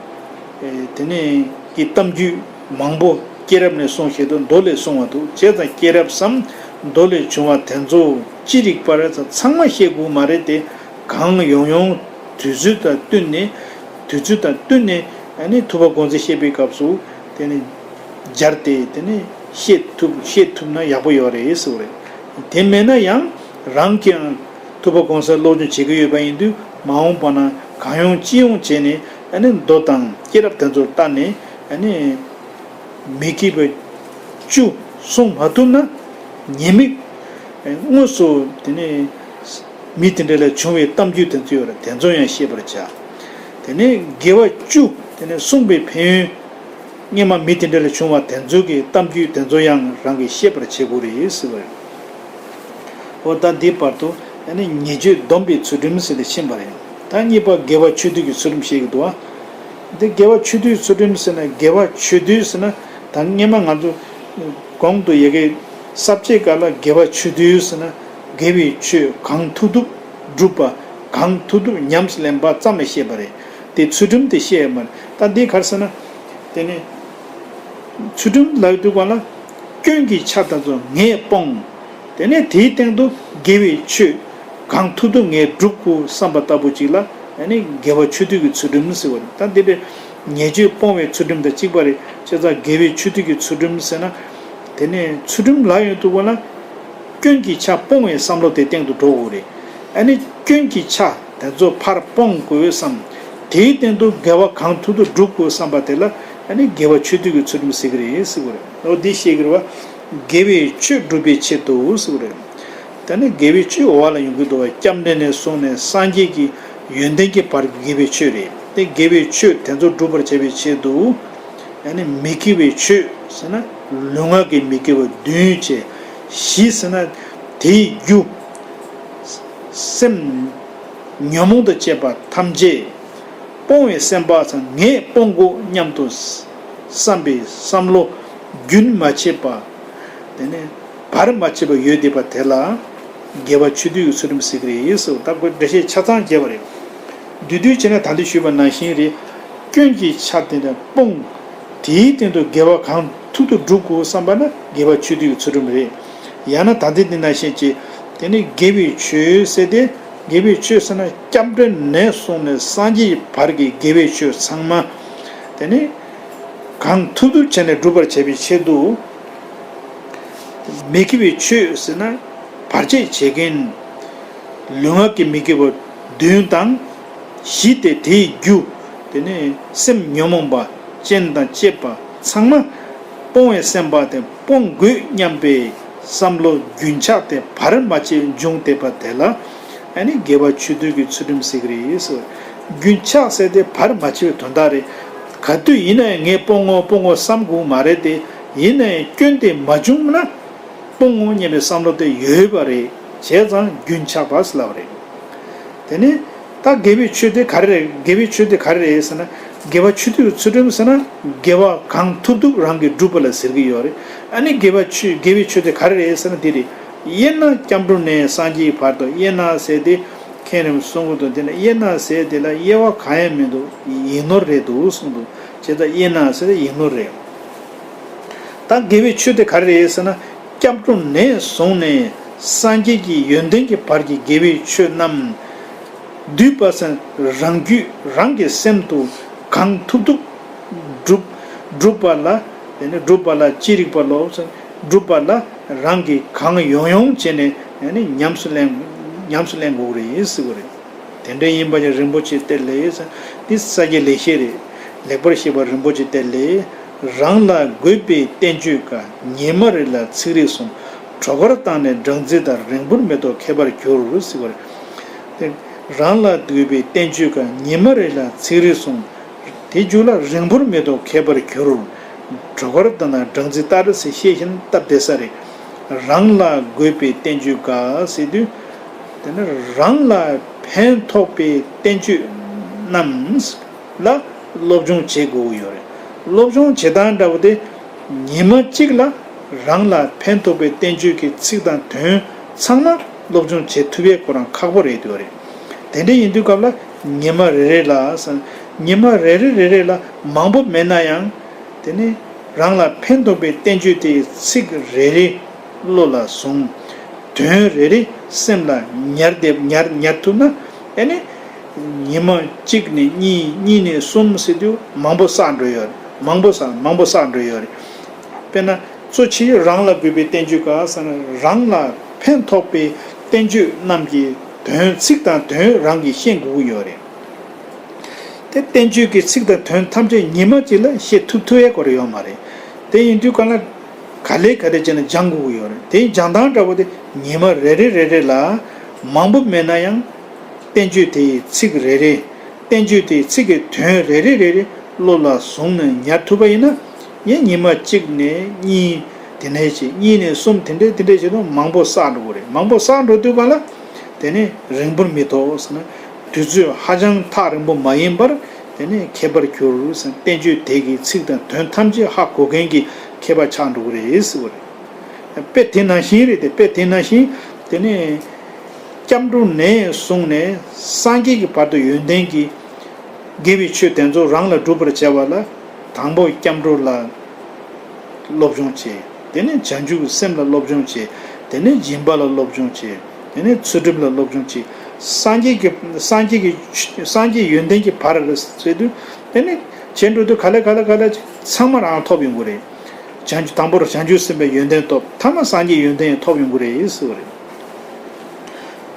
ཨེ། དེ་ནས་ཀྱི་གཏམ་རྒྱུད་མང་པོ་སྐྱེས་རབས་ནས་གསུངས་བཞིན་དུ་མདོ་ལས་གསུངས་པ་འདུག་བྱས་ཙང་སྐྱེས་རབས་སམ་མདོ་ལས་བྱུང་བ་དེ་ཚོ་ཅི་རིགས་པར་ཚང་མ་བཤད་དགོས་མ་རེད་དེ། གང་ཡོང་ཡོང་དུས་ཚོད་དང་བསྟུན་ནས། དུས་ཚོད་དང་བསྟུན་ནས་ཨ་ནི་ཐུབ་པ་དགོངས་མཛད་བཤད་པའི་སྐབས་སུ་དེ་ནི་སྦྱར་ཏེ་དེ་ནི་བཤད་ཐུབ་བཤད་ཐུབ་ན་ཡག་པོ་ཡོད་རེད་ཟེར་བ་རེད། དེ་མེད་ན་ཡང་རང་གིས་ཐུབ་པ་དགོངས་གསལ་སློབ་སྦྱོང་བྱེད་ཀྱི་ཡོད་པ་ཡིན་དུས་མ་འོངས་པ་ན་གང་ཡོང་ཅི་ཡོང་བྱས་ནས་ཨ་ནི་མདོ་དང་སྐྱེས་རབས་དེ་ཚོར་བལྟས་ནས་ཨ་ནི་མི་དགེ་བ་བཅུ་སྲུང་མ་ཐུབ་ན་ཉེས་དམིགས་དངོས་སུ་དེ་ནི་མི་དེ་འདྲ་ལ་བྱུང་བའི་གཏམ་རྒྱུད་དེ་ཚོ་ཡོད་རེད། དེ་ཚོ་ཡང་ཤེས་པར་བྱ། དེ་ནས་དགེ་བ་བཅུ་དེ་ནས་གསུངས་པའི་ཕན་ཡོན། སྔོན་མ་མི་དེ་འདྲ་ལ་བྱུང་བ་དེ་ཚོ་གི་གཏམ་རྒྱུད་དེ་ཚོ་ཡང་རང་གིས་ཤེས་པར་བྱེད་དགོས་རེད་ཟེར་བ་རེད། འོ་ད་འདི་བར་དུ་ཨ་ནི་ཉེས་སྤྱོད་སྡོམ་པའི་ཚུལ་ཁྲིམས་ཟེར་ཏེ་ཕྱིན་པ་རེད། ད་གཉིས་པ་དགེ་བ་ཆོས་སྡུད་ཀྱི་ཚུལ་ཁྲིམས་བཤད་ཀྱི་འདུག་ཨ། འདི་དགེ་བ་ཆོས་སྡུད་ཚུལ་ཁྲིམས་ཟེར་ན་དགེ་བ་ཆོས་སྡུད་ཟེར་ན་ད་སྔོན་མ་ང་ཚོ་གོང་དུ་ཡ་གི་ས་བཅད་ཀ་ལ་དགེ་བ་ཆོས་སྡུད་ཟེར་ན་དགེ་བའི་ཆོས་གང་ཐུབ་ཐུབ་སྒྲུབ་པ། གང་ཐུབ་ཐུབ་ཉམས་སུ་ལེན་པ་ཙམ་ལ་བཤད་པ་རེད། དེ་ཚུལ་ཁྲིམས་དེ་བཤད་ཡོད་མ་རེད། ད་འདི་ག་རེ་ཟེར་ན། དེ་ནི་ཚུལ་ཁྲིམས་ལབ་དུས་སྒང་ལ་སྐྱོན་གྱི་ཆ་དེ་ཚོ་ངས་སྤོང་། དེ་ནས་དེའི་སྟེང་དུ་དགེ་བའི་ཆོས་གང་ཐུབ་ཐུབ་ངས་སྒྲུབ་དགོས་བསམ་པ་ལྟ་བུ་ཅིག་ལ་ཨ་ནི་དགེ་བ་ཆོས་སྡུད་ཀྱི་ཚུལ་ཁྲིམས་ཟེར་བ་རེད། ད་འདི་འདྲའི་ཉེས་སྤྱོད་སྤོང་བའི་ཚུལ་ཁྲིམས་དང་གཅིག་པ་རེད། བྱས་ཙང་དགེ་བའི་ཆོས་སྡུད་ཀྱི་ཚུལ་ཁྲིམས་ཟེར་ན། དེ་ནས་ཚུལ་ཁྲིམས་ལབ་ཡོང་དུས་སྒང་ལ་སྐྱོན་གྱི་ཆ་སྤོང་བའི་བསམ་བློ་དེ་སྟེང་དུ་འགྲོ་དགོས་རེད། ཨ་ནི་སྐྱོན་གྱི་ཆ་དེ་ཚོ་ཕར་སྤོང་དགོས་བསམ། དེའི་སྟེང་དུ་དགེ་བ་གང་ཐུབ་ཐུབ་སྒྲུབ་དགོས་བསམ་པ་དེ་ལ་ཨ་ནི་དགེ་བ་ཆོས་སྡུད་ཀྱི་ཚུལ་ཁྲིམས་ཟེར་གྱི་རེད་ཟེར་གྱི་རེད། འོ་འདི་བཤད་ཀྱི་རེད་བ། དགེ་བའི་ཆོས་སྒྲུབ་པའི་ཆེད་དུ་ཟེར་གྱི་རེད། ད་ནི་དགེ་བའི་ཆོས་འོག་ལ་ཡོང་གི་འདུག་བ། སྐྱབས་འགྲོ་ནས་བཟུང་ནས་སངས་རྒྱས་ཀྱི་ཡོན་ཏན་གྱི་བར་གྱི་དགེ་བའི་ཆོས་རེད། དེ་དགེ་བའི་ཆོས་དེ་ཚོ་སྒྲུབ་པར་བྱ་བའི་ཆེད་དུ། ཨ་ནི་མི་དགེ་བའི་ཆོས་ཟེར་ན་ལུས་ངག་གི་མི་དགེ་བ་བདུན་བྱས། བཞི་ཟེར་ན་དེའི་རྒྱུ། སེམས་ཉོན་མོངས་དང་བཅས་པ་ཐམས་ཅད་སྤོང་བའི་སེམས་པ་ཚང་ངས་སྤོང་དགོས་སྙམ་དུ་བསམ་པའི་བསམ་བློ་རྒྱུན་མ་ཆད་པ། དེ་ནས་བར་མ་ཆད་པ་ཡོད་བསྡད་པ་དེ་ལ་དགེ་བ་ཆོས་སྡུད་ཀྱི་ཚུལ་ཁྲིམས་ཟེར་གྱི་རེད་ཟེར། ད་ཁོས་འགྲེལ་བཤད་ཆ་ཚང་བརྒྱབ་པ་རེད། བསྡུས་བསྡུས་བྱས་ན་ད་ལྟ་ཞུས་པ་ནང་བཞིན་རེད། སྐྱོན་གྱི་ཆ་དེ་འདྲ་སྤོང་། དེའི་སྟེང་དུ་དགེ་བ་གང་ཐུབ་ཐུབ་སྒྲུབ་དགོས་བསམ་པ་ན་དགེ་བ་ཆོས་སྡུད་ཀྱི་ཚུལ་ཁྲིམས་རེད། ཡང་ན་ད་ལྟ་འདི་ནང་བཞིན་གྱི་དེ་ནི་དགེ་བའི་ཆོས་ཟེར་ཏེ། དགེ་བའི་ཆོས་ཟེར་ན་སྐྱབས་འགྲོ་ནས་བཟུང་ནས་སངས་རྒྱས་བར་གྱི་དགེ་བའི་ཆོས་ཚང་མ། དེ་ནི་གང་ཐུབ་ཐུབ་བྱས་ནས་སྒྲུབ་པར་བྱ་བའི་ཆེད་དུ། མི་དགེ་བའི་ཆོས་ཟེར་ན་བར་ཆད་བྱེད་མཁན། ལུས་ངག་གི་མི་དགེ་བ་བདུན་དང་། བཞི་སྟེ་དེའི་རྒྱུ། དེ་ནི་སེམས་ཉོན་མོངས་པ་ཅན་དང་བཅས་པ་ཚང་མ་སྤོང་བའི་སེམས་པ་དེ་སྤོང་དགོས་སྙམ་པའི་བསམ་བློ་རྒྱུན་ཆགས་ཏེ་བར་མ་ཆད་འབྱུང་བསྡད་པ་དེ་ལ་ཨ་ནི་དགེ་བ་ཆོས་སྡུད་ཀྱི་ཚུལ་ཁྲིམས་ཟེར་གྱི་རེད་ཟེར། རྒྱུན་ཆགས་ཟེར་དེ་བར་མ་ཆད་པའི་དོན་དག་རེད། ག་དུས་ཡིན་ན་ཡང་ངས་སྤོང་ངོ་སྤོང་ངོ་བསམ་དགོས་མ་རེད་དེ། ཡིན་ན་ཡང་སྐྱོན་དེ་མ་བྱུང་ན། སྤོང་ངོ་སྙམ་པའི་བསམ་བློ་དེ་ཡོད་པ་རེད། བྱས་ཙང་རྒྱུན་ཆགས་པ་ཟེར་ལབ་པ་རེད། དེ་ནི་ད་དགེ་བའི་ཆོས་དེ་ག་རེ་རེད། དགེ་བའི་ཆོས་དེ་ག་རེ་རེད་ཟེར་ན། དགེ་བ་ཆོས་སྡུད་ཀྱི་ཚུལ་ཁྲིམས་ཟེར་ན་དགེ་བ་གང་ཐུབ་ཐུབ་རང་གིས་སྒྲུབ་པ་ལ་ཟེར་གྱི་ཡོད་རེད། ཨ་ནི་དགེ་བ་ཆོས་དགེ་བའི་ཆོས་དེ་ག་རེ་རེད་ཟེར་ན་འདི་རེད། དབྱེ་ན་སྐྱབས་འགྲོ་ནས་སངས་རྒྱས་བར་དུ་དབྱེ་ན་ཟེར་དེ། མཁན་རིན་པོ་ཆེས་གསུང་གི་འདུག་དེ་ན་དབྱེ་ན་ཟེར་དེ་ལ་དབྱེ་བ་གང་ཡང་མི་འདུག་ཡིག་ནོར་རེད་འདུག་གསུངས་འདུག་བྱས་ཙང་དབྱེ་ན་ཟེར་དེ་ཡིག་ནོར་རེད། ད་དགེ་བའི་ཆོས་དེ་ག་རེ་རེད་ཟེར་ན། སྐྱབས་འགྲོ་ནས་བཟུང་ནས་སངས་རྒྱས་ཀྱི་ཡོན་ཏན་གྱི་བར་གྱི་དགེ་བའི་ཆོས་རྣམས། འདུས་པ་སེམས་རང་རྒྱུད་རང་གི་སེམས་དུ་གང་ཐུབ་ཐུབ་སྒྲུབ་སྒྲུབ་པ་ལ། དེ་ནི་སྒྲུབ་པ་ལ་ཅི་རིགས་པ་ལོ། སྒྲུབ་པ་ལ་རང་གིས་གང་ཡོང་ཡོང་བྱས་ནས་ཉམས་སུ་ལེན་ཉམས་སུ་ལེན་དགོས་རེད་ཟེར་བ་རེད། དེ་འདྲ་ཡིན་པ་ཡང་རིན་པོ་ཆེ་གཏེར་ལས། འདི་ས་སྐྱའི་ལེགས་བཤད་རེད། ལེགས་པར་བཤད་པ་རིན་པོ་ཆེ་གཏེར་ལས། རང་ལ་དགོས་པའི་བསྟན་བཅོས་འགའ། ཉི་མ་རེ་ལ་ཚིག་རེ་གསུངས། གྲོགས་པོར་བཏང་ནས་སྦྲང་རྩི་ལྟར། རེངས་པོར་མེ་ཏོག་ཁྱད་པར་གྱུར་ཟེར་བ་རེད། དེ་ རང་ལ་དགོས་པའི་བསྟན་བཅོས་འགའ། ཉི་མ་རེ་ལ་ཚིག་རེ་གསུངས། དེ་རྒྱུད་ལ་རིང་པོར་མི་ཐོགས་མཁས་པར་གྱུར། བྲོ་གར་ལྟར་ན་སྦྲང་རྩི་ལྟར་ཟེར་བཤད་བཞིན་སྟབས་བདེ་ས་རེད། རང་ལ་དགོས་པའི་བསྟན་བཅོས་འགའ་ཟེར་དུས། དེ་ནི་རང་ལ་ཕན་ཐོགས་པའི་བསྟན་བཅོས་རྣམས་ལ་སློབ་སྦྱོང་བྱེད་དགོས་ཀྱི་ཡོད་རེད། སློབ་སྦྱོང་བྱེད་སྟངས་འདྲ་བོ་དེ། ཉི་མ་གཅིག་ལ་རང་ལ་ཕན་ཐོགས་པའི་བསྟན་བཅོས་ཀྱི་ཚིག་དང་དོན་ཚང་མ་སློབ་སྦྱོང་བྱེད་ཐུབ་ཡས་ཁོ་རང་ཁག་པོ་རེད་འདུག་རེད། དེ་འདྲ་ཡིན་དུས་སྐབས་ལ་ཉི་མ་རེ་རེ་ལ་ཟེར། ཉི་མ་རེ་རེ་རེ་རེ་ལ་མང་པོ་མེད་ན་ཡང་། དེ་ནི་རང་ལ་ཕན་ཐོགས་པའི་བསྟན་བཅོས་དེའི་ཚིག་རེ་རེ་བློ་ལ་བཟུང་། དོན་རེ་རེ་སེམས་ལ་ཉར་བསྡད་ཉར་ཉར་ཐུབ་ན། ཨེ་ནི། ཉི་མ་གཅིག་ནས་གཉིས། གཉིས་ནས་གསུམ་ཟེར་དུས་མང་པོ་བསགས་འགྲོ་ཡོད་རེད། མང་པོ་བསགས། མང་པོ་བསགས་འགྲོ་ཡོད་རེད། དཔེར་ན། གཙོ་ཆེ་རང་ལ་དགོས་པའི་བསྟན་བཅོས་འགའ་ཟེར་ན། རང་ལ་ཕན་ཐོགས་པའི་བསྟན་བཅོས་རྣམས་ཀྱི་དོན། ཚིག་དང་དོན་རང་གིས་ཤེས་དགོས་ཀྱི་ཡོད་རེད། དེ་བསྟན་བཅོས་ཀྱི་ཚིག་དང་དོན་ཐམས་ཅད་ཉི་མ་གཅིག་ལ་ཤེས་ཐུབ་ཐུབ་ཡས་ཁོ་རང་ཡོད་མ་རེད། དེ་ཡིན་དུས་གང་ལ། ག་ལེ་ག་ལེ་བྱས་ནས་སྦྱང་དགོས་ཀྱི་ཡོད་རེད། དེའི་སྦྱང་སྟངས་འདྲ་བོ་དེ་ཉི་མ་རེ་རེ་རེ་རེ་ལ་མང་པོ་མེད་ན་ཡང་། བསྟན་བཅོས་དེའི་ཚིག་རེ་རེ། བསྟན་བཅོས་དེའི་ཚིག་གི་དོན་རེ་རེ་རེ་རེ་བློ་ལ་བཟུང་ནས་ཉར་ཐུབ་པ་ཡིན་ན། ཡང་ཉི་མ་གཅིག་ནས་གཉིས། དེ་ནས་བྱས། གཉིས་ནས་གསུམ། དེ་འདྲས་དེ་འདྲས་བྱས་ན་མང་པོ་བསགས་འགྲོ་གི་རེད། མང་པོ་བསགས་འགྲོ་དུས་གང་ལ། དེ་ནས་རིང་པོར་མི་ཐོགས་ཟེར་ན། དུས་ཚོད་ཧ་ཅང་ཐག་རིང་པོ་མ་ཡིན་པར། དེ་ནས་མཁས་པར་གྱུར་ཟེར། བསྟན་བཅོས་དེ་གི་ཚིག་དང་དོན་ཐམས་ཅད་ཧ་གོ་མཁན་གྱི་མཁས་པ་ཆགས་འགྲོ་གི་རེད་ཟེར་བ་རེད། དཔེ་དེ་ནང་བཞིན་རེད་དེ། དཔེ་དེ་ནང་བཞིན། དེ་ནས་སྐྱབས་འགྲོ་ནས་བཟུང་ནས་སངས་རྒྱས་ཀྱི་བར་དུ་ཡོན་ཏན་གྱི་དགེ་བའི་ཆོས་དེ་ཚོ་རང་ལ་སྒྲུབ་པར་བྱ་བ་ལ། དང་པོ་སྐྱབས་འགྲོ་ལ་སློབ་སྦྱོང་བྱེད། དེ་ནས་བྱང་ཆུབ་ཀྱི་སེམས་ལ་སློབ་སྦྱོང་བྱེད། དེ་ནས་སྦྱིན་པ་ལ་སློབ་སྦྱོང་བྱེད། དེ་ནས་ཚུལ་ཁྲིམས་ལ་སློབ་སྦྱོང་བྱེད། སངས་རྒྱས་ཀྱི། སངས་རྒྱས་ཀྱི། སངས་རྒྱས་ཡོན་ཏན་གྱི་བར་ཟེར་དུས། དེ་ནས་བྱེད་འགྲོ་དུས་ག་ལེ་ག་ལེ་ག་ལེ་ཚང་མ་རང་ཐོབ་ཡོང་གི་རེད། བྱང་ཆུབ། དང་པོར་བྱང་ཆུབ་སེམས་དཔའི་ཡོན་ཏན་ཐོབ། ཐ་མ་སངས་རྒྱས་ཡོན་ཏན་ཡང་ཐོབ་ཡོང་གི་རེད་ཟེར་བ་རེད།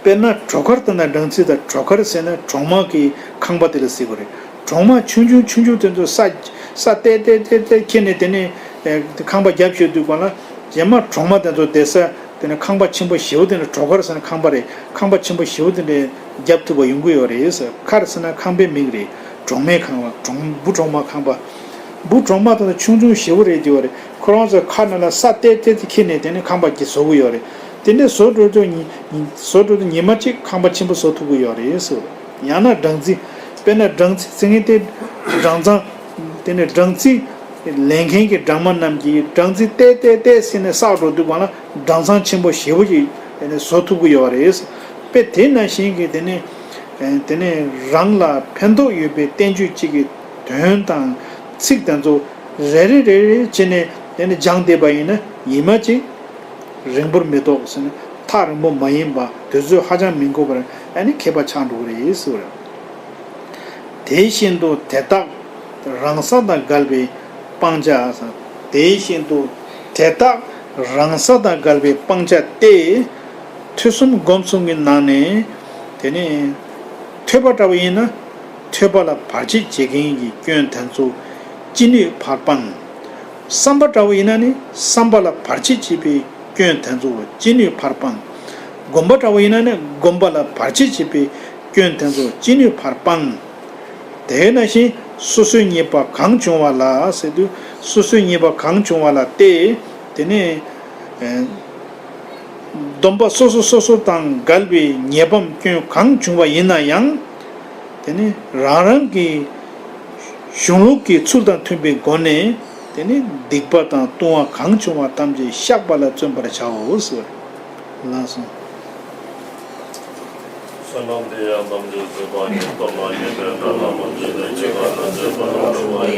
དཔེར་ན་བྲོ་གར་ལྟར་ན་སྦྲང་རྩི་དང་། བྲོ་གར་ཟེར་ན་གྲོག་མ་གི་ཁང་པ་དེ་ལ་ཟེར་གི་རེད། གྲོག་མ་ཆུང་ཆུང་ཆུང་ཆུང་དེ་ཚོ་ས། ས་ཏེ་ཏེ་ཏེ་ཏེ་ཁྱེར་ནས། དེ་ནས་ཨེ་ཁང་པ་རྒྱབ་ཤོར་དུས་གང་ལ། རྗེས་མ་གྲོག་མ་དེ་ཚོ་བསྡད་ས། དེ་ནས་ཁང་པ་ཆེན་པོ་ཞེ་པོ་དེ་འདྲ། བྲོ་གར་ཟེར་ན་ཁང་པ་རེད། ཁང་པ་ཆེན་པོ་ཞེ་པོ་དེ་འདྲ་རྒྱབ་ཐུབ་པ་ཡོང་གི་ཡོད་རེད་ཟེར། གར་ཟེར་ན་ཁང་པའི་མིང་རེད། གྲོག་མའི་ཁང་པ། གྲོག་འབུ་གྲོག་མ་ཁང་པ། འབུ་གྲོག་མ་དེ་ཚོ་ཆུང་ཆུང་ཞེ་པོ་རེད་ཅེས་པ་རེད། ཁོ་རང་ཚོ་ཁ་ནང་ལ་ས་ཏེ་ཏེ་ཏེ་ཁྱེར་ནས། དེ་ནས་ཁང་པ་གི་བཟོ་གི་ཡོད་རེད། དེ་འདྲ་བཟོ་འགྲོ་དུས་ཉི། ཉི། བཟོ་འགྲོ་དུས་ཉི་མ་གཅིག་ཁང་པ་ཆེན་པོ་བཟོ་ཐུབ་ཀྱི་ཡོད་རེད་ཟེར། ཡང་ན་སྦྲང་རྩི། དཔེར་ན་སྦྲང་རྩི་ཟེར་མཁན་དེ། སྦྲང་ཚང་། དེ་ནས་སྦྲང་རྩི་ལེན་མཁན་གྱི་སྦྲང་མ་རྣམས་ཀྱིས་སྦྲང་རྩི་ཏེ་ཏེ་ཏེ་ཟེར་ནས་བསགས་འགྲོ་དུས་གང་ལ། སྦྲང་ཚང་ཆེན་པོ་ཞེ་པོ་ཅིག་དེ་ནས་བཟོ་ཐུབ་ཀྱི་ཡོད་རེད། དཔེ་དེ་ནང་བཞིན་གྱི། དེ་ནས། དེ་ནས་རང་ལ་ཕན་ཐོགས་ཡོད་པའི་བསྟན་བཅོས་གཅིག་གི་དོན་དང་ཚིག་དེ་ཚོ་རེ་རེ་རེ་རེ་བྱས་ནས། དེ་ནས་སྦྱངས་བསྡད་པ་ཡིན་ན། ཉི་མ་གཅིག་རིང་པོར་མི་ཐོགས་ཟེར་ན། ཐག་རིང་པོ་མ་ཡིན་པ། དུས་ཚོད་ཧ་ཅང་མི་འགོར་བར། ཨ་ནི་མཁས་པ་ཆགས་འགྲོ་གི་རེད་ཟེར་བ་རེད། དེ་བཞིན་དུ་དེ་དག་རང་ས་དང་འགལ་བའི་སྤང་བྱ་ཟེར། དེ་བཞིན་དུ་དེ་དག་རང་ས་དང་འགལ་བའི་སྤང་བྱ་སྟེ། ཐོས་བསམ་སྒོམ་གསུམ་གྱི་ནང་ནས། དེ་ནས་ཐོས་པ་འདྲ་བོ་ཡིན་ན། ཐོས་པ་ལ་བར་ཆད་བྱེད་མཁན་གྱི་སྐྱོན་དེ་ཚོ་ཅི་ནུས་བར་སྤང་། བསམ་པ་འདྲ་བོ་ཡིན་ན་ནི། བསམ་པ་ལ་བར་ཆད་བྱེད་པའི་སྐྱོན་དེ་ཚོ་ཅི་ནུས་བར་སྤང་། སྒོམ་པ་འདྲ་བོ་ཡིན་ན་ནི། སྒོམ་པ་ལ་བར་ཆད་བྱེད་པའི་སྐྱོན་དེ་ཚོ་ཅི་ནུས་བར་སྤང་། དེ་ནང་བཞིན་སོ་སོའི་ཉེས་པ་གང་བྱུང་བ་ལ་ཟེར་དུས། སོ་སོའི་ཉེས་པ་གང་བྱུང་བ་ལ་སྟེ། དེ་ནས་ཨེ་སྡོམ་པ་སོ་སོ་སོ་སོ་དང་འགལ་བའི་ཉེས་པའམ་སྐྱོན་གང་བྱུང་བ་ཡིན་ན་ཡང་། དེ་ནི་རང་རང་གི་གཞུང་ལུགས་ཀྱི་ཚུལ་དང་མཐུན་པའི་སྒོ་ནས། དེ་ནི་སྡིག་པ་དང་ལྟུང་བ་གང་བྱུང་བ་ཐམས་ཅད་བཤགས་པ་ལ་བརྩོན་པར་བྱའོ་ཟེར་བ་རེད། ལགས་སོ། བསོད་ནམས་འདི་ཡང་ཐམས་ཅད་གཟིགས་པ་ཉིད། ཐོབ་པ་ཉིད་དེ་དག་ལ་མ་ལུས་པའི། འཇིགས་པ་ཐམས་ཅད་སྤང་བའི་ཕྱིར།